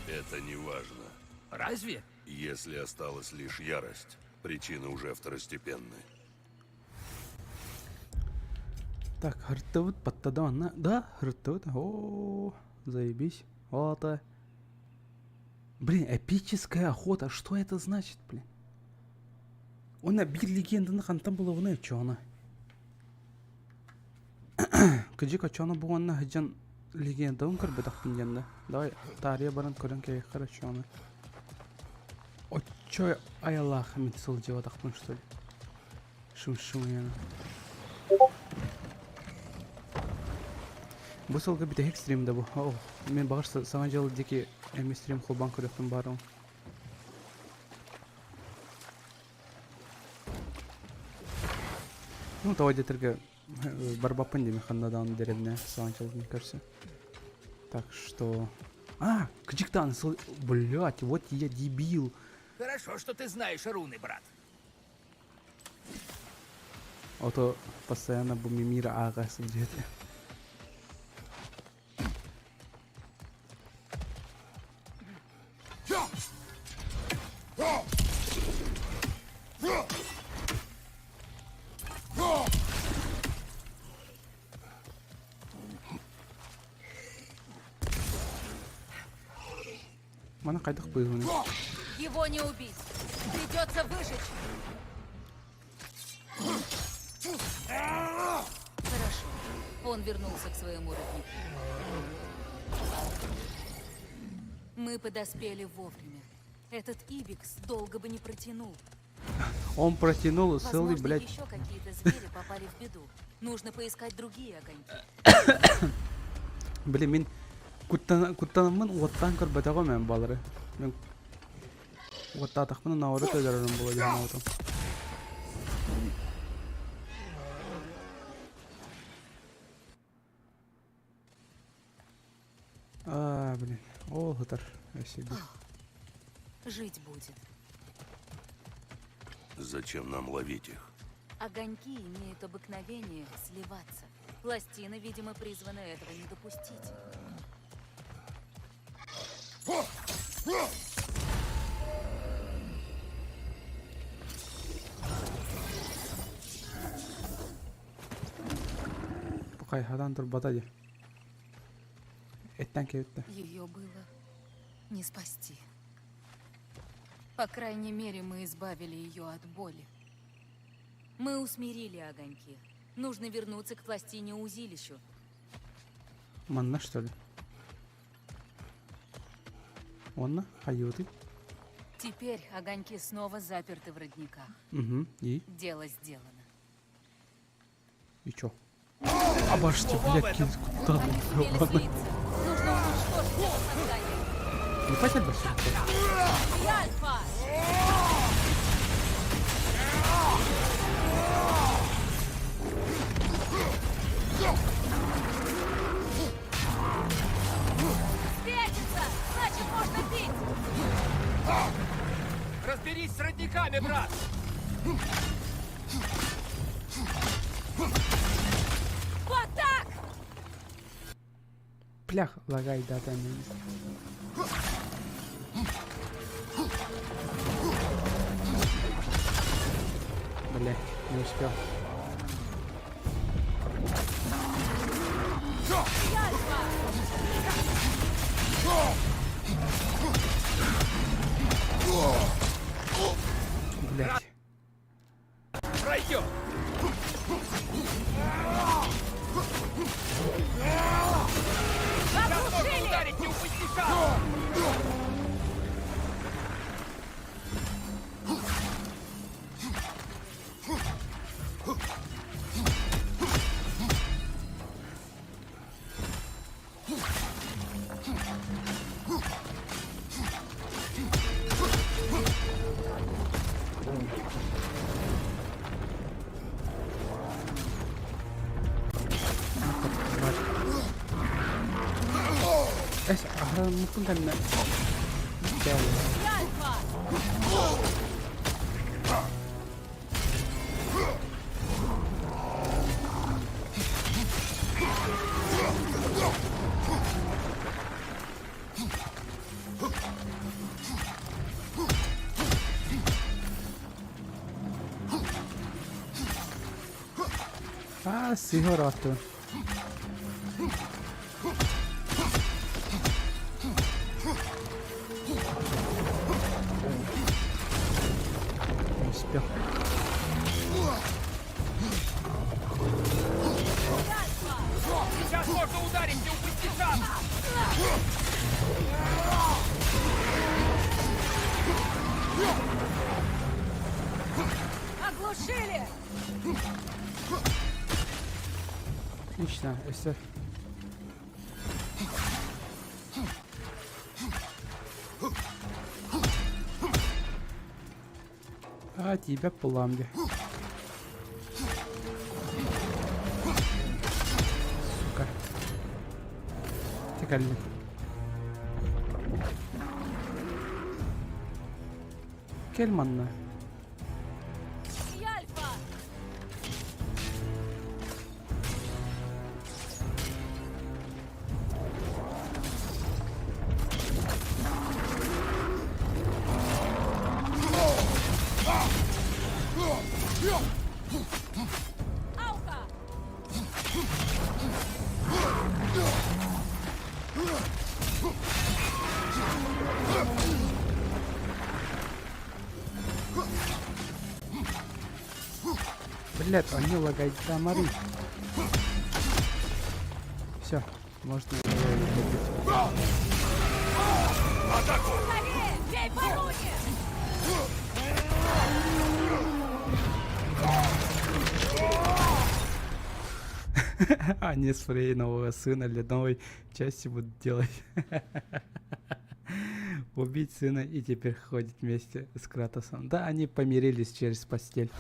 Это не важно. Разве? Если осталась лишь ярость, причины уже второстепенны. Так, һыртыбыт баттада манна. Да, һыртыбыт. О, заебись. Вот. Блин, эпическая охота. Что это значит, блин? Уонна биир легенданы хантан булабыный оччоҕуна? Кыдьык оччоҕуна бу уонна сылдьан легендабын көрбөтөхпүн диэн да. Давай таарыйа баран көрөн кэлиэххэ эрэ оччоҕуна. Оччо айалаах мин сылдьыбатахпын что ли? Шым-шымыйаны. Бу сылга бүтэһик стрим да бу. О, мен баҕар саҥа дьыл диэки эми стрим холбоон көрүөхпүн баарым. Ну, тоҕо диэтэргэ барбаппын диэми ханна даҕаны дэриэбинэ саҥа дьылын көрсө. Так что... А, кыдьыктаан сыл... Блядь, вот я дебил. Хорошо, что ты знаешь руны, брат. А то постоянно бу мира ааҕа сылдьыа этэ. Маны хайдах быыһыный? Его не убить. Придется выжечь. Хорошо. Он вернулся к своему роднику. Мы подоспели вовремя. Этот Ибикс долго бы не протянул. Он протянул целый, Возможно, блядь... еще какие-то звери попали в беду. Нужно поискать другие огоньки. Блин, мин куттанаммын уоттаан көрбөтөҕүм эн балары. Мин уоттаатахпына наоборот өлөрөрүм буолуо диэн санаабытым. Аа, блин. Ол сытар. Өссө биир. Жить будет. Зачем нам ловить их? Огоньки имеют обыкновение сливаться. Пластины, видимо, призваны этого не допустить. Бу хайһадан турбата дии. Эттэн кэбиттэ. Ее было Не спасти. По крайней мере, мы избавили ее от боли. Мы усмирили огоньки. Нужно вернуться к пластине узилищу. Манна что ли? Онно хайыыбытый? Теперь огоньки снова заперты в родниках. Угу. И? Дело сделано. И чё? Обожди, блядь, куда Они сумели слиться. Нужно уничтожить это создание. Не пойдет больше? Яльфа! Светится! Значит, можно пить! Разберись с родниками, брат! Вот так! Плях, лагай, да, там. Бля, не успел. Блять. Пройдем! Оглушили! Ударить не упусти шанс! Эс, аһараммыппын кэннэ Аа, сыһыарааттыбын. Не успел. Сейчас можно ударить, не упусти шанс! Оглушили! Отлично, өссө. А, тебя пламя. Сука. Ты Кэл манна. Блядь, они лагают Мари. Все, можно добить. Скорее! Бей по руне! Они с Фрей нового сына для новой части будут делать. Убить сына и теперь ходит вместе с Кратосом. Да, они помирились через постель.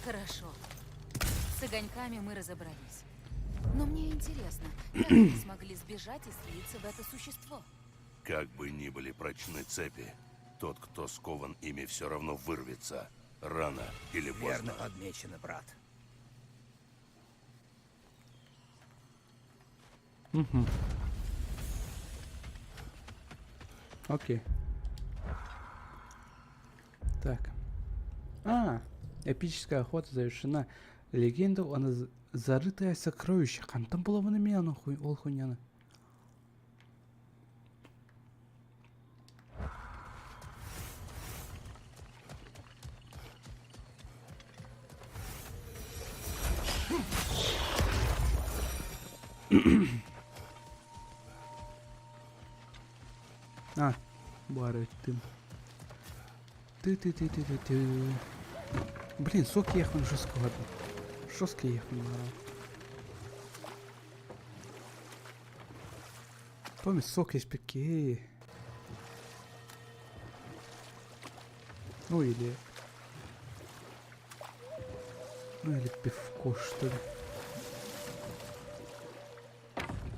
Хорошо. С огоньками мы разобрались. Но мне интересно, как они смогли сбежать и слиться в это существо? Как бы ни были прочны цепи, тот, кто скован ими, все равно вырвется. Рано или поздно. Верно подмечено, брат. Угу. Окей. Так. А, эпическая охота завершена. Легенда о зарытое сокровище. Хантан булабын эмиэ аны ол хуйняны? А, баар өттүм. Ты-ты-ты-ты-ты-ты. Блин, сок ехал жестко. Жестко ехал. Томми, сок есть пики. Ну или... Ну или пивко, что ли.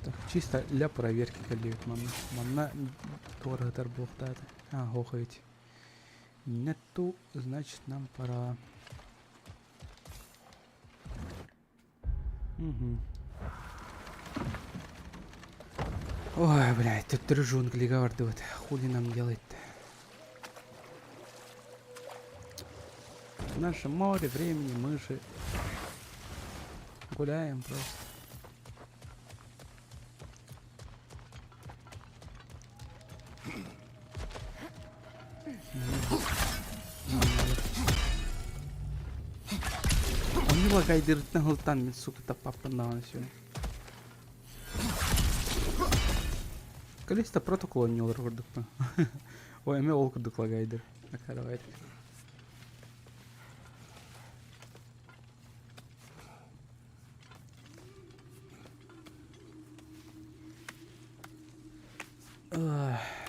Так, чисто для проверки кэллибит манна. Манна туораһытар буолуохтаата. А, ох ведь. Нету, значит, нам пора. Угу. Ой, блядь, төттөрү джунглига бардыбыт. Хули нам делать-то? В наше море времени мы же гуляем просто. Они лагайдырыттан хылтан мин сука таппаппын даҕаны сүн. Калиста протокол оонньуулар курдук Ой, эмиэ ол курдук лагайдыр. Акаровайт.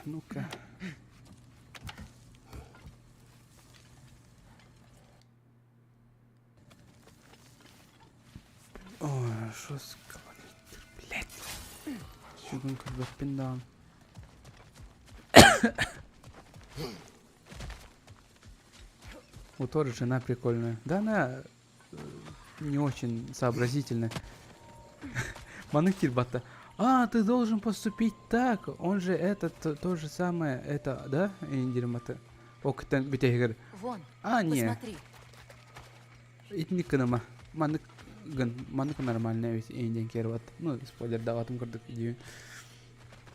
Ну-ка. Ой, жестко, блядь. Сүгүн көрбөппүн даҕаны. У Торы жена прикольная. Да она не очень сообразительная. Маннык киирбатта. А, ты должен поступить так, он же это то, то же самое, это, да? Индирматы. Октен бүтэһигэр. Вон, А, не. посмотри. Итинник гыныма. Маннык гын, маннык нормальная ведь индиэн киэрбат. Ну, спойлер даватым курдук диибин.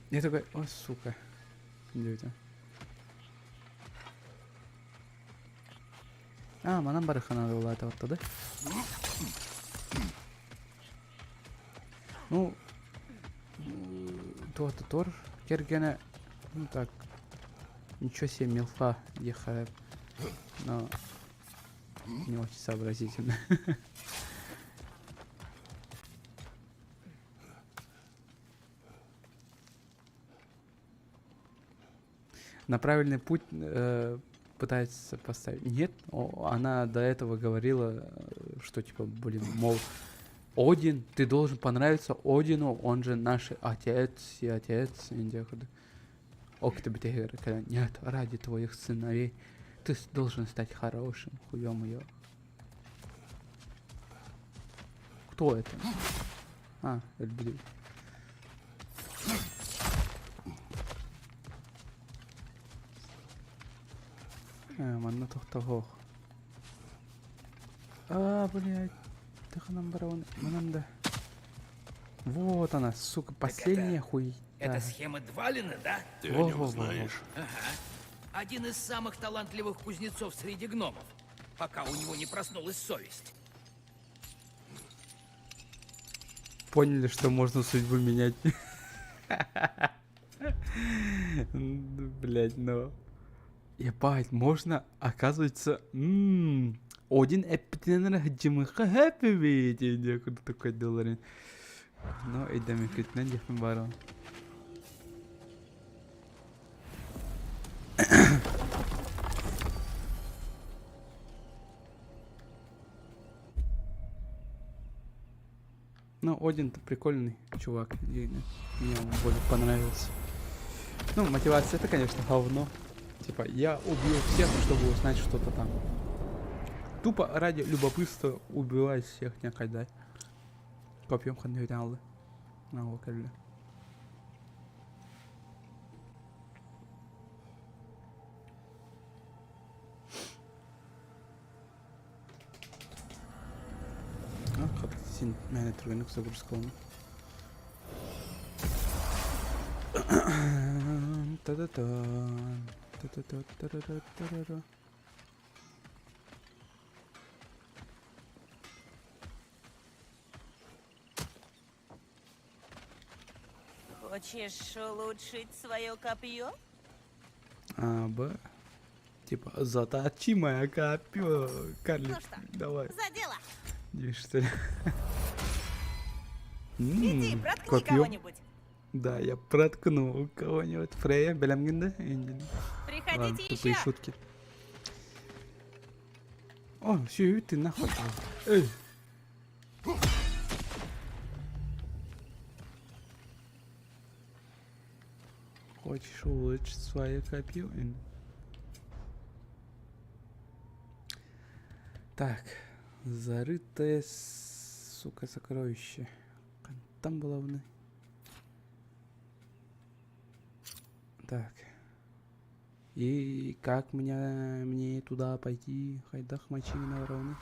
Я такой, о, сука. Диэбитэ. А, манан барыххана улаатабатта да? Ну, туох тор кэргэнэ, ну так, ничего себе милфа диэххэ, но не очень сообразительно. На правильный путь э, пытается поставить. Нет, она до этого говорила, э, что типа, блин, мол, Один, ты должен понравиться Одину, он же наш отец и отец. Нет, ради твоих сыновей ты должен стать хорошим, хуем ее. Кто это? А, Эльбри. Э, манна тохтоһуох. А, блядь. Таханан барабан. Манан да. Вот она, сука, последняя хуйня. Это схема Двалина, да? Ты о нем знаешь? Ага. Один из самых талантливых кузнецов среди гномов, пока у него не проснулась совесть. Поняли, что можно судьбу менять. Блять, ну. Ебать, можно, оказывается, м Один эппитинэн сылдьымыахха сөп эбит диэн курдук такой долларын. Но өйдөммүккүтүнэн диэхпин баарабын. Ну, Один-то прикольный чувак. Мне он более понравился. Ну, мотивация это, конечно, говно. Типа, я убью всех, чтобы узнать что-то там. Тупо ради любопытства убивать всех некогда. Копьем ханны кэллэ. Син мээнэ түргэнник загрузкалана. Та-та-та. Та-та-та-та-та-та-та. Хочешь улучшить свое копье? А, Б. Типа, заточи моя копье, карлик. Ну что, Давай. За дело! Видишь, что ли? Иди, М, проткни копье. кого-нибудь. Да, я проткну кого-нибудь. Фрея, бэлэмҥин да? Ладно, Приходите тупые еще. шутки. О, все, ты нахуй. Эй. Хочешь улучшить свое копье? Так, зарытое, сука, сокровище. Там была вны. Так. И как мне туда пойти? Хайдах мочи ровно.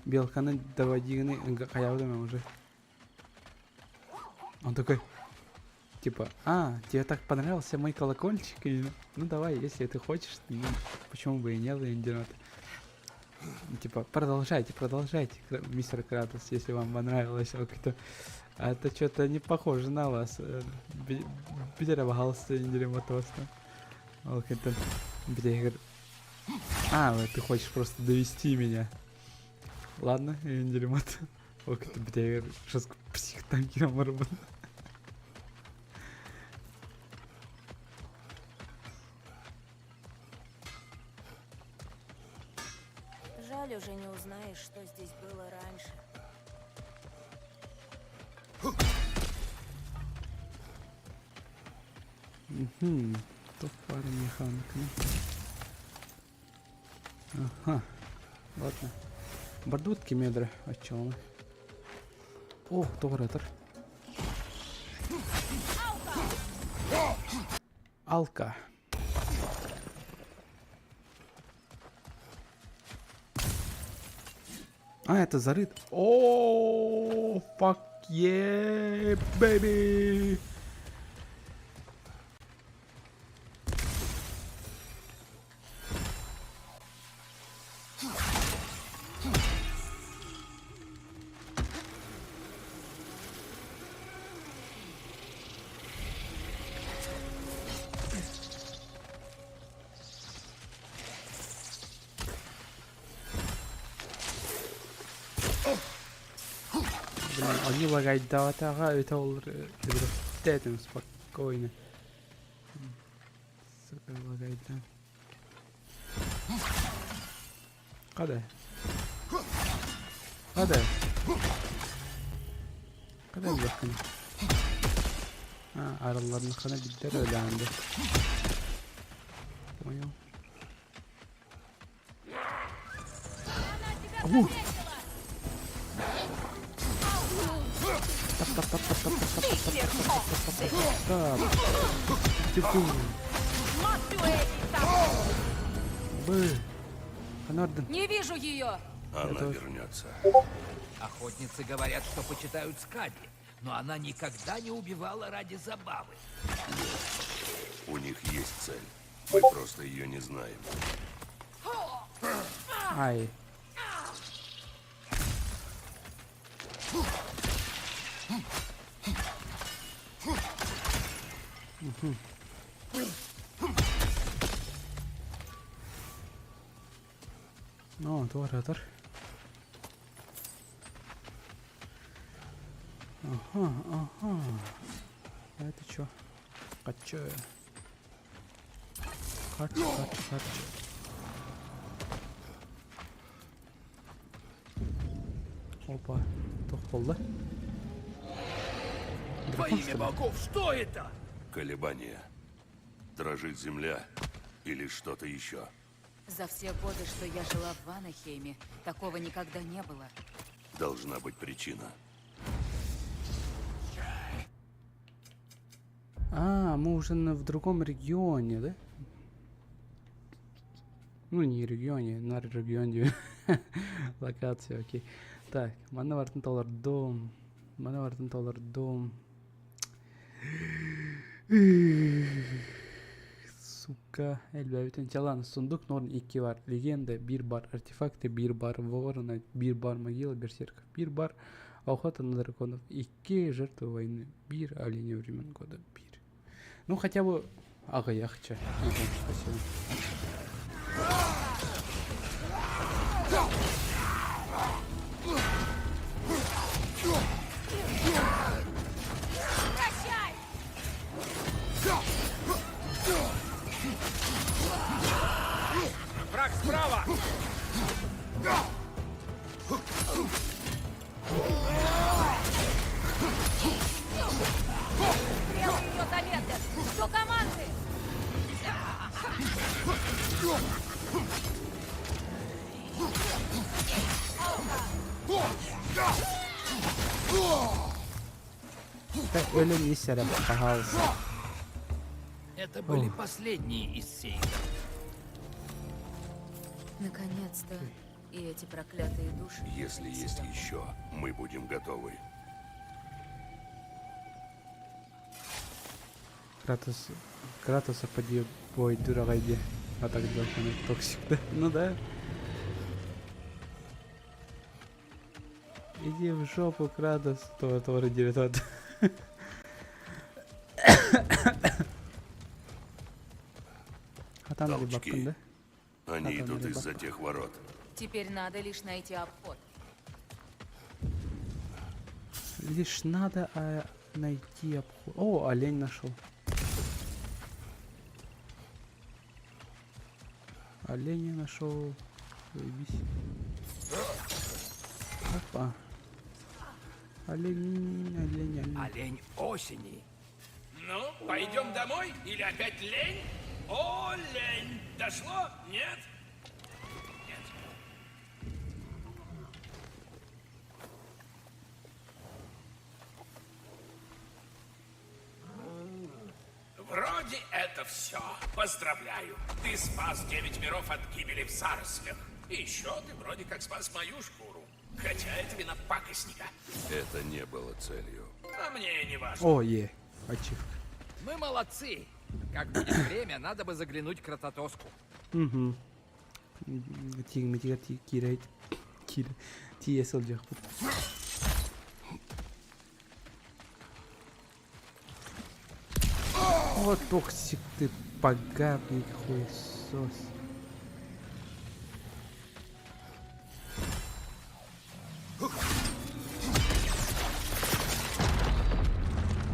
Белканы доводигны хаявдым уже. Он такой, типа, а, тебе так понравился мой колокольчик? И, ну давай, если ты хочешь, ну, почему бы и нет, Индинот. Типа, продолжайте, продолжайте, мистер Кратос, если вам понравилось. А это что-то не похоже на вас. А, ты хочешь просто довести меня. Ладно, Индиремот. Сейчас псих танкером работает. Жаль, уже не узнаешь, что здесь было раньше. Угу. Топ пара механик. Ага. Ладно. Бардутки медры. О чем? О, тоғыратыр. Алка. А, это зарыт. О, fuck yeah, baby. Блин, они лагайдаватага, это ол этим спокойно. Сука, лагайда. Када? Када? Када yakın? Ha, aralarını kana bidder ölendi. Понял. Ух! Тап, тап, тап, тап, тап, тап, тап, тап, тап, тап, тап, тап. Бы. Канарден. Не вижу ее! Она Это- вернется. Охотницы говорят, что почитают Скади, но она никогда не убивала ради забавы. У них есть цель. Мы просто ее не знаем. Ай. Угу. О, туоратор. Ага, ага. А это чё? А чё? Харч, харч, харч. Опа, туох буолла? Во Дракон, имя что ли? богов, что это? Колебания. Дрожит земля или что-то еще. За все годы, что я жила в Ванахейме, такого никогда не было. Должна быть причина. А, мы уже в другом регионе, да? Ну, не регионе, на регион диэн. Локация, окей. Так, манна бартын толордум. Манна бартын толордум. Сука, элбээбитин чалан. Сундук норн икки бар. Легенда биир бар. Артефакты биир бар. Ворона биир бар. Могила берсерков биир бар. Охота на драконов икки. Жертвы войны биир. Олени времен года биир. Ну, хотя бы аҕыйахча. Спасибо. Прощай! Враг справа! Стрелы ее замедлят! Жду команды! Так, өлөн ис эрэ, пожалуйста. Это были последние из сейфов. Наконец-то. И эти проклятые души. Если есть еще, мы будем готовы. Кратос, Кратоса поди бой дураҕай диэ. А так драконы токсик да. Ну да. Иди в жопу, Кратос. То, то, 9. Хатан Толчки. баппын да? Они Хатан идут или из-за баппа. тех ворот. Теперь надо лишь найти обход. Лишь надо а, найти обход. О, олень нашел. Оленя нашел. Заебись. Опа. Олень, олень, олень. Олень осени. Ну, пойдем домой или опять лень? О, лень! Дошло? Нет? Нет. Вроде это все. Поздравляю. Ты спас девять миров от гибели в зарослях. И еще ты вроде как спас мою шкуру. Хотя это вина пакостника. Это не было целью. А мне не важно. О, е, ачивка. Мы молодцы. Как будет время, надо бы заглянуть к Рототоску. Угу. Тиҥмитигэр киирэ киирэ тиийэ сылдьыахпыт. О, токсик ты поганый хуесос.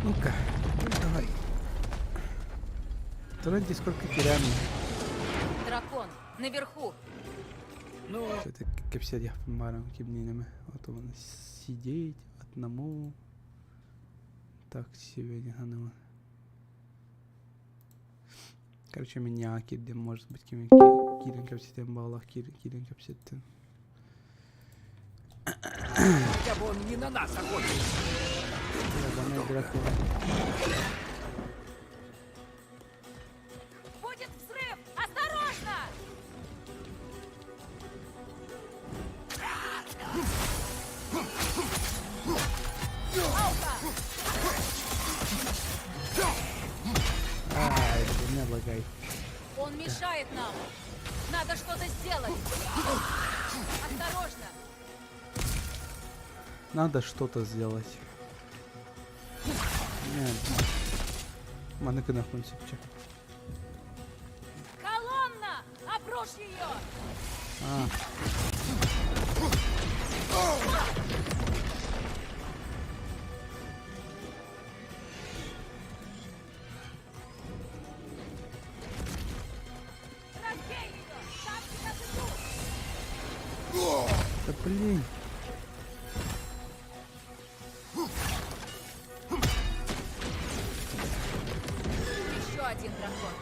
Ну-ка, давай. Вроде сколько теряем. Дракон, наверху! Ну, Это кэпсиэдиэхпин баарым кимниин эмэ. Вот он сидеть одному. Так себе не ханыма. Короче, меня кирдем, может быть, ким кирен кэпсиэтиэн баҕалаах кирен кэпсиэттин. Хотя бы он не на нас охотился. Ебаный дракон. Будет взрыв! Осторожно! Алка! Ай, не лагай. Он мешает нам! Надо что-то сделать! Осторожно! Надо что-то сделать. Нет. Маны гынахпын сөпчө. Колонна! Обрушь ее! А. Разбей ее! Там сейчас идут! Да блин. Еще один дракон.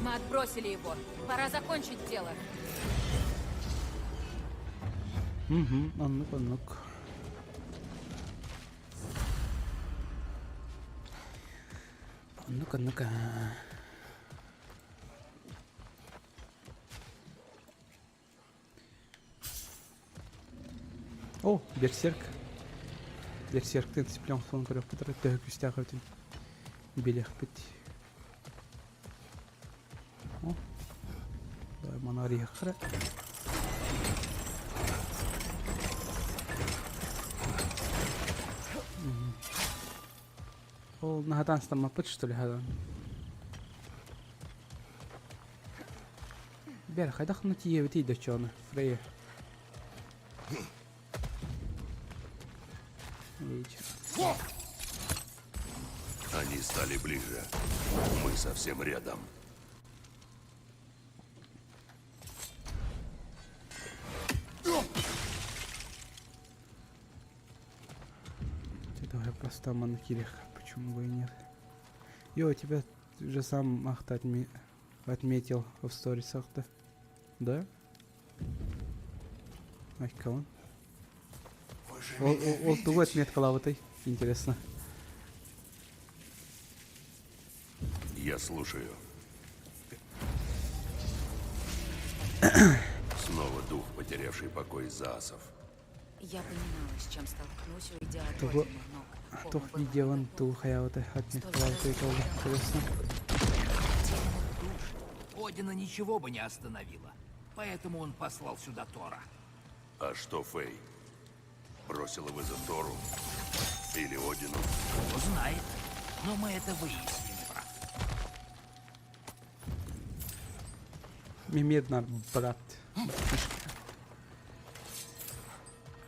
Мы отбросили его. Пора закончить дело. Угу, оннук оннук. Оннук оннук. О, берсерк. Берсерктэн цыпленкатын көрүөхпүт эрэ төһө күүстээх эбитин билиэхпит. О, давай маны арыйыахха эрэ. Ол наһатаан ыстаммаппыт что ли хадан? Бэр, хайдах ну тиийэбитий да чону, Фрейя? Они стали ближе. Мы совсем рядом. Давай просто на кирих, почему бы и нет. Йо, тебя же сам Ахта отме... отметил в сторисах-то. Да? Айкон. Ол, ол, ол тугу отметкалаабытай? Интересно. Я слушаю. Снова дух, потерявший покой Заасов. Я понимала, с чем столкнусь, уйдя от Тугу Одина, но к такому туох была не видеон готова. туу хайаабытай Столько отметкалаабытай буолла интересно. Потерянных душ Одина ничего бы не остановило. Поэтому он послал сюда Тора. А что Фэй? Бросила вызов Тору? Или Одину? Кто знает. Но мы это выясним, брат. Мимеднар брат. Братишка.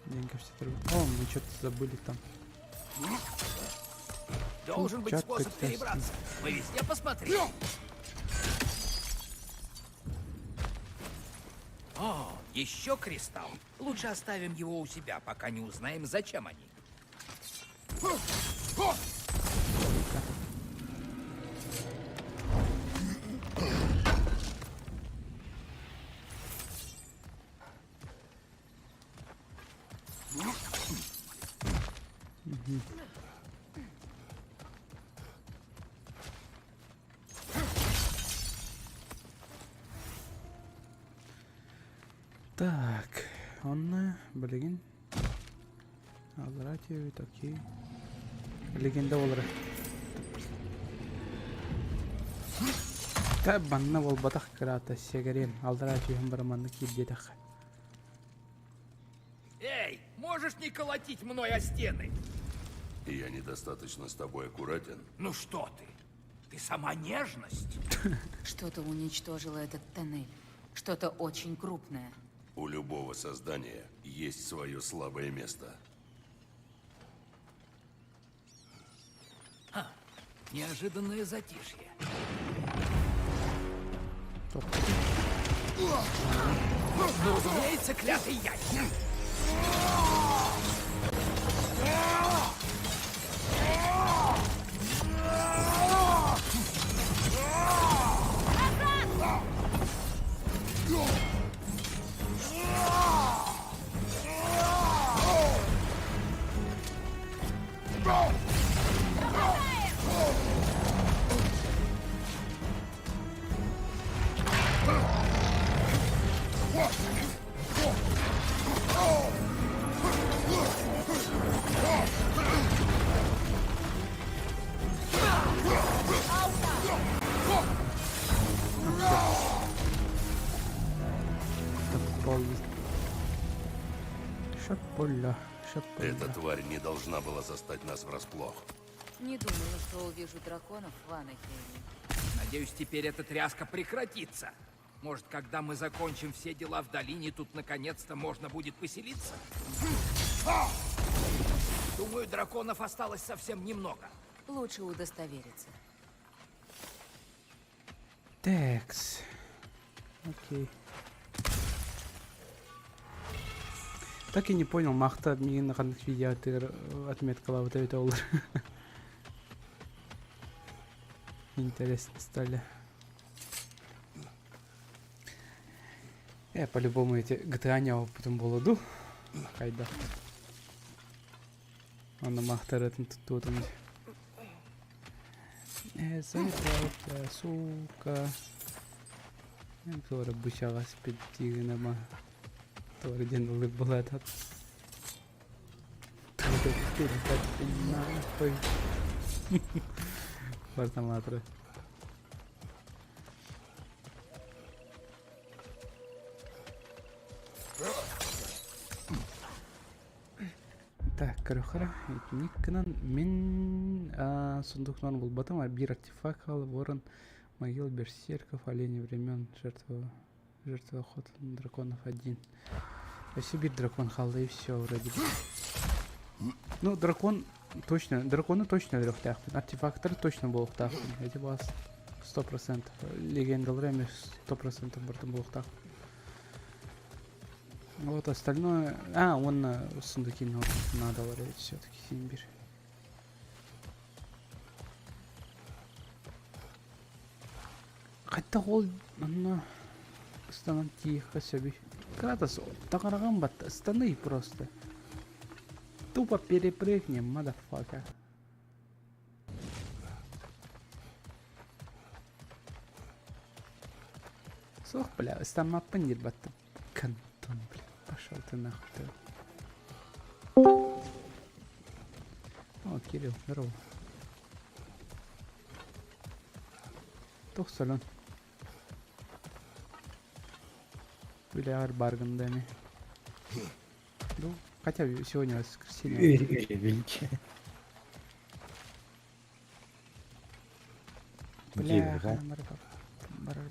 Деньги все трубы. О, мы что-то забыли там. Должен быть Чат способ прекрасный. перебраться. Мы везде посмотрели. О, еще кристалл. Лучше оставим его у себя, пока не узнаем, зачем они. Так, онно билигин аллараа түһэбит, окей. Легенда буолара. Та банна буолбатах кыраата сигэриэн аллараа түһэн баран манна киирдиэтэххэ. Эй, можешь не колотить мной о стены? Я недостаточно с тобой аккуратен. Ну что ты? Ты сама нежность. Что-то уничтожило этот тоннель. Что-то очень крупное. У любого создания есть свое слабое место. Неожиданное затишье. Топ. Ну, разумеется, клятый ящик. Шаполя, Эта шаполя. тварь не должна была застать нас врасплох. Не думала, что увижу драконов в Анахейме. Надеюсь, теперь эта тряска прекратится. Может, когда мы закончим все дела в долине, тут наконец-то можно будет поселиться? Думаю, драконов осталось совсем немного. Лучше удостовериться. Текс. Окей. Так и не понял, махта миигин ханнык видеотыгар отметкалаабыта эбитэ буоллар. Интересно стали. Э, по-любому эти GTA не опытым буолуо дуу. Хайдах. Онно махтаратын туттуутум. Э, заебал тебя, сука. Туора бычаҕа спиддиигин ама туора диэн ыллык буолаатат. Билбэппин нахуй. Бартамаатыры. Так, көрөхөрө итинник гынан мин сундуктан булбатым, а биир артефакт хаалла ворон могил берсерков, олени времен, жертва жертва охоты на драконов один. Өссө биир дракон хаалла и все вроде бы. Ну, дракон точно, драконы точно өлүөхтээхпин, артефактары точно буолуохтаахпын. Эти бас 100%. Легендалары эмиэ 100% бартын буолуохтаах. Вот остальное... А, уонна сундуки надо все-таки син бир. Хайдах ол онно ыстанан тиийиэххэ сөбүй? Кратос таҥараҕын батта ыстаный просто. Тупо перепрыгни, motherfucker. Суох, бля, ыстаммаппын диир баттым. Кантон, бля, пошел ты нахуй ты. О, Кирилл, здорово. Туох солон? Үлэҕэр бааргын да ини. Ну, хотя сегодня воскресенье. Үөрбүнчэ. Бля, барар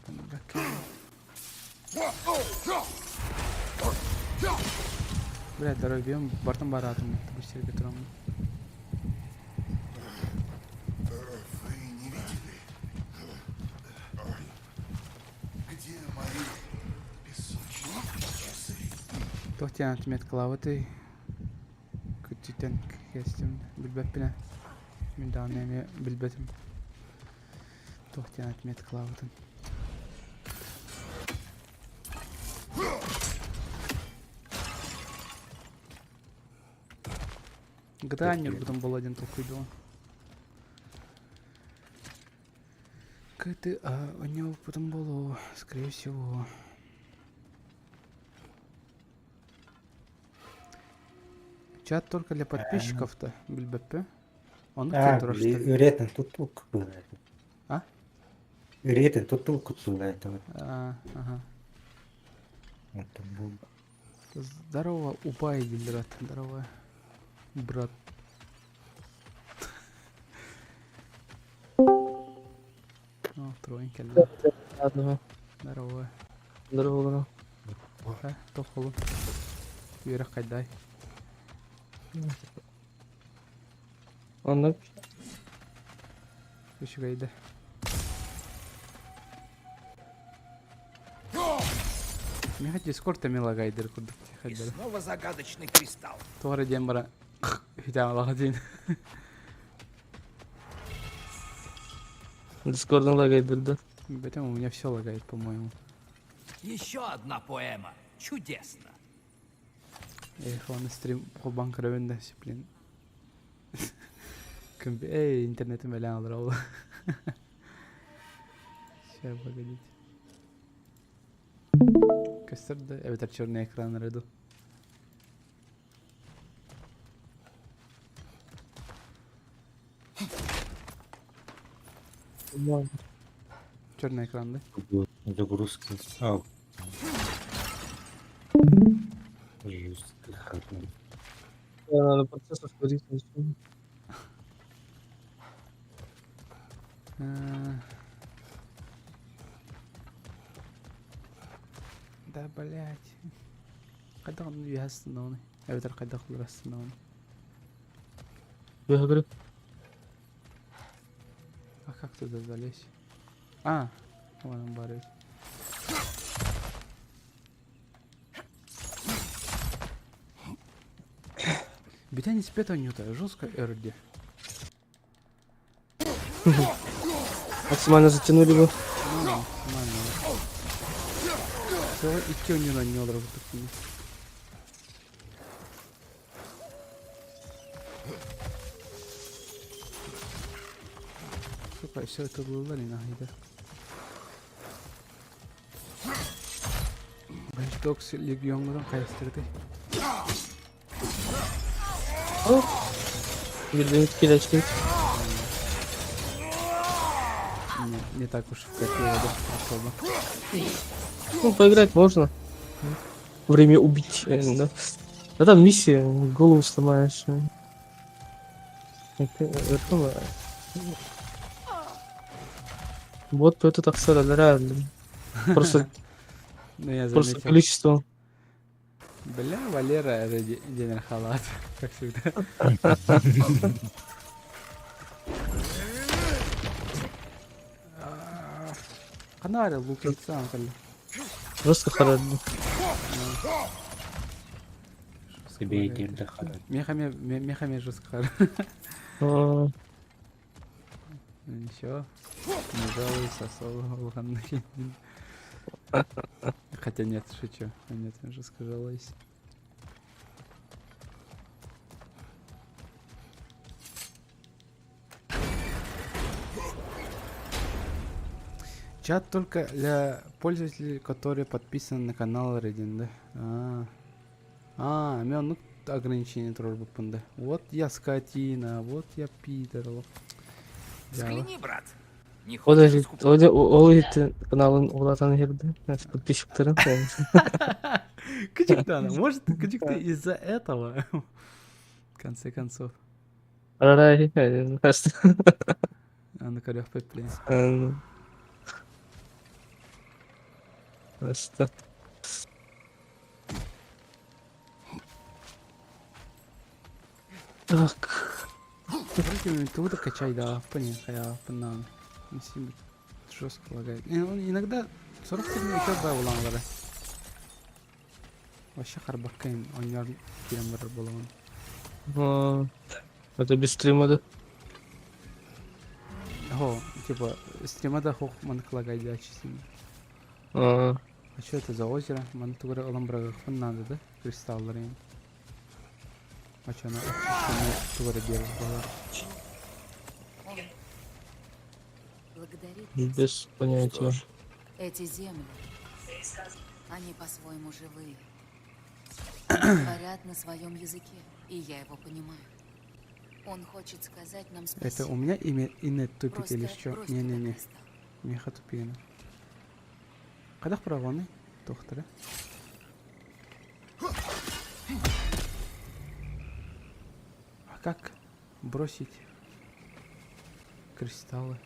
Бля, здоровьем, бартан баратым, бу сиргэ тураммын. Вы не видели? Где мои песочные часы? Туох диэн отметкалаабытый күттүтэн кэстим билбэппинэ мин даҕаны эмиэ билбэтим туох диэн отметкалаабытын GTA ньурбутун буолуо диэн толкуйдуом. GTA оонньообуппутун буолуо, скорее всего. Чат только для подписчиков-то, билбэппэ. Оннук А, диэн турар что ли? Үретин туттуу А? Үретин туттуу кутулла А, ага. Это был Здорово, убай, брат. Здорово, брат. О, тройн кэллэ. Здорово. Здорово. Туох холун? Үөрэх хайдай? Оннук. Үчүгэй да. Миэхэ Дискорд эмиэ лагайдыр курдук И хайдары. снова загадочный кристалл. Тоҕо эрэ диэн баран үтээн диин. Дискордун лагайдырда. Бэтем у меня все лагает, по-моему. Еще одна поэма. Чудесно. Эх, аны стрим холбаан көрөбүн да, блин. Эй, интернетим элээн олорор. Сейчас, погодите. Көстөр да, эбэтэр черный экран эрэ дуу. Черный экран, да? Загрузка. А. Жестко. Надо процесс ускорить. Да, блять. Хайдах онно үөһэ астыннаҕыный? Эбэтэр хайдах олоро астыннаҕыный? Я говорю. А как туда залезть? А, вон он барыт. Бүтэн испэт оонньуута жестко өрдө. Максимально затянули бы. Ну, максимально. Всего икки оонньууну оонньуу олоробут Сука, все это было не нахайда. Watch Dogs Legion'ların хайастырды. Билбэт килэчпит. Не, не так уж вкатило, да, особо. Ну, поиграть можно. Время убить, да. Да там миссия, голову сломаешь. Это, Вот это так реально. Просто, Ну, я просто заметил. количество. Бля, Валера, это день халат, как всегда. Канаре лук лица, Жестко харадно. Себе иди харат. Мехами, мехами жестко. А, Ну ничего, не жалуйся, особо улаханный. Хотя нет, шучу. Нет, я жестко жалуюсь. Чат только для пользователей, которые подписаны на канал Reddit, да? А, а, мен ну ограничение туруорбуппун да. Вот я скотина, вот я пидор. Взгляни, брат. Не O da хочешь o da o o kanalın улатан girdi. Подписчиктарын. Кычыктан, может, кычыкты из-за этого. В конце концов. Арарай. А на корёх блин. Просто. Так. Вроде тут качай, да, понял, я панам. Жестко лагает. Иногда 40 еще да уланлары. Вообще харбаккайм, он кирем бар болон. Это без стрима, да? Хо, типа, стрима да хох манк лагает дячи А А что это за озеро? Ман тугара олан надо, да? Кристаллары. А что она тугара держит была? Благодарит Без понятия. Эти земли, они по-своему живые. Говорят на своем языке, и я его понимаю. Он хочет сказать нам спасибо. Это у меня имя инет тупит Просто или что? отбрось Не-не-не. туда кристалл. Меха тупигана. Кадах правоны? Тохтара. А как бросить кристаллы?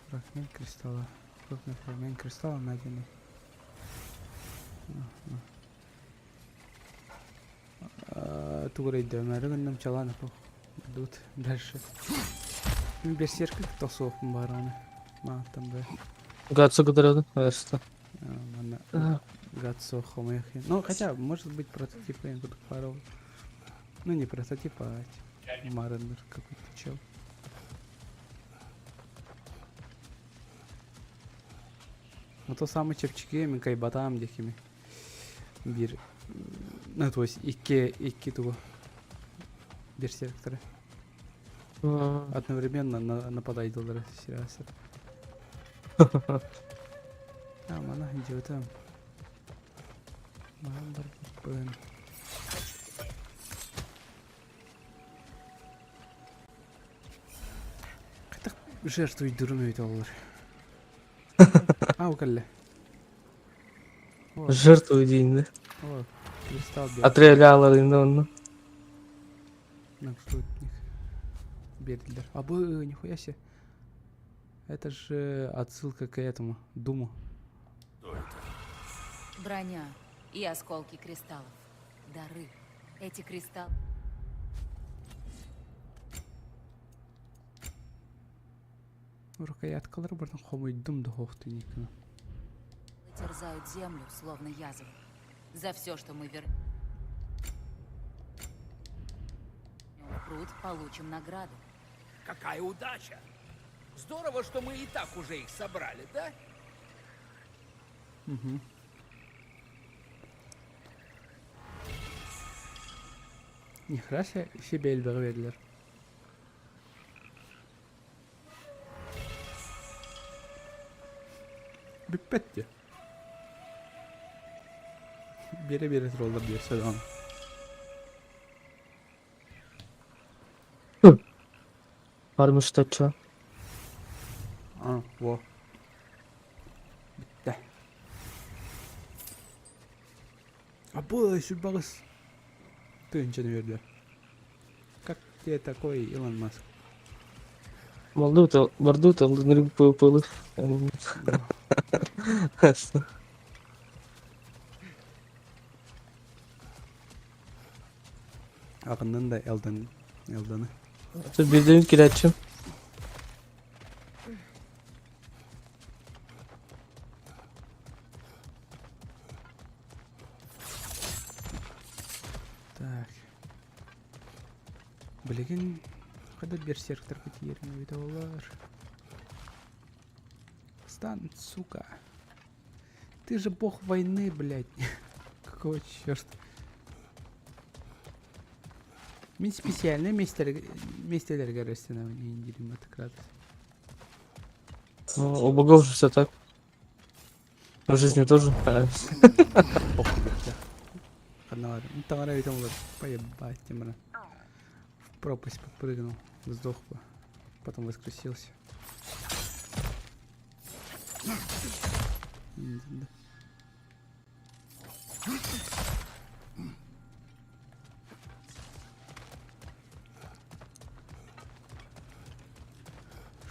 Фрагмент кристалла. Крупный фрагмент кристалла найденный. Туграй дөмөрүгүннөм чаланы Идут дальше. Берсерк тосуох бараны. Ма там б. Гатсу говорят, что. Манна Гатсо хомехи. Ну, хотя, может быть, прототип я буду паровал. Ну, не прототип, а Марендер какой-то чел. Ну, то самый чепчики, мен кайбатам декими. Бир. Ну, то есть, икки, икки тугу. Берсерктеры. Одновременно на, нападайдылар сирасыр. А, мана идиота. Ман Кайтак жертву дурун өйтө олар. А, укалле. Жертву день, да? О, кристалл бер. Отрелялар инде онно. Нагрудник. Бердилер. А бы, нихуя себе. Это же отсылка к этому, Думу. Что это? Броня и осколки кристаллов. Дары. Эти кристаллы... Рукояткалар бартын хомойдум да хохту никына. Терзают землю, словно язвы. За все, что мы вер... в пруд, получим награду. Какая удача! Здорово, что мы и так уже их собрали, да? Угу. Нихера себе эльбер бердилер. Бүппэт дии. Биэрэ-биэрэ тураллар биэрсэ даҕаны. Армыстачча. А, во. Бүттэ. Абы, сүрбаҕыс. Тыынчаны үөрдэ. Как тебе такой, Илон Маск? Молду барду талдыныры пылы. Аҕыннын да Элден, Элдены. Билдим кирәчим. Так. Билигин хада берсерктер битиерин эбитэ болар. Стан, сука. Ты же бог войны, блядь. Какого черта? Мин специальный миэстэлэргэ рестенабын диирим атыкрат. Ну, у богов же все так. В жизни тоже. Похуй Ханна таҥара эбитэ буолар. Поебать, Тимура. В пропасть подпрыгнул, сдох бы. Потом воскресился. Да.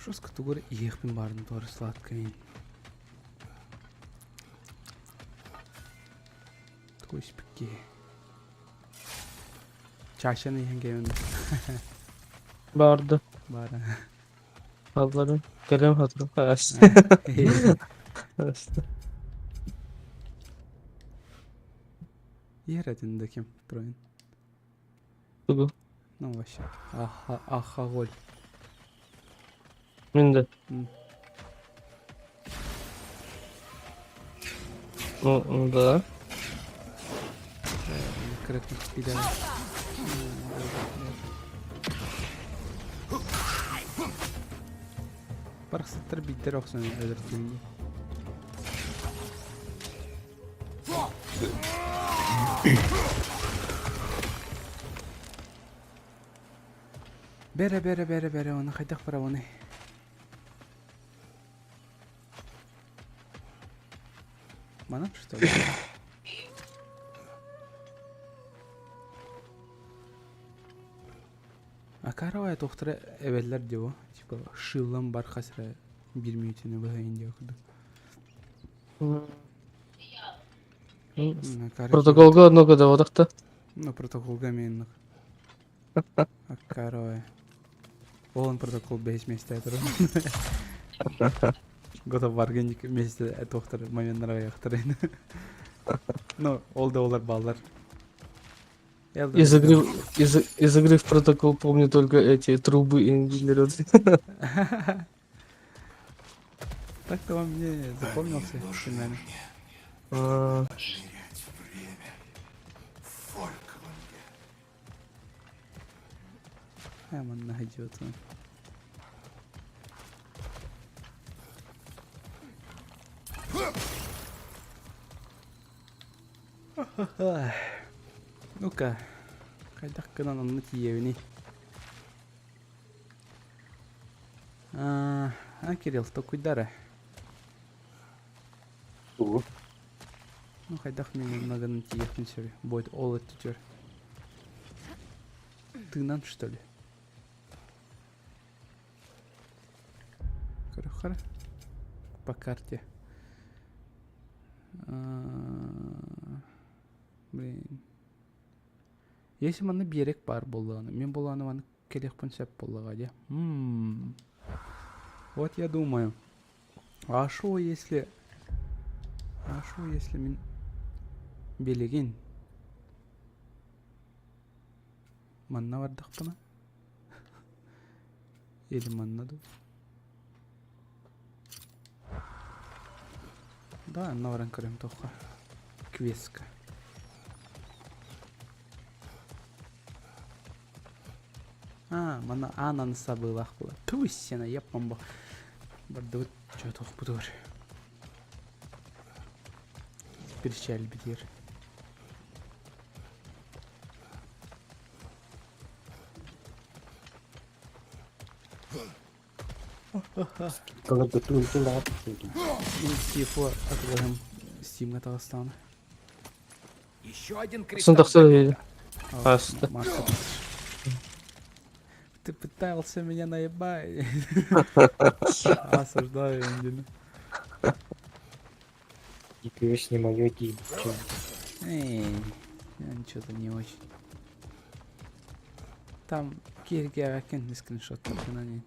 Жестко тугур иһиэхпин баарын туора сладкайын. Такой спикки. Чашаны иһэн кэлэн Барды. Бара. Алларым. Кэлем хатырым. Иһэр этин да ким Троин. Тугу? Ну вообще. Аха, ахаголь. Мин да. Ну, да. Кыракый пидор. Барахсаттар биирдэр охсон өлөртүм дии. Бэрэ бэрэ бэрэ бэрэ оны хайдах барабыный? Манан что ли? Акаровая туохтара эбэллэр диво, типа шыллан бар хас эрэ биир мүнүүтэни быһайын диэ курдук. Протоколга одно кодоводохто. Ну, протоколга мен Акаровая. Ол протокол бэһис миэстэ турар. Готов варгенник миэстэ туохтар моменнара аяхтар. Ну, ол да олар баллар. Из игры, из, из игры в протокол помню только эти трубы и инженеры. Так-то он мне запомнился финале. А, Отмерять время в Фолькванге. Э, манна идиот. Ну-ка, хайдах гынан онно тиийэбиний? А, Кирилл, толкуйдара. Тугу? Ну, хайдах мин онно гынан тиийиэхпин сөбүй? Будет ол өттүтүгэр. Тыынан, что ли? Көрөххө По карте. Блин. Если манна биэрэк баар буоллаҕына, мин буоллаҕына маны кэлиэхпин сөп буоллаҕа дии. М-м. Вот я думаю, а шо если... А шо если мин билигин манна бардахпына? Или манна дуу? Да, онно баран көрөм туохха. Квеска. А, манна аанан сабыылаах буолар. Туй сена, яппамбо. Бардыбыт, чё туохпутугар. Бирчээлбитигэр. Тифо атылаһым Стимҥа таҕыстаҕына. Еще один Сын кристалл тахсар для үһү. Ааста. Ты пытался меня наебать. Осуждаю, Эндина. Теперь не мое дело. Эй, что-то не очень. Там киргиакен скриншот на ней.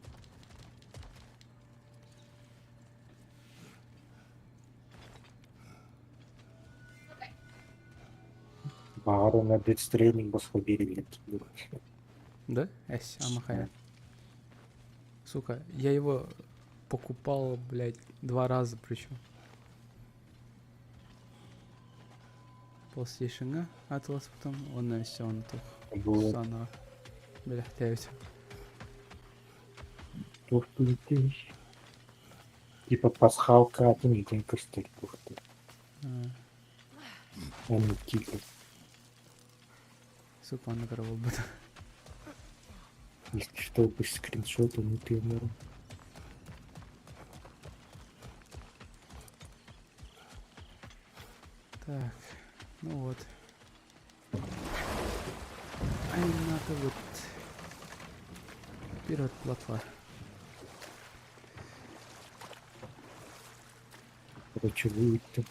Баҕар уонна Death Stranding босхо биэриллэр Да? Эсь, амахая. Сука, я его покупал, блядь, два раза причем. PlayStation Atlas потом, он все, он тут. Сана. Бэлэхтээбит. Туох түгүтүй? Типа пасхалка атын илдьэн көстөр туохтур. Оннук киирбит. Сука, онно көрө буолбут. Если что, без скриншота не ты Так, ну вот. Ай, надо вот. Вперед, плотва. Короче, выйти.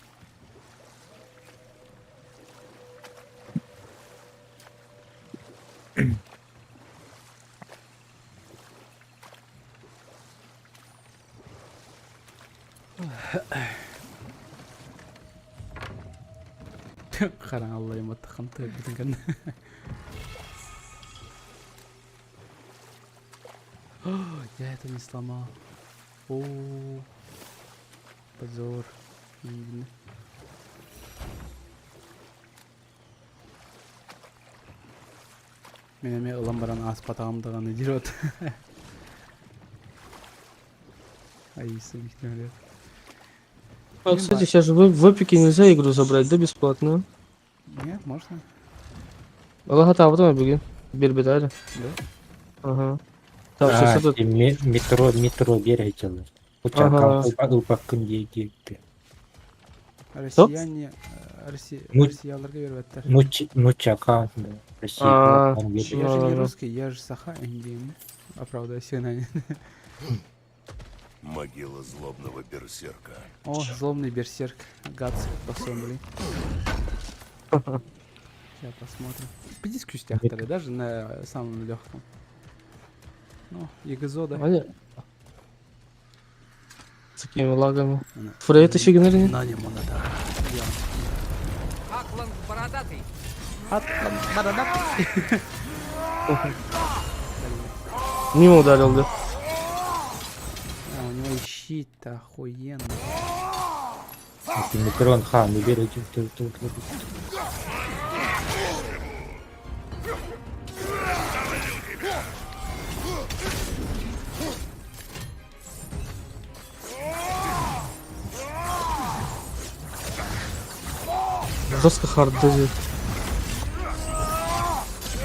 Хараҥа аллайымматтаххын тыырбытын кэннэ. Я это не сломал. О, позор. Мин эмиэ ылан баран ааспатаҕым даҕаны диир от. Аиса Виктория. А, кстати, сейчас же в Эпике нельзя игру забрать, да, бесплатно? Нет, можно. Аллаха потом беги. Бербедали. Да? Ага. Так, сейчас этот... Метро, метро биэрээччилэр. Ага. Ылбаккын диэки. Россияне, Россия, россияларга бербэттэр. Нучча аккаунт А, Россия. Я же не русский, я же саха индиан. Оправдывайся на Могила злобного берсерка. О, злобный берсерк. Гац, посмотри. Сейчас посмотрим. Пиздец кустяхтали, даже на самом легком. Ну, ЕГЗО, да? С такими лагами. Фрейд еще генерили? На нему надо. Аклан бородатый. Атлан бородатый. Мимо ударил, да? А, у него и щит-то охуенный. Метрон хан, убери. Жестко хард дозит.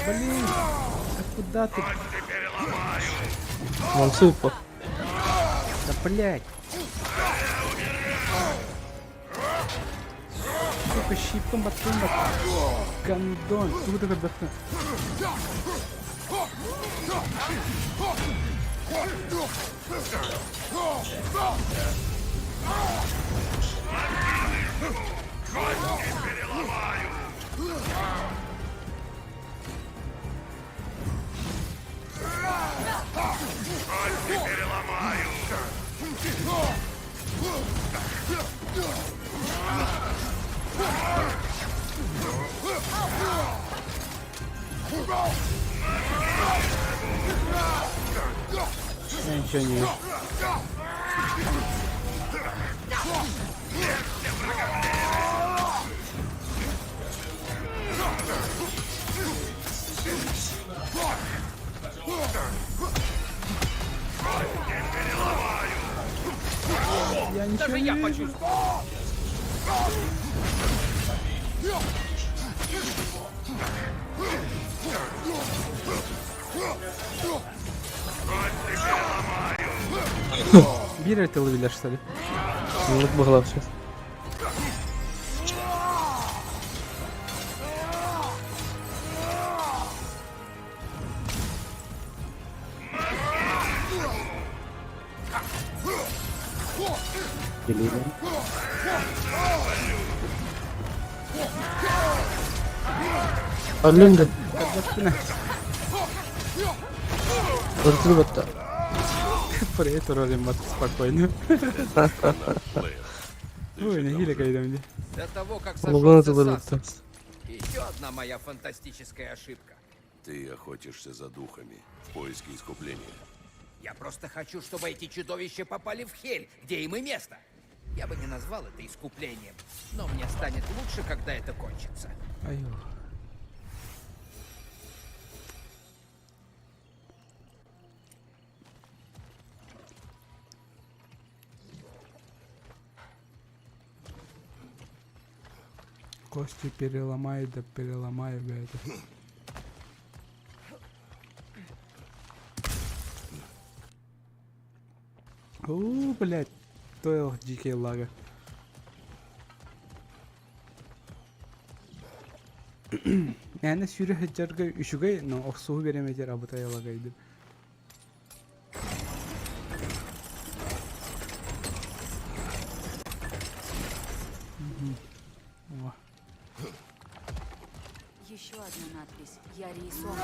Блин, а куда ты? Молодцы, по. Да блять. Сука, щитом батумба. Гандон. Тугу такой бахну. Я ничего не вижу. Я ничего Даже не я вижу. почувствовал. Биир эрэ тылы билэр что ли? Оннук быһылаах сейчас. Аллен да. Ыртыр батта. Привет, вроде мат спокойно. Ой, нэһиилэ кайдам дии. До того, как Лугана сошелся тылы с Асом. Еще одна моя фантастическая ошибка. Ты охотишься за духами в поиске искупления. Я просто хочу, чтобы эти чудовища попали в Хель, где им и место. Я бы не назвал это искуплением, но мне станет лучше, когда это кончится. Ай. Кости переломай, да переломай, блядь. У, блядь, то дикие лага. Мээнэ сүүрэ сылдьарга үчүгэй, но охсуһуу бириэмэтигэр абытай лагайдым. О. Еще одна надпись. Яри и Сон.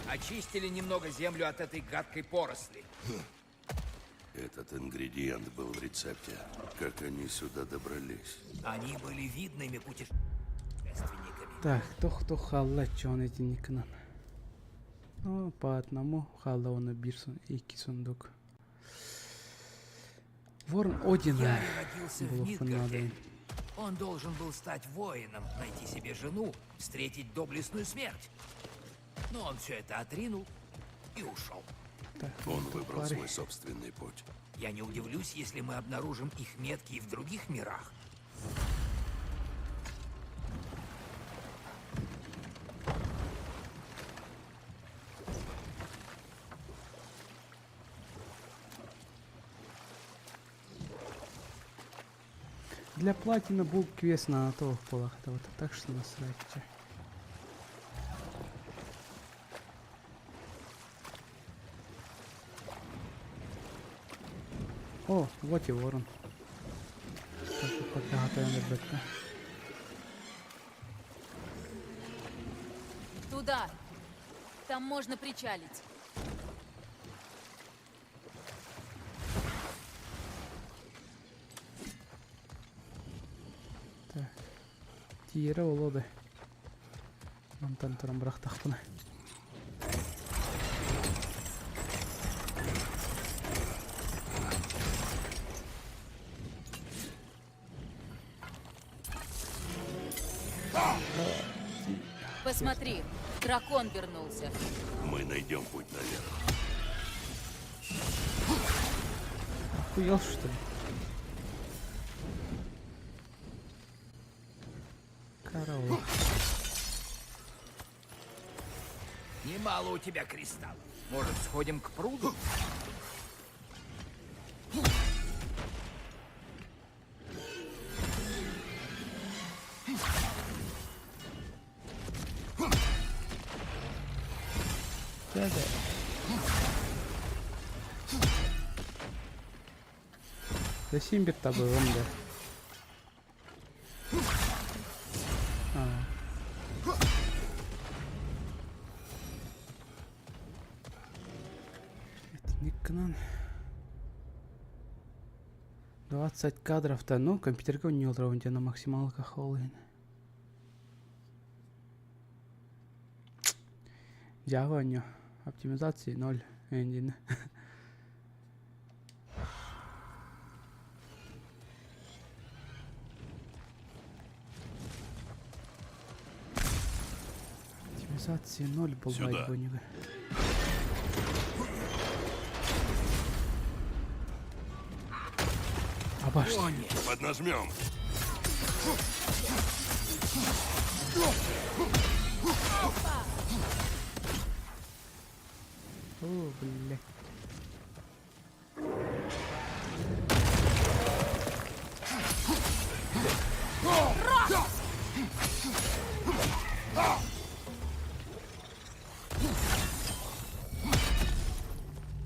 Очистили немного землю от этой гадкой поросли. Этот ингредиент был в рецепте. Как они сюда добрались? Они были видными путешественниками. Так, туох-туох хаалла чон итинник гынан. Ну, по одному хаалла уонна биир сон, икки сундук. Ворон Одина Яри родился в булуохпун наада. Мидгарде. Он должен был стать воином, найти себе жену, встретить доблестную смерть. Но он все это отринул и ушел. Так, Он выбрал парень. свой собственный путь. Я не удивлюсь, если мы обнаружим их метки и в других мирах. Для платины был квест на готовых полах. Это вот так что насрать. че. О, вот и ворон. Так, пока готовим ребятка. Туда! Там можно причалить. Так. Тиэрэ олоды. Мантан туран бырахтахпына. Посмотри, дракон вернулся. Мы найдем путь наверх. Охуел что ли? Караул. Немало у тебя кристаллов. Может, сходим к пруду? Да-да. Да син бир табыгым да. А. Итинник гынан. 20 кадров-то, ну, компьютерга не олоробун на максималках ол иһин. Java оонньуу. Оптимизации ноль. Эндин. Оптимизации ноль буолбайт Сюда. бу Абаш. О, нет. Поднажмем. О, блядь.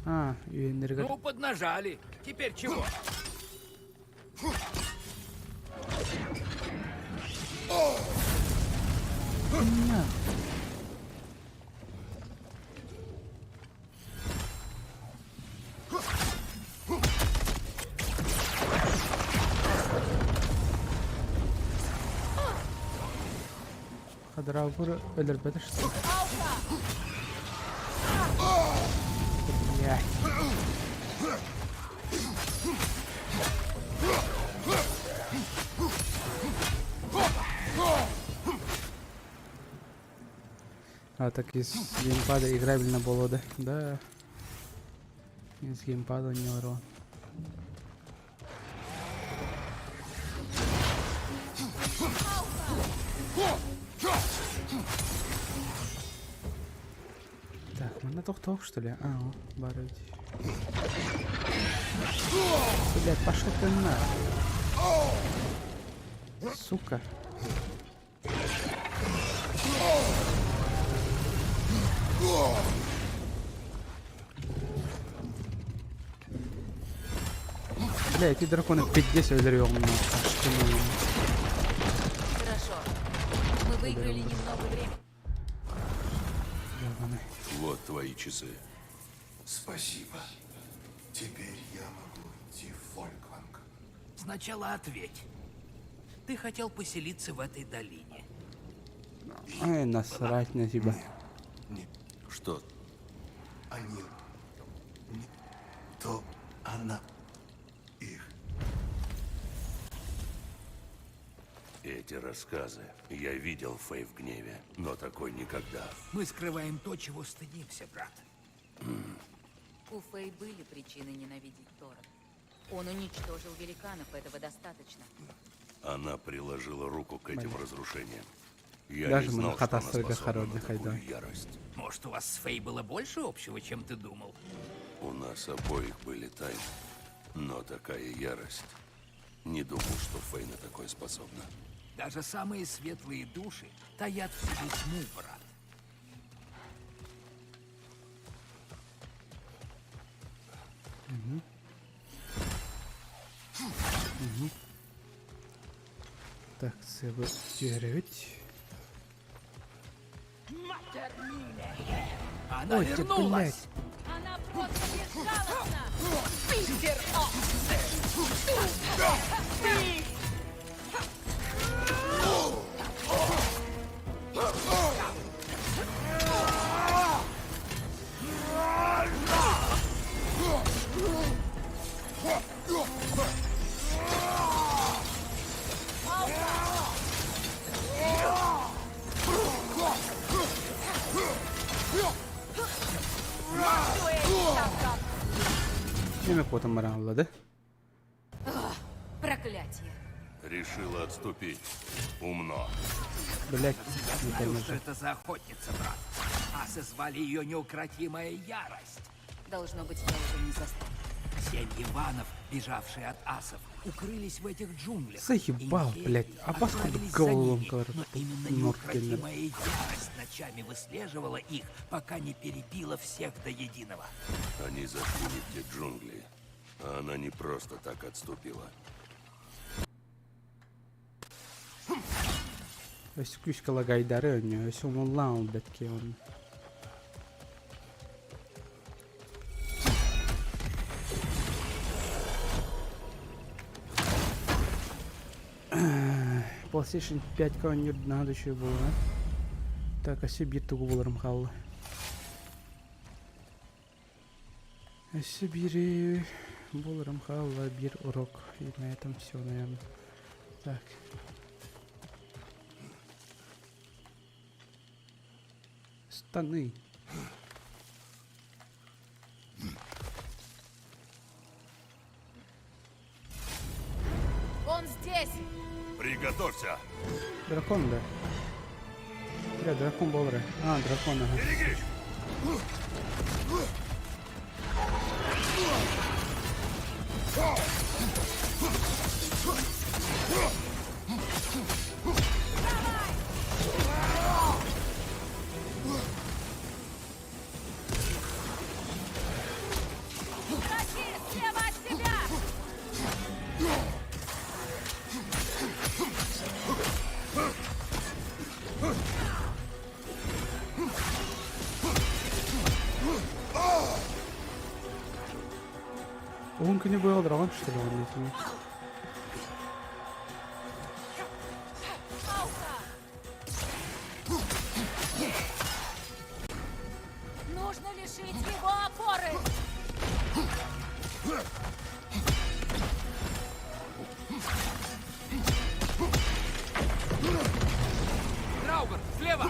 А, үөннэригэр Ну, поднажали. Теперь чего? На. Хадрагур өлөрбөтө что Блядь. А, так из геймпада играбельно было, да? Да. Из геймпада не урон. Так, мы на тох что ли? А, о, барыть. Блядь, пошел ты на. Сука. Бля, эти драконы 50 өлөрүөҕүм Хорошо. Мы выиграли немного времени. Ёбаный. Вот твои часы. Спасибо. Теперь я могу идти в Фолькванг. Сначала ответь. Ты хотел поселиться в этой долине. Ай, насрать на тебя. Не, Что? они... Не, то она их. Эти рассказы. Я видел Фэй в гневе, но такой никогда. Мы скрываем то, чего стыдимся, брат. У Фэй были причины ненавидеть Тора. Он уничтожил великанов, этого достаточно. Она приложила руку к этим разрушениям. Я Даже не мы знал, на что она хатастрыга способна на хородных такую айда. ярость. Может, у вас с Фэй было больше общего, чем ты думал? У нас обоих были тайны. Но такая ярость... Не думал, что Фэй на такое способна. Даже самые светлые души таят в себе тьму, брат. Так, сыбы түһэрэбит. Она Ой, ты, вернулась! блядь. Она просто безжалостна! Эми куотан баран ылла да? Проклятие. Решила отступить. Умно. Блядь, Я не знаю, пойму. что это за охотница, брат. Асы звали ее неукротимая ярость. Должно быть, я уже не застану. Семьи ванов, бежавшие от асов, укрылись в этих джунглях. Заебал, Инхельи блядь. А вас хоть отправились за голову ними, говорят, Но именно норки, неукротимая ярость ночами выслеживала их, пока не перебила всех до единого. Они зашли не в те джунгли. А она не просто так отступила. Өссө күүскэ лагайдары өннө, өссө умуллаан бэтке он. PlayStation 5 оонньуур наһаа да үчүгэй буолуо. Так, өссө биир тугу буларым хаалла. Өссө биири буларым хаалла, биир урок. И на этом все, наверное. Так. Штаны. Он здесь! Приготовься! Дракон, да. Бля, дракон буолар. А, дракон, ага. Берегись! Враги слева от тебя! Он не был дракон, что ли, он не Нужно лишить его опоры! Драугр, слева!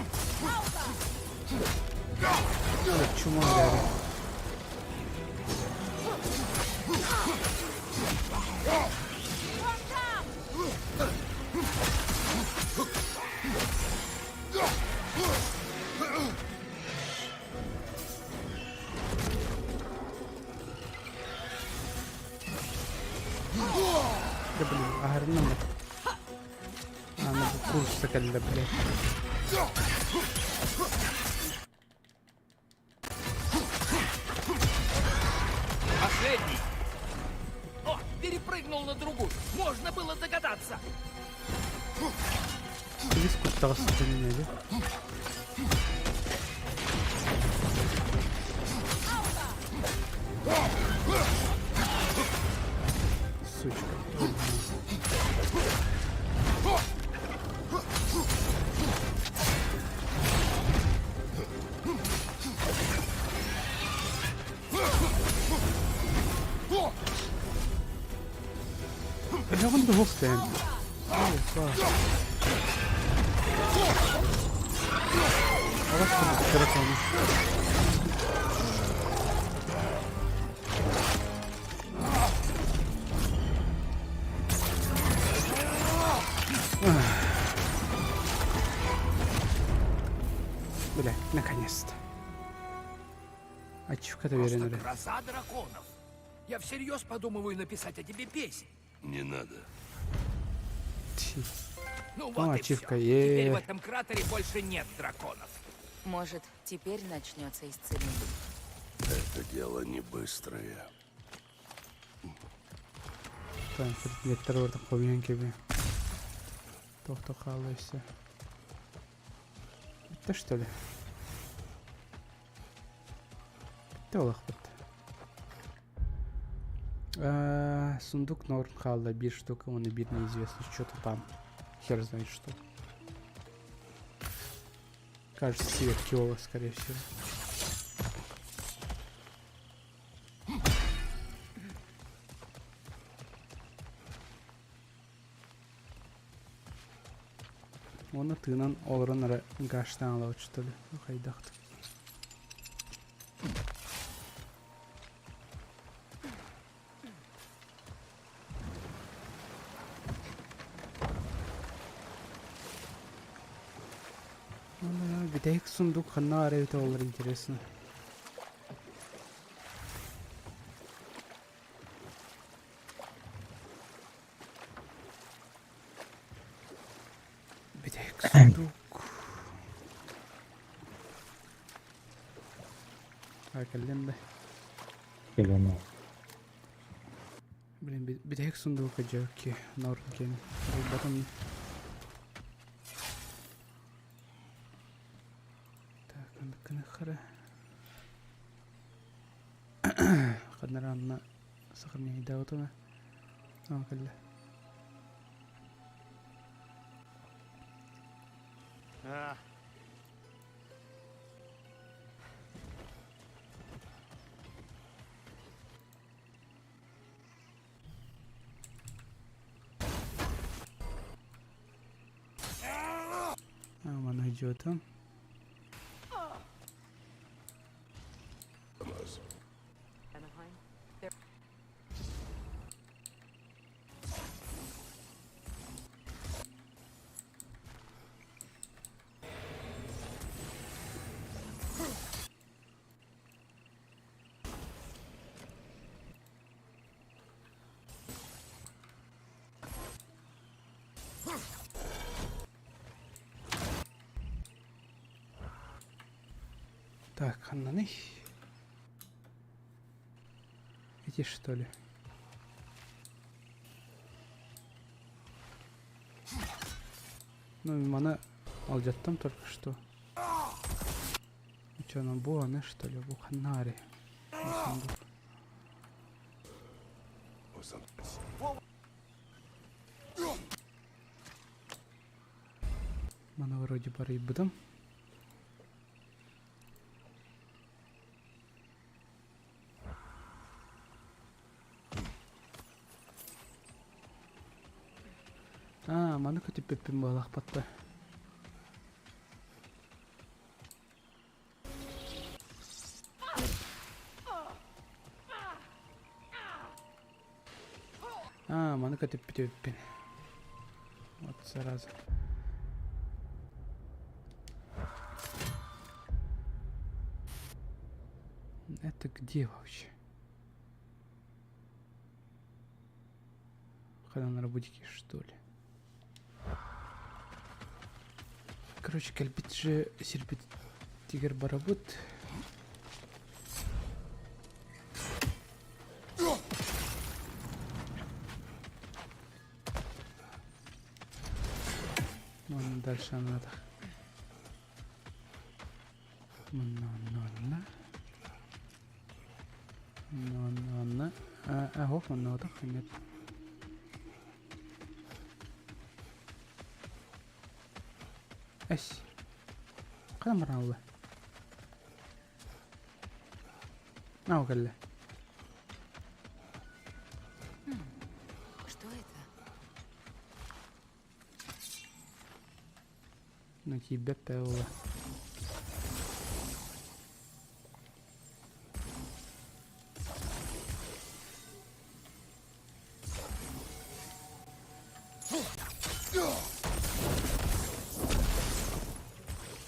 Чума, реально. Он там! Да блин, аһарынным. Аны бу курса кэллэ, блядь. Последний! О, перепрыгнул на другую. Можно было догадаться. Билис куттаҕас сытын Сучка. Бля, он двух тен. Дракон. Бля, наконец-то. Ачивка-то Просто верен. гроза драконов. Я всерьез подумываю написать о тебе песнь. Не надо. Ну вот О, и ачивка, всё. е. Теперь в этом кратере больше нет драконов. Может, теперь начнется исцеление. Это дело не быстрое. Там предметтер бар хомян кеби. Тохто хаалайся. Это что ли? Битте олохпут. Сундук Норн хаалла бир штука, он и бир неизвестно, что-то там. Хер знает что. Кажется, цвет Киола, скорее всего. Оны тыынан олорон эрэ гаштан алабыт что ли. Хайдахт. Бүтэһик сундук ханна арайыта олар интересно. Бүтэһик сундук. А, кэллэн да. Кэлэн Блин, бүтэһик сундукка дьөкки норн киэн. Батым. Так, андыкканы хара. Ханнаранна сохраняй даутуна. А, кэллэ. А, мана идет он. Так, ханнаный? Эти что ли? Ну, маны алдьаттым только что. Че, она буаны, что ли? Бу ханари. Маны вроде барыйбытым. Аа, маны көтүппүппүн буолахпатта. Аа, маны көтүппүтүппүн. Вот зараза. Это где вообще? Когда на работике, что ли? Короче, кэлбит же сирбитигэр барабыт. Вон дальше надо. Манна, манна. А, ох, манна, нет. Эс. Хайа баран Аа, кэллэ. Что это? На тебе пелла.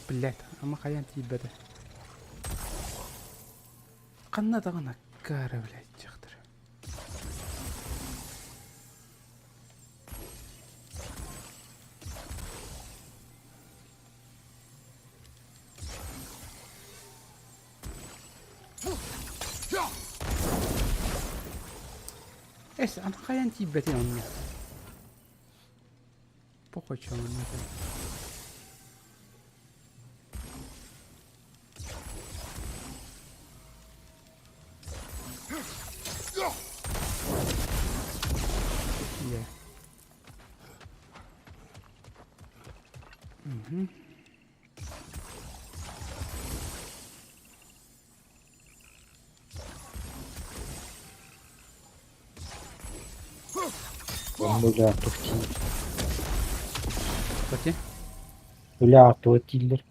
Блять, ама хайаан тиийбэтэ. Ханна даҕаны аккаары, блядь, дьахтар. Эс, ама хайаан тиийбэтин онно. Похуй, чё он это. Yeah. Угу. Онно үлэ артук тиийэр. Кстати. Үлэ артуга тииллэр.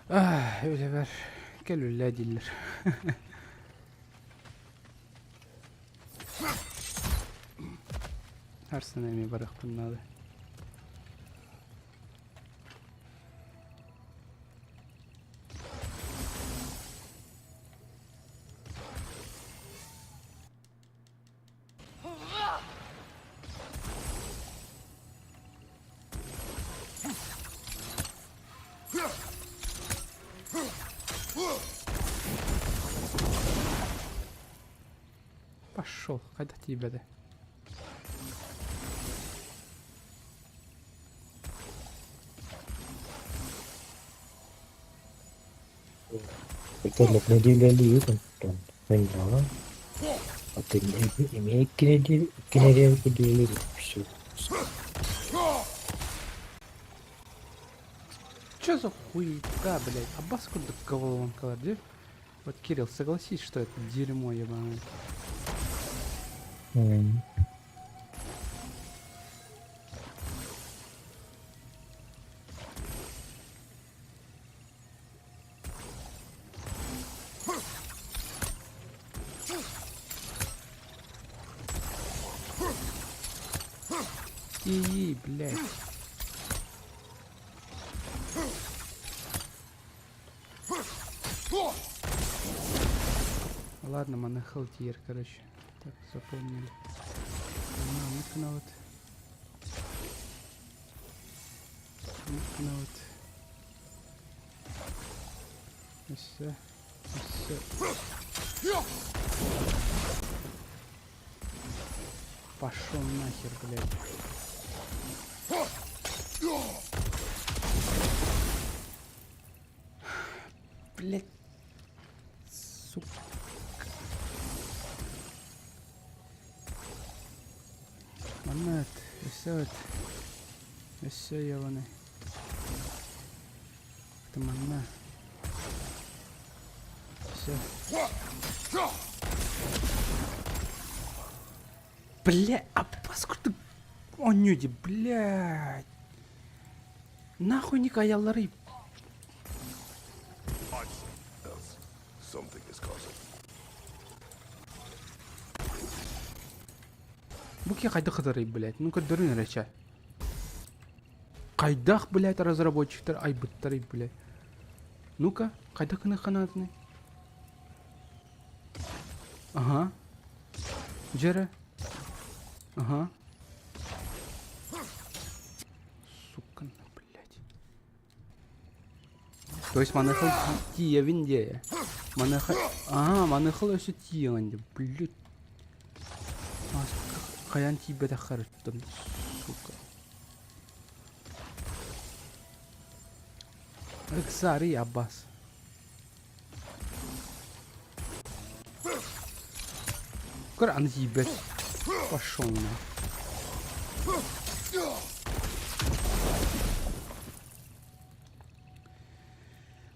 Ах, үлэбэр кэл үлэ дииллэр. Арсен эмиэ барыахпын наада. Пошел, хайдах тиийбэтэ. Это нэдиэлэлии мынньаҕа атын эмиэ икки нэдиэлэ курдук все Чё за хуета, блядь? Аббас курдук головоломкалар дии. Вот, Кирилл, согласись, что это дерьмо ебаное. И, блядь. Ладно, мана халтиер, короче. Так, запомнили. На, вот. Вот. Өссө, өссө. Пошел нахер, блядь. Блядь. Сука. Манна өссө ыт. Өссө ебаный. Это манна. Все. Бля, а поскольку Онньу блядь. Нахуй не каяллары. Бу киһи хайдах ытарый, блядь? Ну көрдөрүн эрэ чэ. Хайдах, блядь, разработчиктар айбыттарый, блядь? Ну-ка, хайдах гыныахха наадыный? Ага. Дьэ Ага. Сука, блядь. То есть маныха тиийэбин диэ. Маныха... Аа, маныха өссө тиийэҕин диэ. Блядь. Хайаан тиийбэтэххэр өттөм, сука. Ыксары Аббас. Көр аны тиийбэт. Пошел на.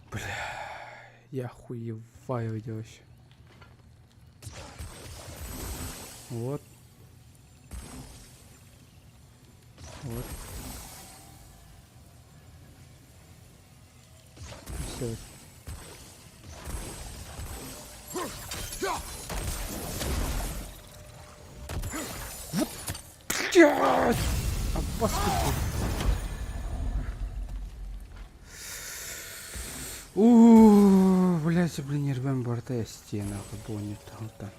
Бля, я охуеваю вообще. Вот. Вот. Все. Вот, блядь! Опасно. Уу, блядь, блин, нервам барта стена, понял, там.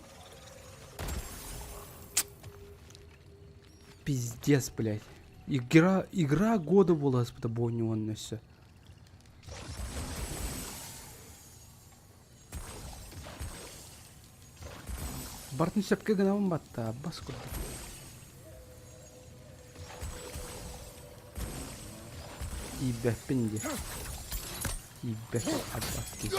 Пиздец, блядь. Игра, игра года была, буолла все. Бартын сөпкө гынабын батта, бас курдук. Тиийбэппин дии. Тиийбэт аббас дии.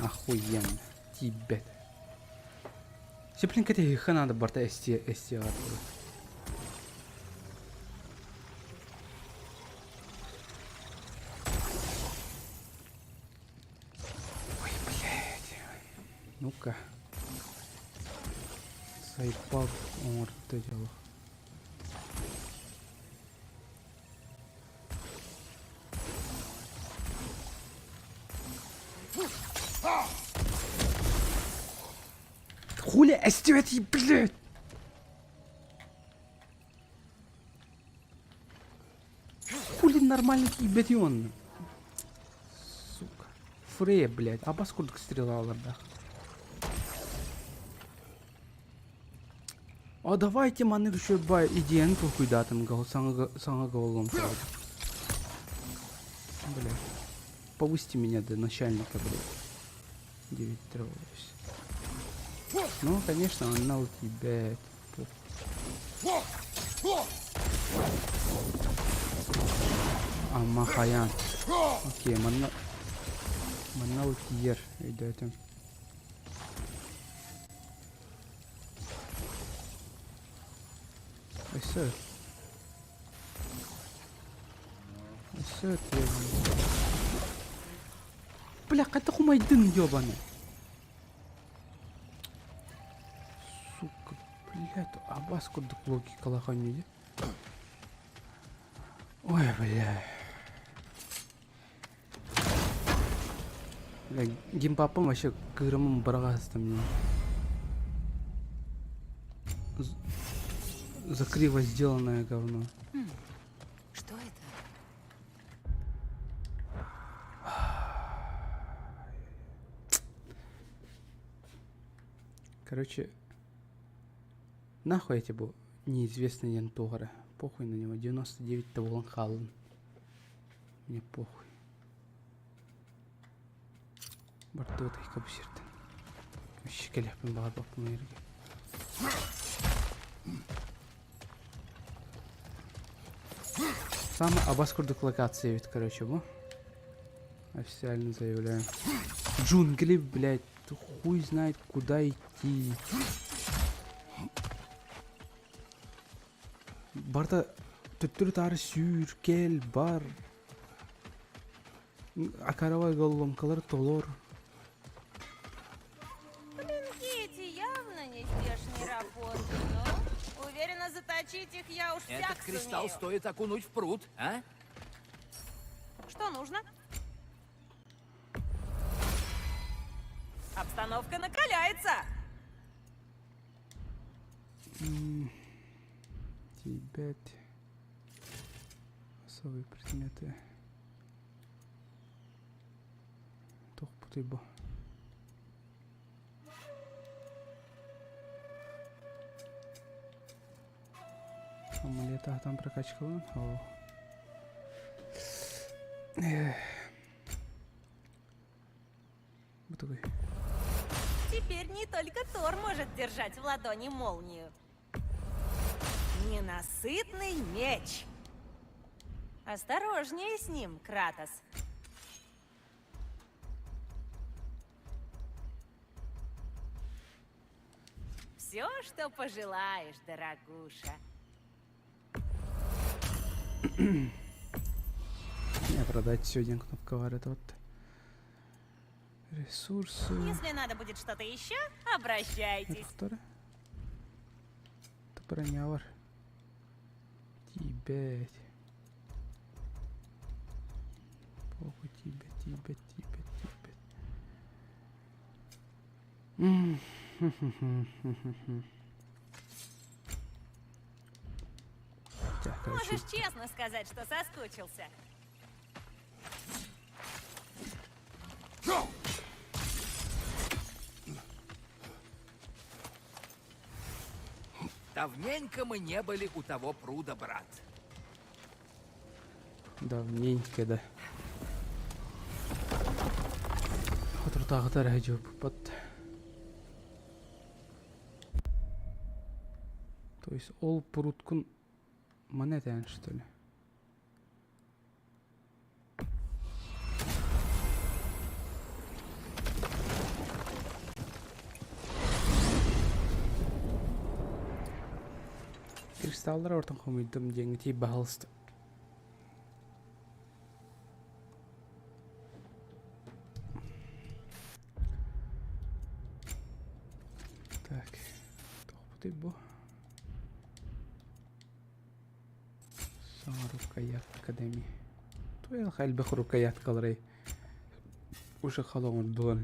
Охуенно. Тиийбэт. Сеплин кэтэһиэххэ наада барта эстиэ эстиэҕэр Ой, блядь. Ну-ка. Сайпал оҥорто дьоло. Хули эстиэти, блядь! Хули нормально ебать он. Сука. Фрея, блядь. Абас курдук стрелалардаах. А давайте маннык үчүгэй идеяны толкуйдаатым саҥа саҥа головам Бля. Повысьте меня до начальника, блядь. 9 Ну, конечно, он на тебя. Ама хайаан. Окей, манна манна ол тиийэр өйдөөтүм. Өссө Өссө Бля, хайдах умайдын, ёбаный. Сука, блядь, абас курдук логикалаах оонньуу дии. Ой, бля. Бля, гимпапым вообще кыырымым быраҕа сыстым мне. За криво сделанное говно. Что это? Короче, нахуй эти бу неизвестный диэн туох эрэ. Похуй на него. 99 да буолан хааллын. Мне похуй. Бардыбыт айка бу сиртэн. Вообще кэлиэхпин баҕарбаппын эргэ. Самый абас курдук локация ведь, короче, бу. Официально заявляю. Джунгли, блядь, хуй знает куда идти. Барда төттөрү-таары сүүр, кэл, бар. Акаровай головоломкалары толор. Клинки эти явно не здешней работы, но уверена, заточить их я уж Этот всяк кристалл сумею. стоит окунуть в пруд, а? Что нужно? Обстановка накаляется. Тибет. Особые предметы. Туох бу? Амулета там прокачкалан. О. Эх. Бу такой. Теперь не только Тор может держать в ладони молнию. Ненасытный меч. Осторожнее с ним, Кратос. Все, что пожелаешь, дорогуша. Не продать сегодня кнопка варит вот. Ресурсы. Если надо будет что-то еще, обращайтесь. Это броня Тибет. Похуй Тибет, Тибет, Тибет, Тибет. Так, короче, Можешь честно сказать, что соскучился. Давненько мы не были у того пруда, брат. Давненько, да. Соторутааҕыта эрэ дьылбыппыт. То есть ол пруткун маны этээн что ли? Кристаллар ортон хомуйдум диэҥҥэ тиий баһалыста. Так, туохпутуй бу? Саҥа рукоят академия. Туох элбэх рукояткаларый? Уже хал оҥордулар.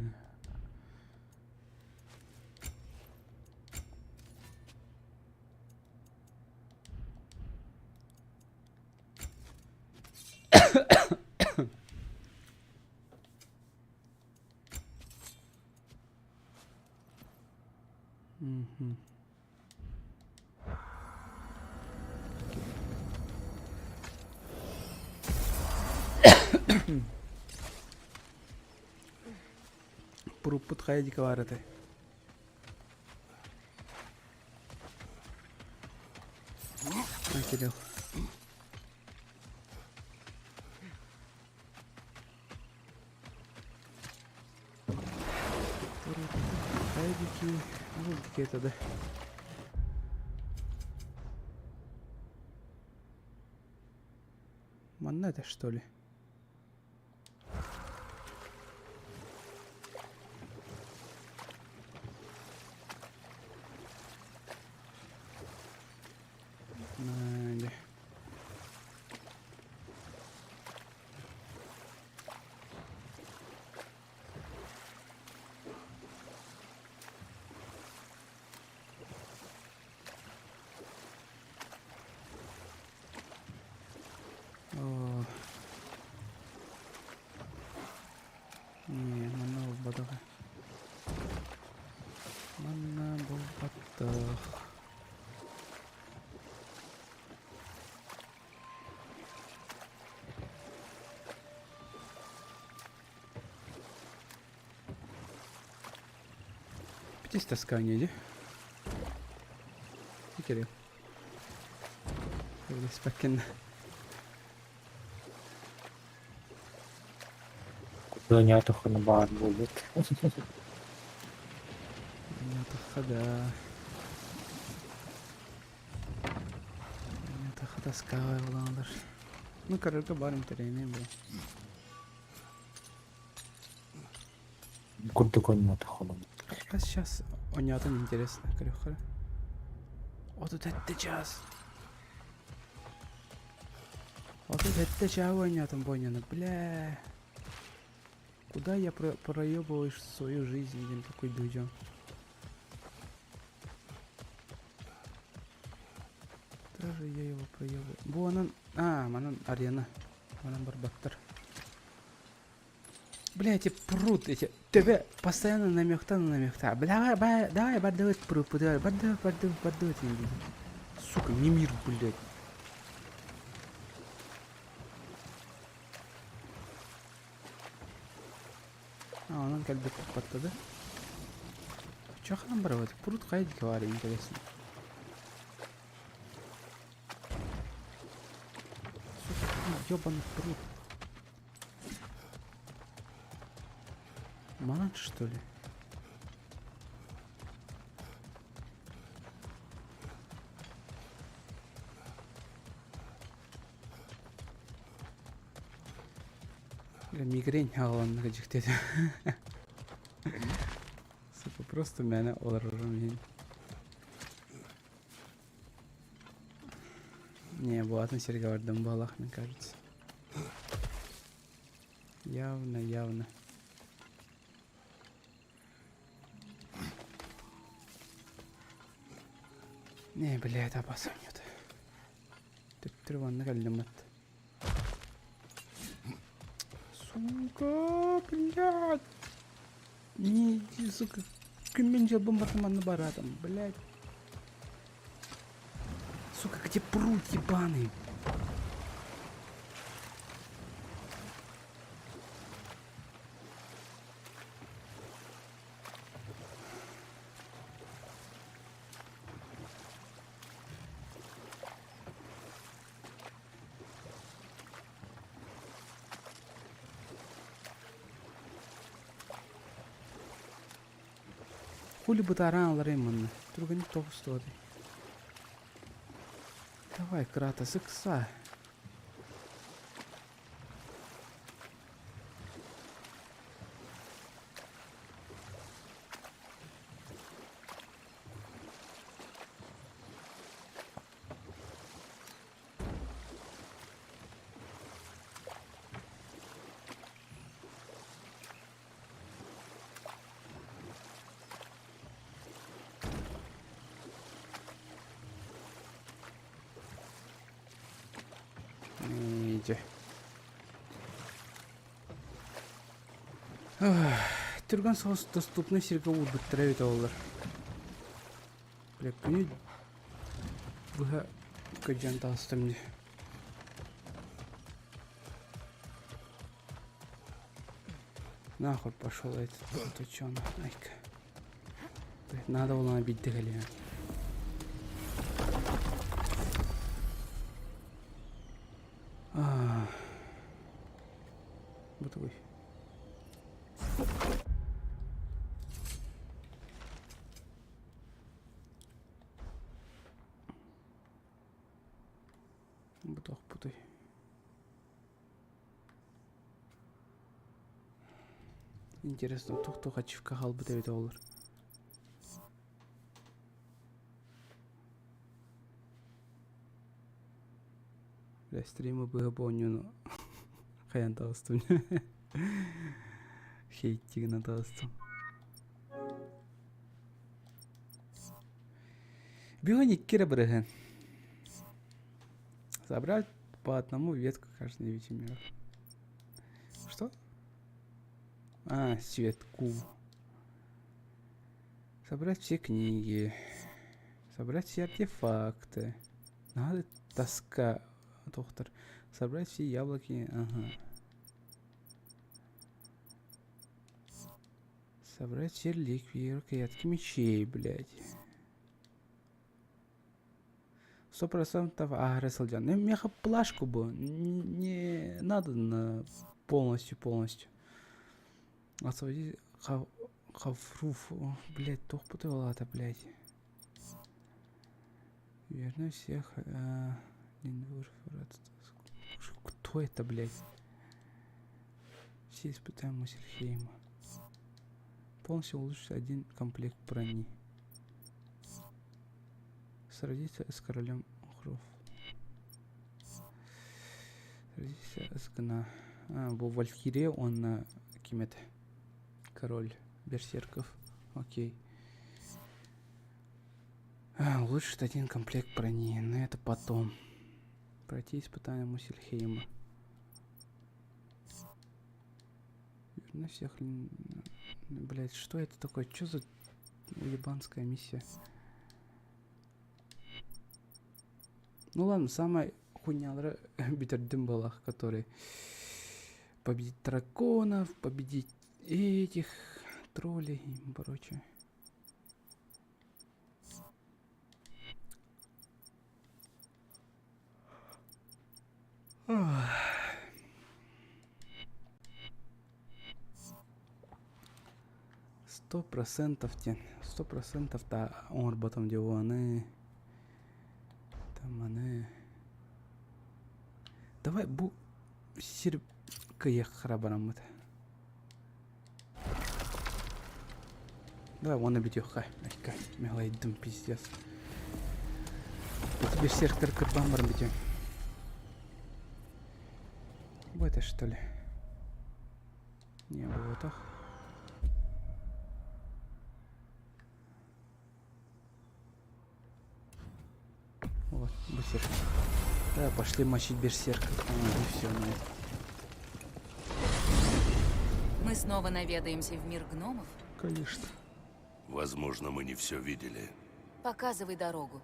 Мгм. Пуруппут хайа диэки баар этэй? Кирилл. Хайа диэки, ол диэки этэ да. Манна этэ что ли? Дьэ. Оо. Не, манна буолбатах. Манна буолбатах. Здесь таскание, иди. Кирилл. Спокойно. Донятуханы баар буолбут. Донятуха, да. Донятуха тоскавая буолалар. Ну, короче, бар интэриэһинэй бу. Курдук оонньоотоххуна. Хас сейчас оонньоотун интересно, көрүөххэ. 37 час. 37 чаа оонньоотум бу оонньоону, бля. Куда я про проебываешь свою жизнь, блин, такой дудё. Даже я его проебываю. Бу онон, а, манан арена. Манан барбаттар. Бля, эти пруд, эти... Тебе постоянно намекта на намекта. Бля, давай, давай, бардывать пруд, давай, бардывать, бардывать, бардывать. Сука, не мир, блядь. А, онон кэлбит баттады. Чё ханан барабыт? Пруд хайа диэки баар интересно. Сука, ёбаный пруд. Манан что ли? Мигрень аҕаланна дьикти этэ. Сука, просто мээнэ олорорум иһин. Не, бу атын сиргэ бардым буоллах, мне кажется. Явно, явно. Не, бля, это опасно нет. Төттөрү манна кэллим ат. Сука, блядь. Не иди, сука. Күммүн дьылбын барытын манна бараатым, блядь. Сука, где пруд ебаный? Хули бытааран ыларай манна? Түргэнник тоҕус Давай, Кратос, ыкса. Иди. Түргэн соҕус доступный сиргэ уурбуттара эбитэ буоллар. Бля, күнү быһа кырдьан таҕыстым дии. Нахуй пошел этот ученый. Айка. Надо было биирдэ кэлиэн. Бу тугуй? Бу туохпутуй? Интересно, туох-туох ачивка хаалбыт эбитэ буоллар. Бля, стримы быһа бу оонньууну хайаан таҕыстым. Хейтигинэн таҕыстым. Бүгүн икки эрэ бырыһыан. Собрать по одному ветку каждый девяти миров. Что? А, светку. Собрать все книги. Собрать все артефакты. Надо тоска, доктор. Собрать все яблоки. Ага. Собрать все реликвии, рукоятки мечей, блядь. 100% ааһара сылдьан. Миэхэ плашку бы не надо на полностью полностью. Освободить Хавруф. Блядь, туох бутылата, блядь. Верну всех. Э, Кто это, блядь? Все испытаем Мусельхейма. Полностью улучшить один комплект брони. Сразиться с королем Хров. Сразиться с Гна. А, бу Валькирия уонна ким этэ? Король берсерков. Окей. А, улучшить один комплект брони, но это потом. Пройти испытание Мусельхейма. На всех... Блять, что это такое? Что за уебанская миссия? Ну ладно, самая хуйня бүтэрдим буоллах, который победить драконов, победить этих троллей и прочее. 100% диэн, 100% да оҥорботом дьуоны, там аны. Давай бу сир кыйыххара бараммыт. Давай уонна бүтүөххэ. Айка, мелайдым пиздец. Берсерктер кырбан баран бүтүөм. Бу это что ли? Не буотах. Вот, берсерк. Да, пошли мочить берсерков. А, и все на это. Мы снова наведаемся в мир гномов? Конечно. Возможно, мы не все видели. Показывай дорогу.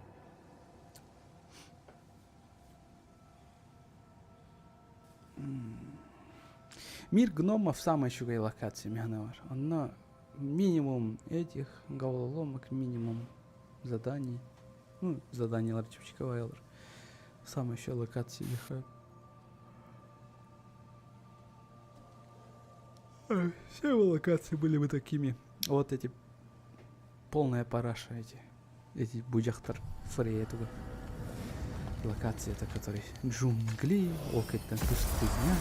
Мир гномов самая үчүгэй локация миэхэ баар. Онно минимум этих головоломок, минимум заданий. Ну, заданиелар чепчиковайлар. Самая еще локация миэхэ. Все его локации были бы такими. Вот эти полная параша эти. Эти будяхтар фрей этого. Локация это который джунгли, ол кэттэн пустыня.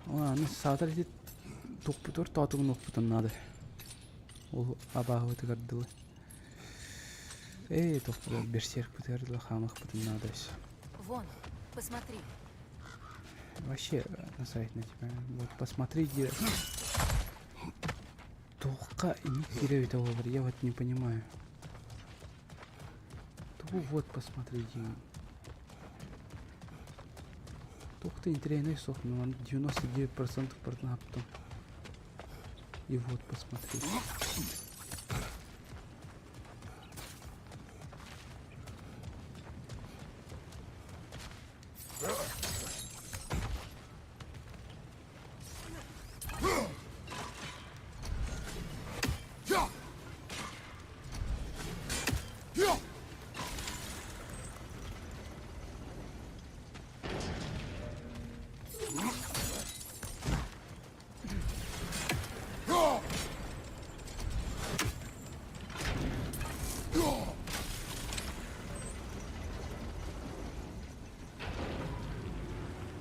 Аны саатар ити тухпутур тоотугун укпутун надо. Ол абааһыбытыгар дылы. Эй, тухпутур берсеркпытыгар дылы хаамахпытын надо все. Вон, посмотри. Вообще насрать на тебя. Вот посмотри, где... Туохха киирэ это я вот не понимаю. Ту вот посмотри, где. Туох да интэриэһинэй суох, но 99% потом. И вот посмотри.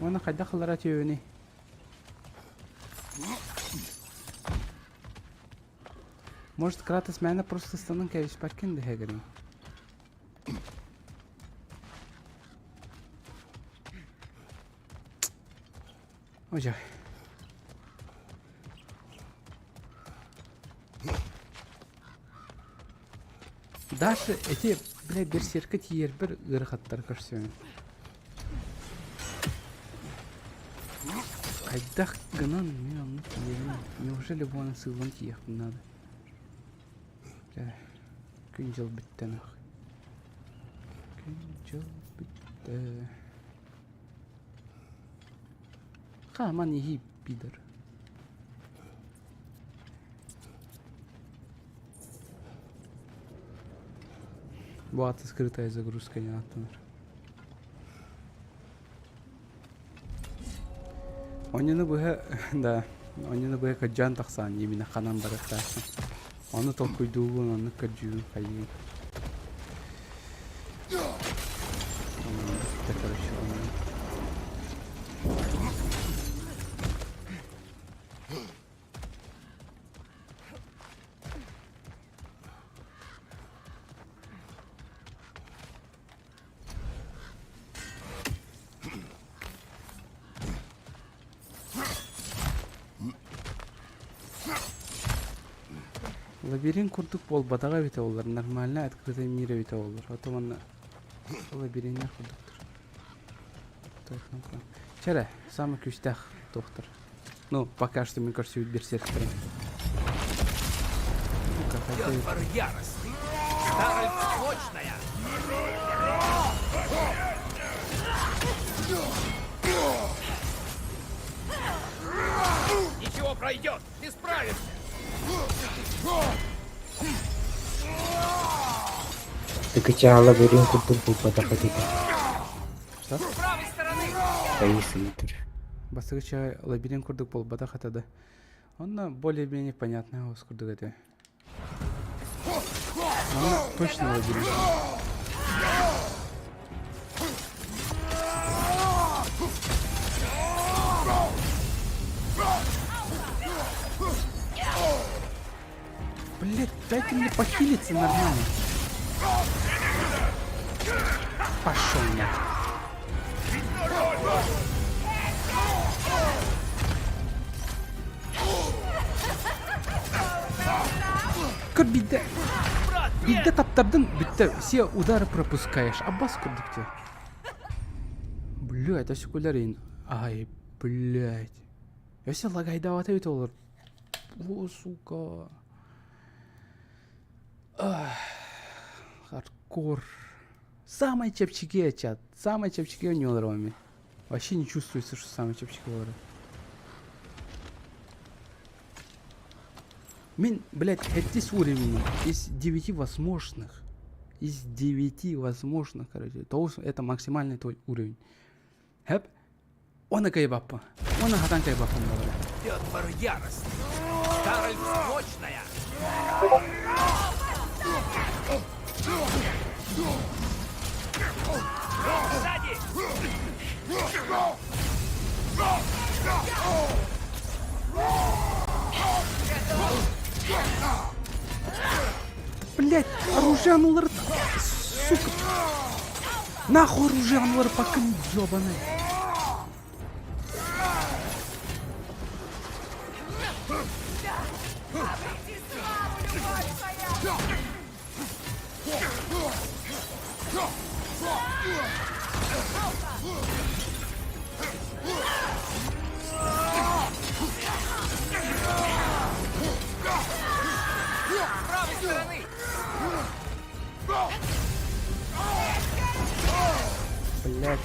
Уонна хайдах ылара түөбүнүй? Может, Кратос мээнэ просто ыстанан кэбиспэккин дэһэгириҥ? Ой, Даша, эти, блядь, берсерка тиийэрбэр ыарахаттар көрсүөм. Хайдах гынан мин онно тиийэбин? Неужели буолан сыыллан тиийиэхпин наада? Бля, күн-дьыл бүттэ нах. Күн-дьыл бүттэ. Бүттэ. Хааман иһии, пидор. Бу аата скрытая загрузка не ааттанар. Онньуну быһа, да, онньуну быһа кырдьаан тахсаан именно ханан барыахтаахпын. Ону толкуйдуубун, оннук көрдүүбүн хайыыбын. Онно короче, онно. Лабиринт курдук буолбатаҕа эбитэ буоллар, нормально открытый мир эбитэ буоллар. А то манна лабириннар курдуктар. Чэ эрэ, самый күүстээх туохтар. Ну, пока что мин көрсүбүт берсерктерим. Йотвар яростный. Старая мощная. Ничего пройдет, ты справишься. Тыкычаала бөрүөн курдук булбатах этитэ. Что? С правой стороны! Таис ыйытар. Бастакы лабиринт курдук буолбатах этэ да. Онно более-менее понятная оҕус курдук этэ. Манна точно лабиринт. Блять, дайте мне похилиться нормально. Пошел нахуй. Көр биирдэ биирдэ таптардын бүттэ все удары пропускаешь аббас курдук те блядь өсүкүлэр ай блядь өссө лагайдаабата эбит олор о сука хардкор самый чэпчэки чат самый чэпчэки оонньуулар эми вообще не чувствуется что самый чэпчэки буолара Мин, блядь, сэттис уровень из девяти возможных. Из девяти возможных, короче. То это максимальный твой уровень. Хэп. Оны кайбаппа. Оны хатан кайбаппын бабара. Йотвар яростный. Старая мощная. Сзади! Блядь, оружие анулар... Сука. Нахуй оружие анулар пока ебаный. С правой стороны! Блядь.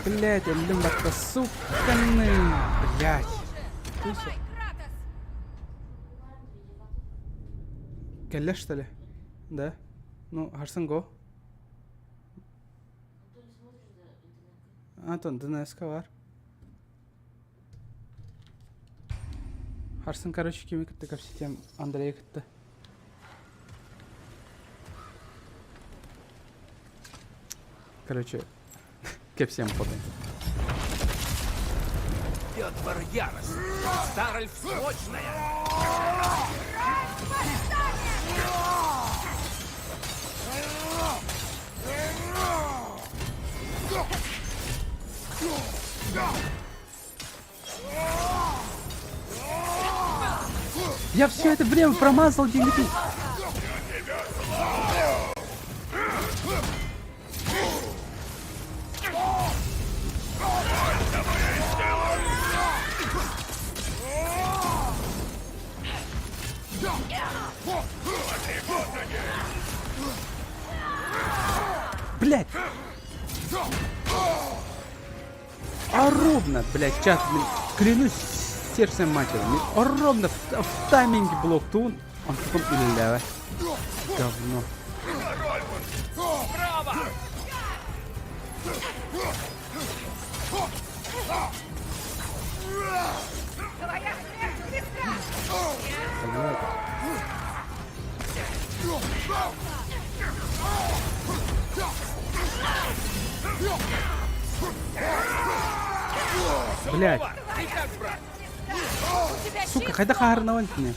Блядь, өллүм батта суканы. Блядь. Давай, Кратос! Кэллэ что ли? Да? Ну, Харсын го. Антон, ДНС-ка бар. Харсын, короче, кими кытта кэпсэтиэм Андрейы кытта. Короче, кэпсиэм потом. Йотвар яростный. Старальф мощная. Я все это время промазал деньги. Блять! Оробно, блядь, чат, блин, клянусь сердцем матери, мне оробно в, в тайминге блоктун, он потом үлэлээбэт. Говно. Блядь. Блядь. Сука, хайдах аарнаван кини?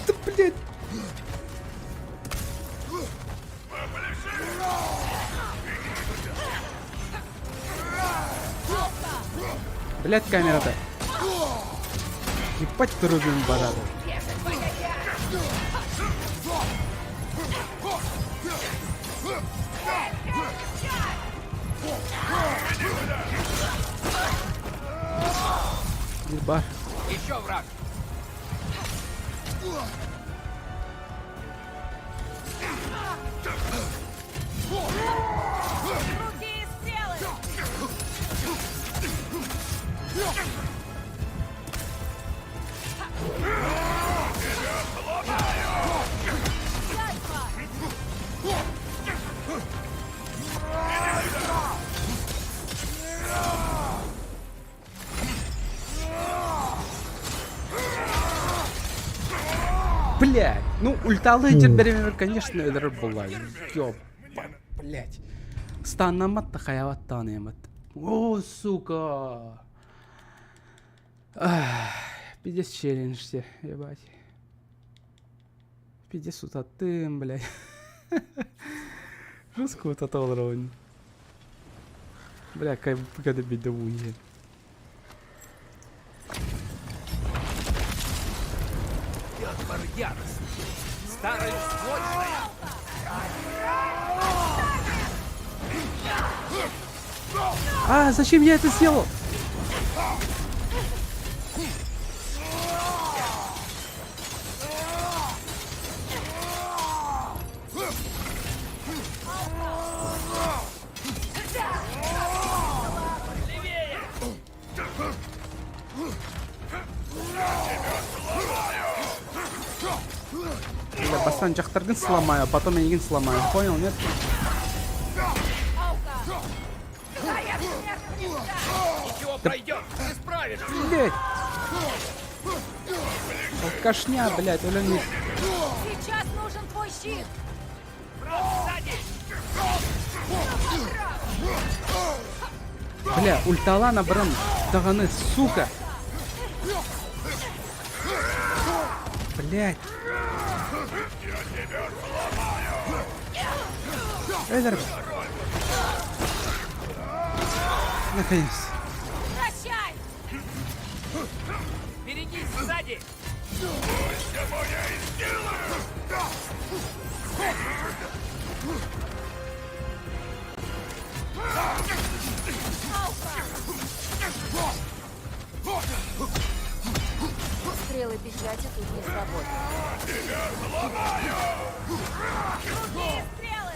Да блядь! Блядь, камера-то. Ебать ты рубим барана. Еба. Еще враг! Руки и стрелы! Блядь, ну ульталы дьэр конечно, өлөр буолла. Ёб, блядь. Станнаммат да хайабат даҕаны О, сука! Ах, пиздец челлендж ебать. Пиздец утаттым, блядь. Жестко утата олоробун. Бля, какая беда Петр яростный. Старая склочная. А, зачем я это сделал? Бля, бастан дьахтаргын сломаю, а потом эйигин сломаю. Понял, нет? Ничего, пройдем. Ты справишься. Блять! Алкашня, блядь, өлөн Сейчас нужен твой щит! Враг сзади. Бля, ульталаан баран даҕаны, сука! Блять! Эдер! Наконец. Прощай! Берегись сзади. Стрелы печати тут не сработают. Руки и стрелы!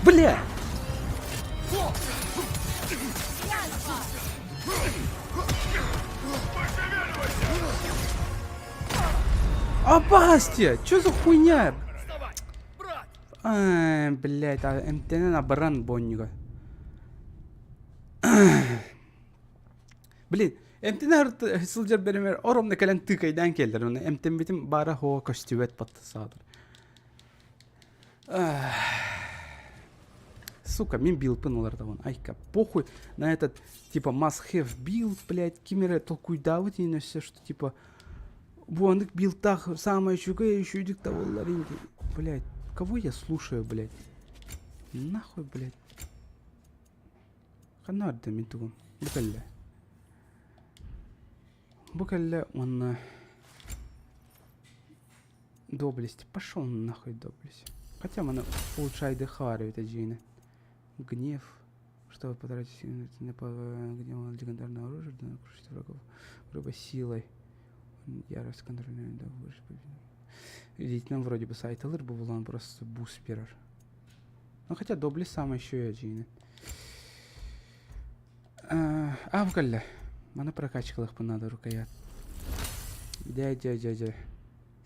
Бля! Абастия! Чё за хуйня? Вставай. Брат. Ай, блядь, а МТН на баран боннига. Блин, эмтэнэ сылдьар бэримэр оромно кэлэн тыыкайдаан кэллэр. Оны эмтэммитим баара хоа көстүбэт баттасаатыр. Сука, мин билпын ылардабын. Айка, похуй на этот, типа, must have build, блядь, ким эрэ толкуйдаабыт иин өссө, что, типа, бу оннук билтах самое үчүгэй үчүйдүк табыллар инди. Блядь, кого я слушаю, блядь? Нахуй, блядь. Ханна барда мин тугум? Бу кэллэ. Бу кэллэ уонна доблесть. Пошел нахуй доблесть. Хотя маны улучшайды хаар эбит эдьиийинэн. Гнев. Чтобы потратить на гнев легендарное оружие, да, крушить врагов грубой силой. Ярость контролирует, да, выше Лейтенант вроде бы сайтылыр бу булан просто бус берер. Ну хотя доблесть самая еще эдьиийинэн. А, бу кэллэ. Маны прокачкалыахпын наада рукоят. Дьэ, дьэ, дьэ, дьэ.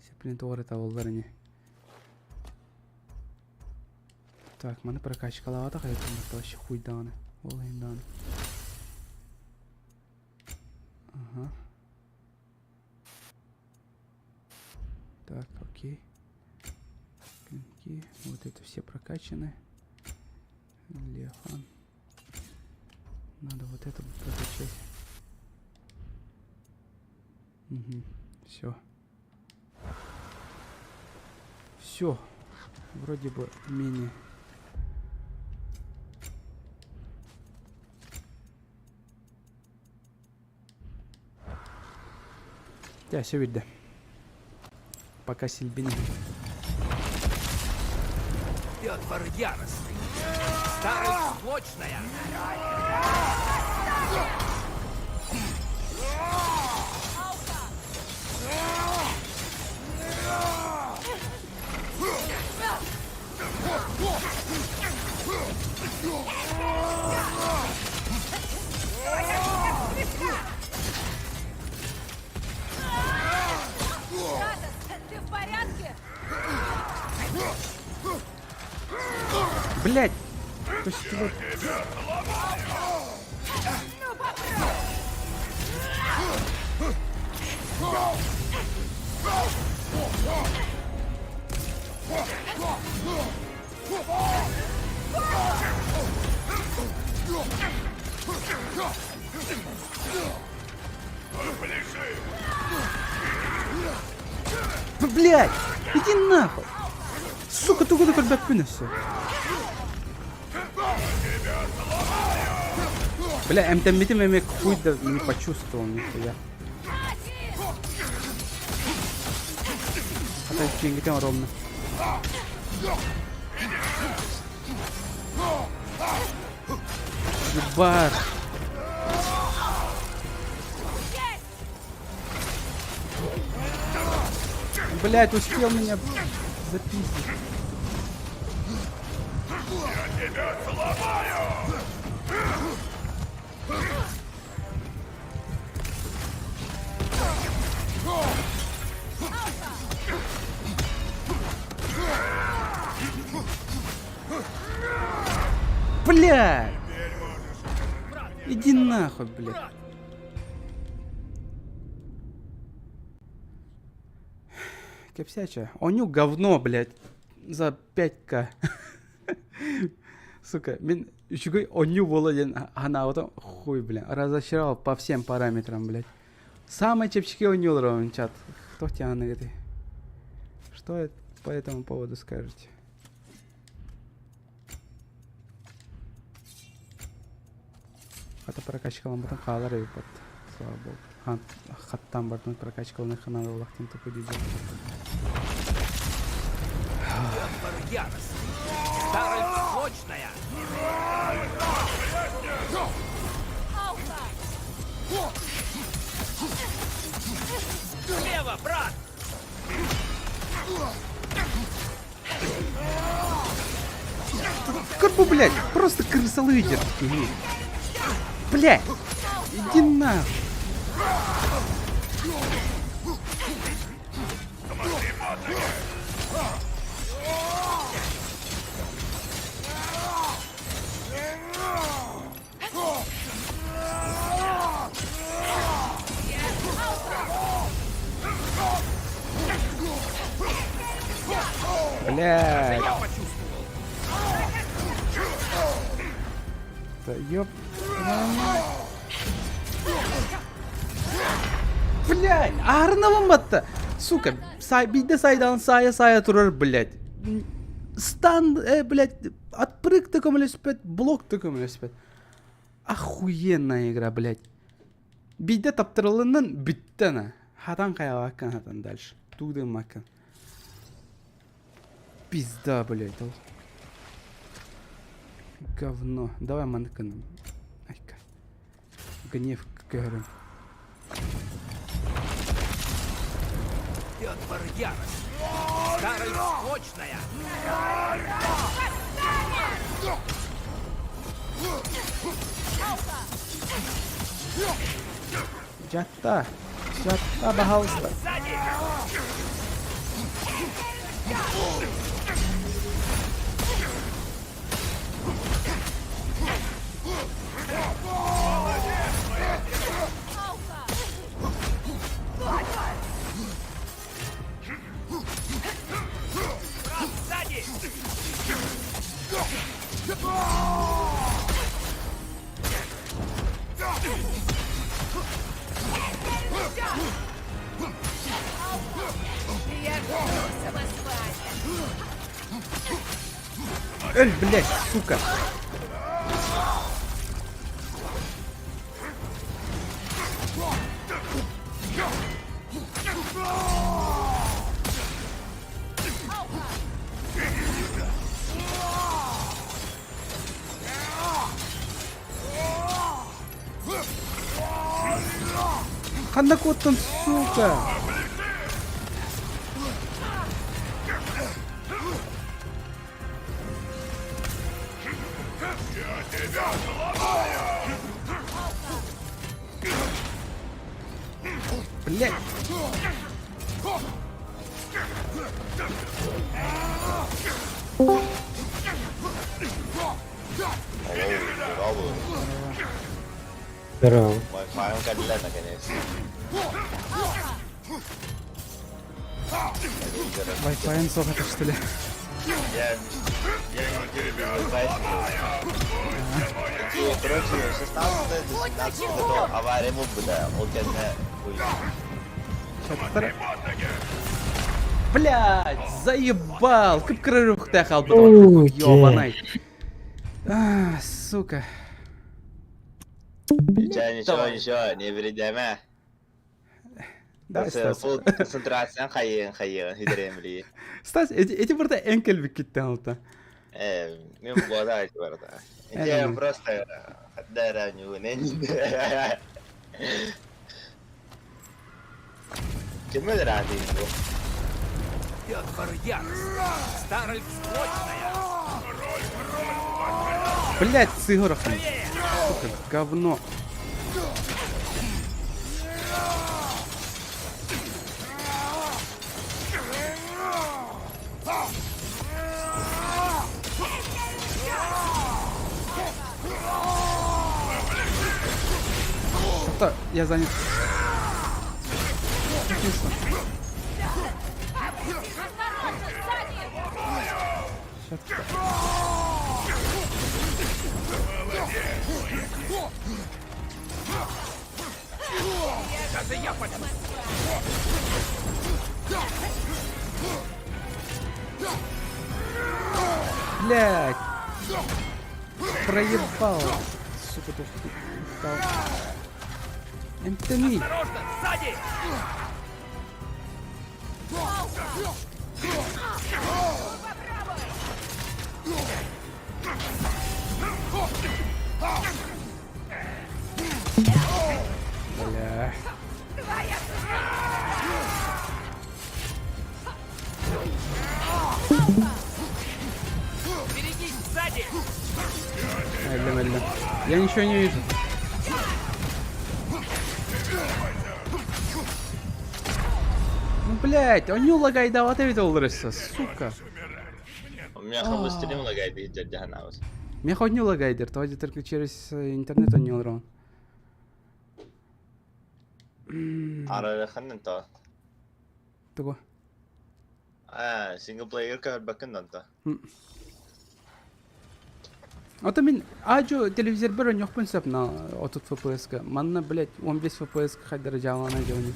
Сеплин тоҕо эрэ табыллар ини. Так, маны прокачкалаабатах эбиппин вообще хуй даҕаны. Ол иһин даҕаны. Ага. Так, окей. Клинки. Вот это все прокачаны. Лехан. Надо вот это прокачать. Угу. Все. Все. Вроде бы менее. Дьэ, все видно. Пока сильбин. Петр яростный. Старость склочная. Ты в порядке? Блять! То есть вот... Блять! Иди нахуй! Сука, тугу да көрбөппүн өссө. Бля, эмтэммитим эмиэ хуй да не почувствовал нихуя. Хата киэҥҥитин оромно. Ебать. Блять, успел меня запиздить. Я тебя сломаю! Бля! Иди нахуй, блядь. Кэпсяча. Оню говно, блядь. За 5к. Сука, мин үчүгэй онньуу буола диэн ханаабытым хуй, бля. Разочаровал по всем параметрам, блядь. Самый чэпчэки оонньуу олоробун чат. Кто тяныгыты? Что по этому поводу скажете? Хата прокачкаламмытын хаалар эбит Слава богу. Хаттан бардын прокачкаланыхха наадалаах диэн тупой дии. Старость сочная! Слева, брат! Карпу, блядь, просто крысолыдер. Блядь, иди нахуй. Блядь. Я почувствовал. Да ёб Блядь, аарынабын батта. Сука, сай, биирдэ сайдаан саайа-саайа турар, блядь. Стан, э, блядь, отпрыг да көмөлөспөт, блок да көмөлөспөт. Охуенная игра, блядь. Биирдэ таптырылыннын бүттэ ана. Хатан хайалааккын хатан дальше. Туудымаккын. Пизда, блядь. Ол. Говно. Давай маныкын. Айка. Гнев көрүм. Петр ярость. Старая склочная. Дьатта. Дьатта, пожалуйста. Эй, блядь, сука. Ханна куоттан, сука! Блядь! Здорово. Wi-Fi кэллэ наконец. Wi-Fi суох это что ли? Я, я неделю без Wi-Fi сидел. Короче, 16 до 17 то авария була, ол кэннэ Блядь, заебал! Кып-кыры хаалбыт Ёбанай. А, сука. Ничего, ничего, ничего, не бередеме. Давай, Стас. Full концентрация хайын хайын хидремли. Стас, эти, эти барда энкел биккиттен алта. Э, мен буода эти барда. Я просто дараню не. Ким өлөрәди бу? Петр ярость. Старая склочная. Блядь, с Игорохом. Сука, говно. Что? Я занят. Сейчас. Даже я почувствовал. Блядь. Проебал. Сука, тут дал. Энтони. Осторожно, сзади! Бля. Берегись сзади! Ай, бля, бля. Я ничего не вижу. Ну, блядь, он не лагает, да, вот это улырышься, сука. У меня хабы стрим лагает и дядя Меня хоть не лагает, то только через интернет он не урон. Арараханын то. Тугу? Аа, single player көһөрбөккүн да онто. Ото мин аадьу телевизорбар оонньуохпун сөп на 30 FPS-ка. Манна, блядь, 15 FPS-ка хайдара дьаалана дьаалана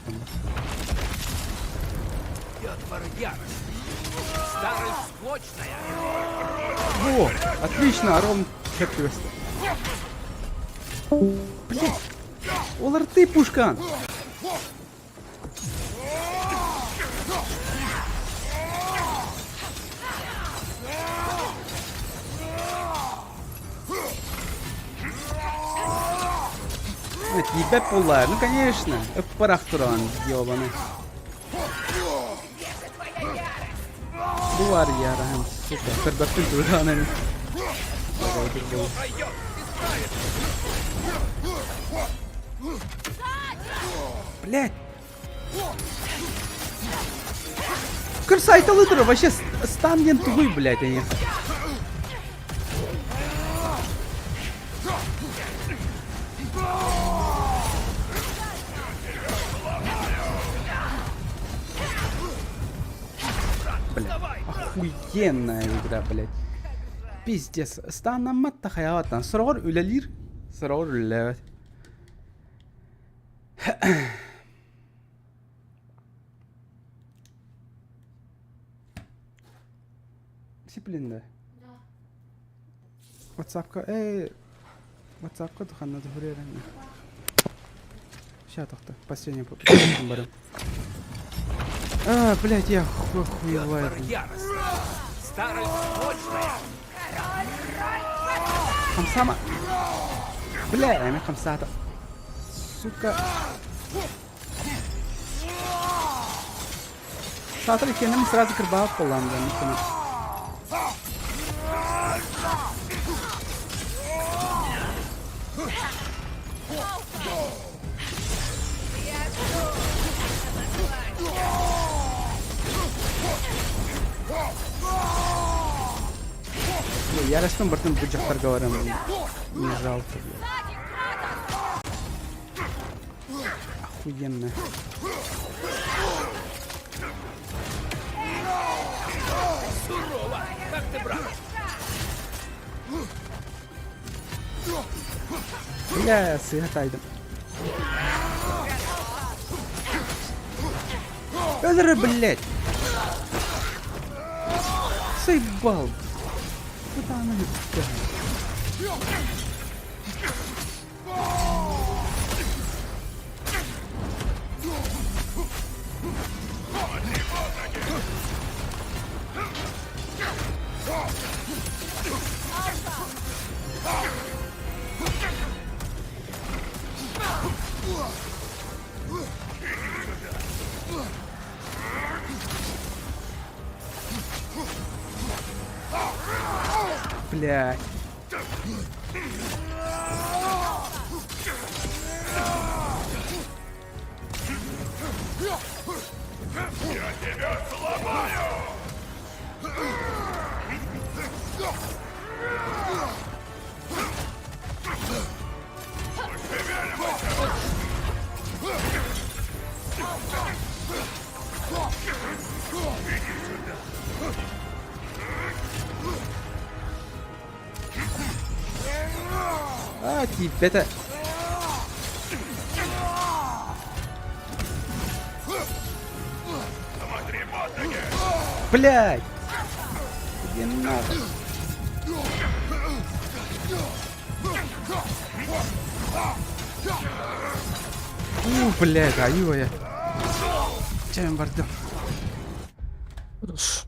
Йотвар ярость. Старость склочная. Во, отлично, Арон сөп Блядь, олар ты пушкан. Тиийбэт буоллаа. Ну конечно, ыппарах туран, ёбаный. Бу бар яраһын, сука, көрбөппүн тураанын. Блять! Кырсайталы турар, вообще стан диэн тугуй, блять, они. Бля, охуенная игра, блядь. Пиздец. Станаммат да хайаҕаттан. Сороҕор үлэлиир, сороҕор үлэлээбэт. Дисциплинда. Ватсапка, эй, Ватсапка ханна туһуруйар Ща тохто, последний барым. А, блядь, я охуеваю. Хамсама. Бля, эми хамсаата. Сука. Саатар иккиэннэрин сразу кырбаабыт буоллаҕым да миккини. Бля, яростным бартын бу дьахтарга баран не жалко, бля. Охуенно. Сурово! Как ты, брат? Бля, сыыһа таайдым. Өлөрө, блядь! Заебал! Куда она Блядь. Я тебя сломаю! А, тиийбэтэ. Блядь! Иди нахуй. У, блядь, айыы Чем бардым. Хорошо.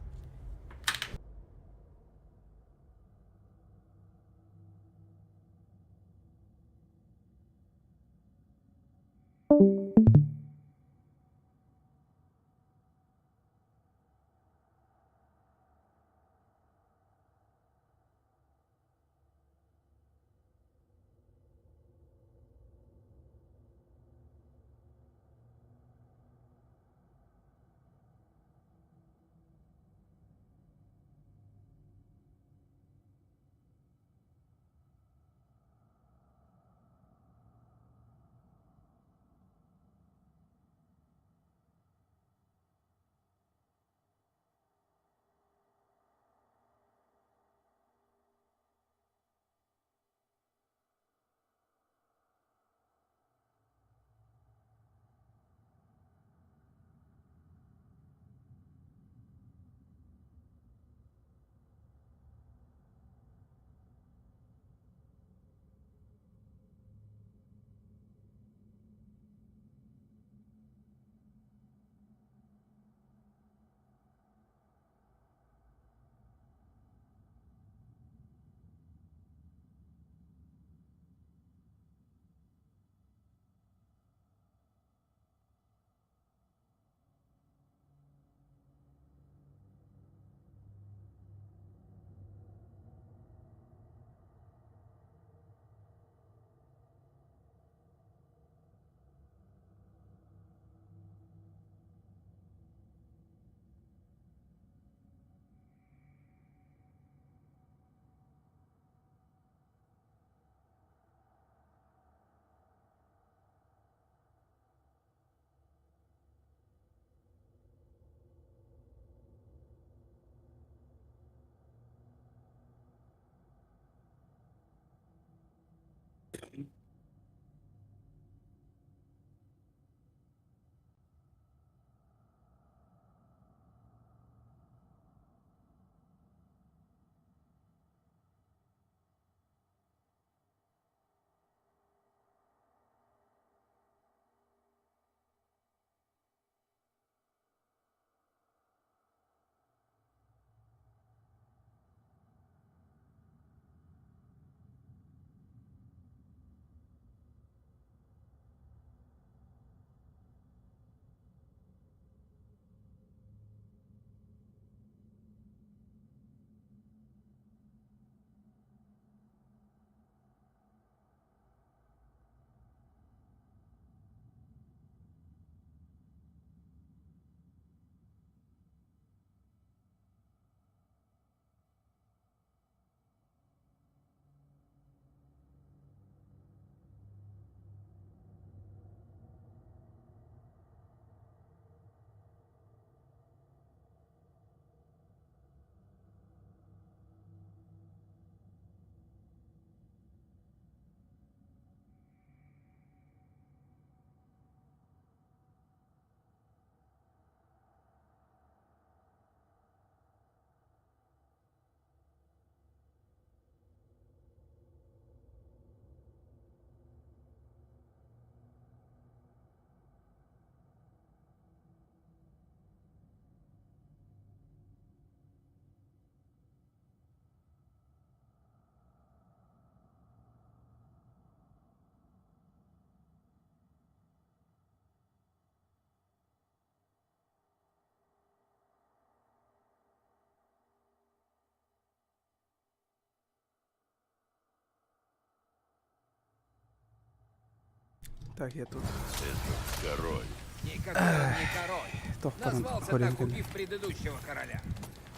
Так, я тут. Это король. Никакой он не король. Тохторон Назвался хорен так, убив предыдущего короля.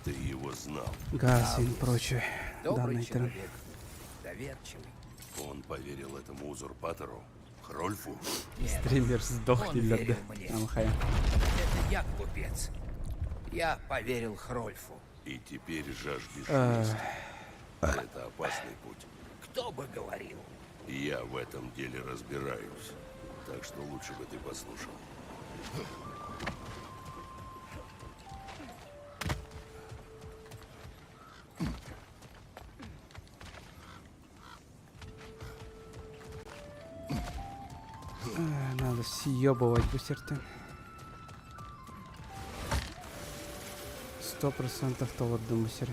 Ты его знал. Газ и прочее. Добрый Данные термин. человек. Доверчивый. Он поверил этому узурпатору, Хрольфу. Нет, Стример сдохни, Он лерда. верил мне. Амхая. это я глупец. Я поверил Хрольфу. И теперь жаждешь мести. Это опасный путь. Кто бы говорил. Я в этом деле разбираюсь. Так что лучше бы ты послушал. Надо съебывать бусертен. 100% толордум бусер.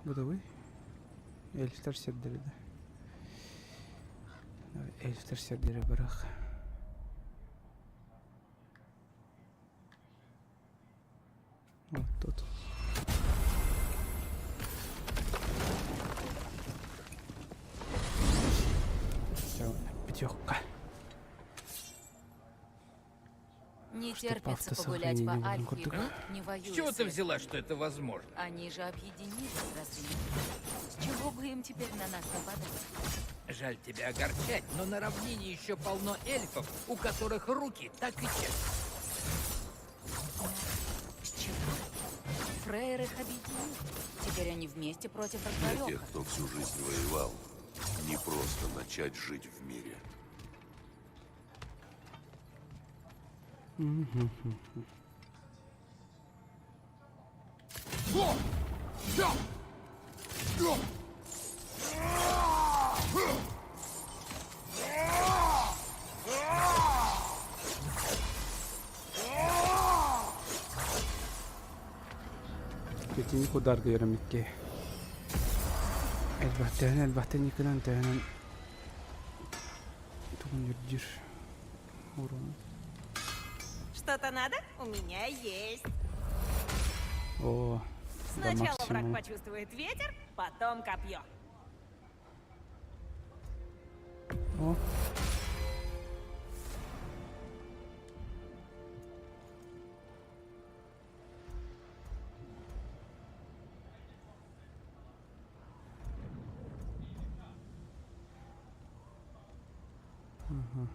Будовый? Эльфтер сирдери да. Эльфтер сирдери барах. Вот тут. Все, пятерка. Не Чтоб терпится погулять автосохранение по не было Альфе, курдык. не воюя С чего с ты эльфами. взяла, что это возможно? Они же объединились, разве нет? С чего бы им теперь на нас нападать? Жаль тебя огорчать, но на равнине еще полно эльфов, у которых руки так и чешутся. С чего? Фрейр их объединил. Теперь они вместе против Для тех, Рагнарёка. кто всю жизнь воевал, не просто начать жить в мире. Пятиник удар говорим икки. Элбэхтээн элбэхтэн иккинэн тэһэнэн тугун үрдүр урон. Что-то надо? У меня есть. О, до Сначала враг максимума. почувствует ветер, потом копье. О. Ага.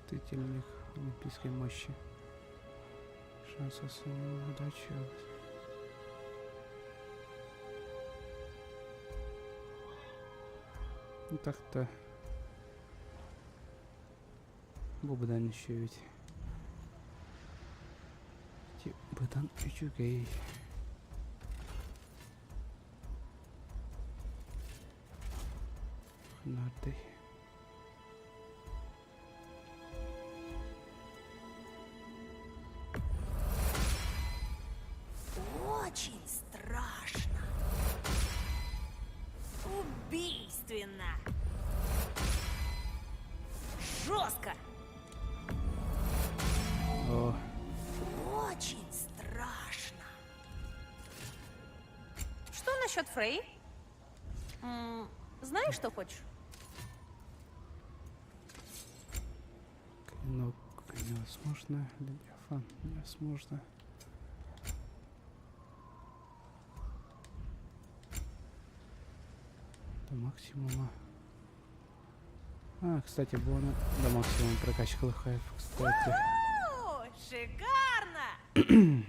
Тытельник олимпийской мощи. Шанс удачи. Ну так-то. Бу быдан еще ведь. Быдан үчүгэй. Нарды. Очень страшно. Убийственно. Жестко. О, Очень страшно. Что насчет Фрей? М, знаешь, что хочешь? клинок невозможно. Левиафан невозможно. До максимума. А, кстати, было до максимума прокачка ЛХФ, кстати. О, шикарно!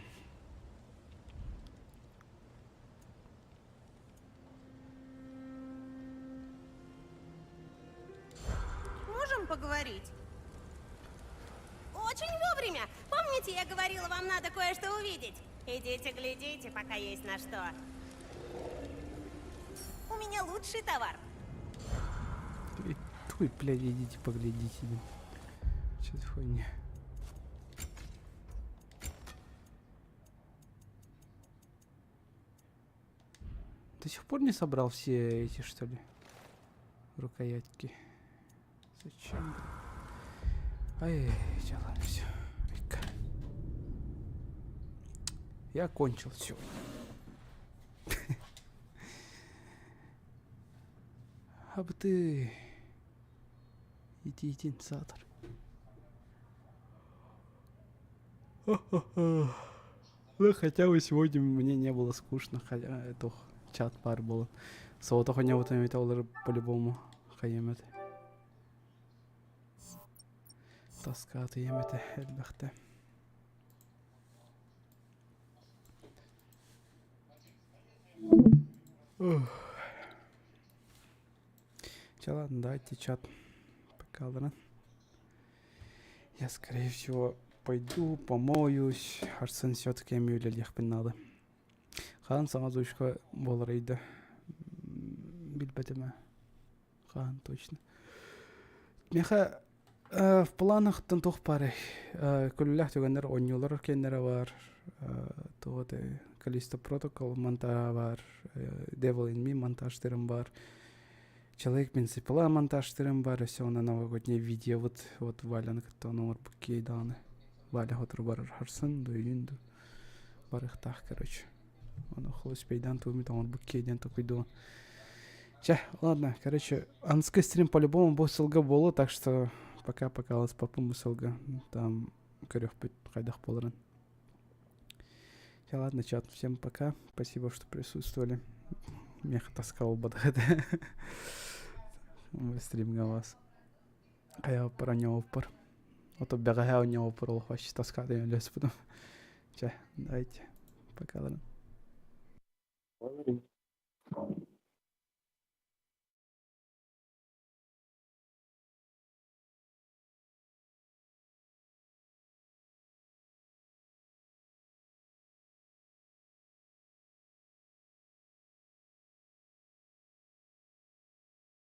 Можем поговорить? Очень вовремя! Помните, я говорила, вам надо кое-что увидеть? Идите, глядите, пока есть на что. У меня лучший товар. И Туй, блядь, идите поглядите. Что за хуйня? До сих пор не собрал все эти, что ли, рукоятки? Зачем? Ай, ладно, все. Я кончил сегодня. Абды. Итиитин саатар. Ну, хотя бы сегодня мне не было скучно, хотя это чат пар было. Соҕотох оонньообутум эбитэ олор по-любому хайыам этэ. Тоскаатыйыам этэ элбэхтэ. Чэ ладно, давайте чат пока ладно. Я, скорее всего, пойду помоюсь. Арсен все-таки эми үлэлиэхпин наада. Хаан саҥа озвучка буолар ыйда. Билбэтим ээ. Хаан точно. Миэхэ в планах туох баарый? Күлүүлээх түгэннэр оонньуулар киэннэрэ баар. Туох этэй Callisto Protocol монтажа баар. Devil in Me монтажтарым баар. Человек бензопила монтажтарым баар. Өссө онно новогоднее видео вот вот Валяны кытта ону оҥорбут киһи даҕаны. Валя сотору барар харсан дуйун ду барыахтаах короче. Ону холуспейдаан туумит оҥорбут киһи диэн токуйдуон. Чэ, ладно, короче, анскый стрим по-любому бу сылга буолуо, так что пока-пока алыспаппын бу сылга. Там көрүөхпүт хайдах буоларын. Чэ, ладно, чат, всем пока. Спасибо, что присутствовали. Меха тоска буолбатах этэ. Стримҥа вас. Хайааппар оонньообуппар. Ото бэҕэһээ оонньообуппар олох вообще тоскаатыйан өлөспүтүм. Чэ, давайте. Пока, ладно.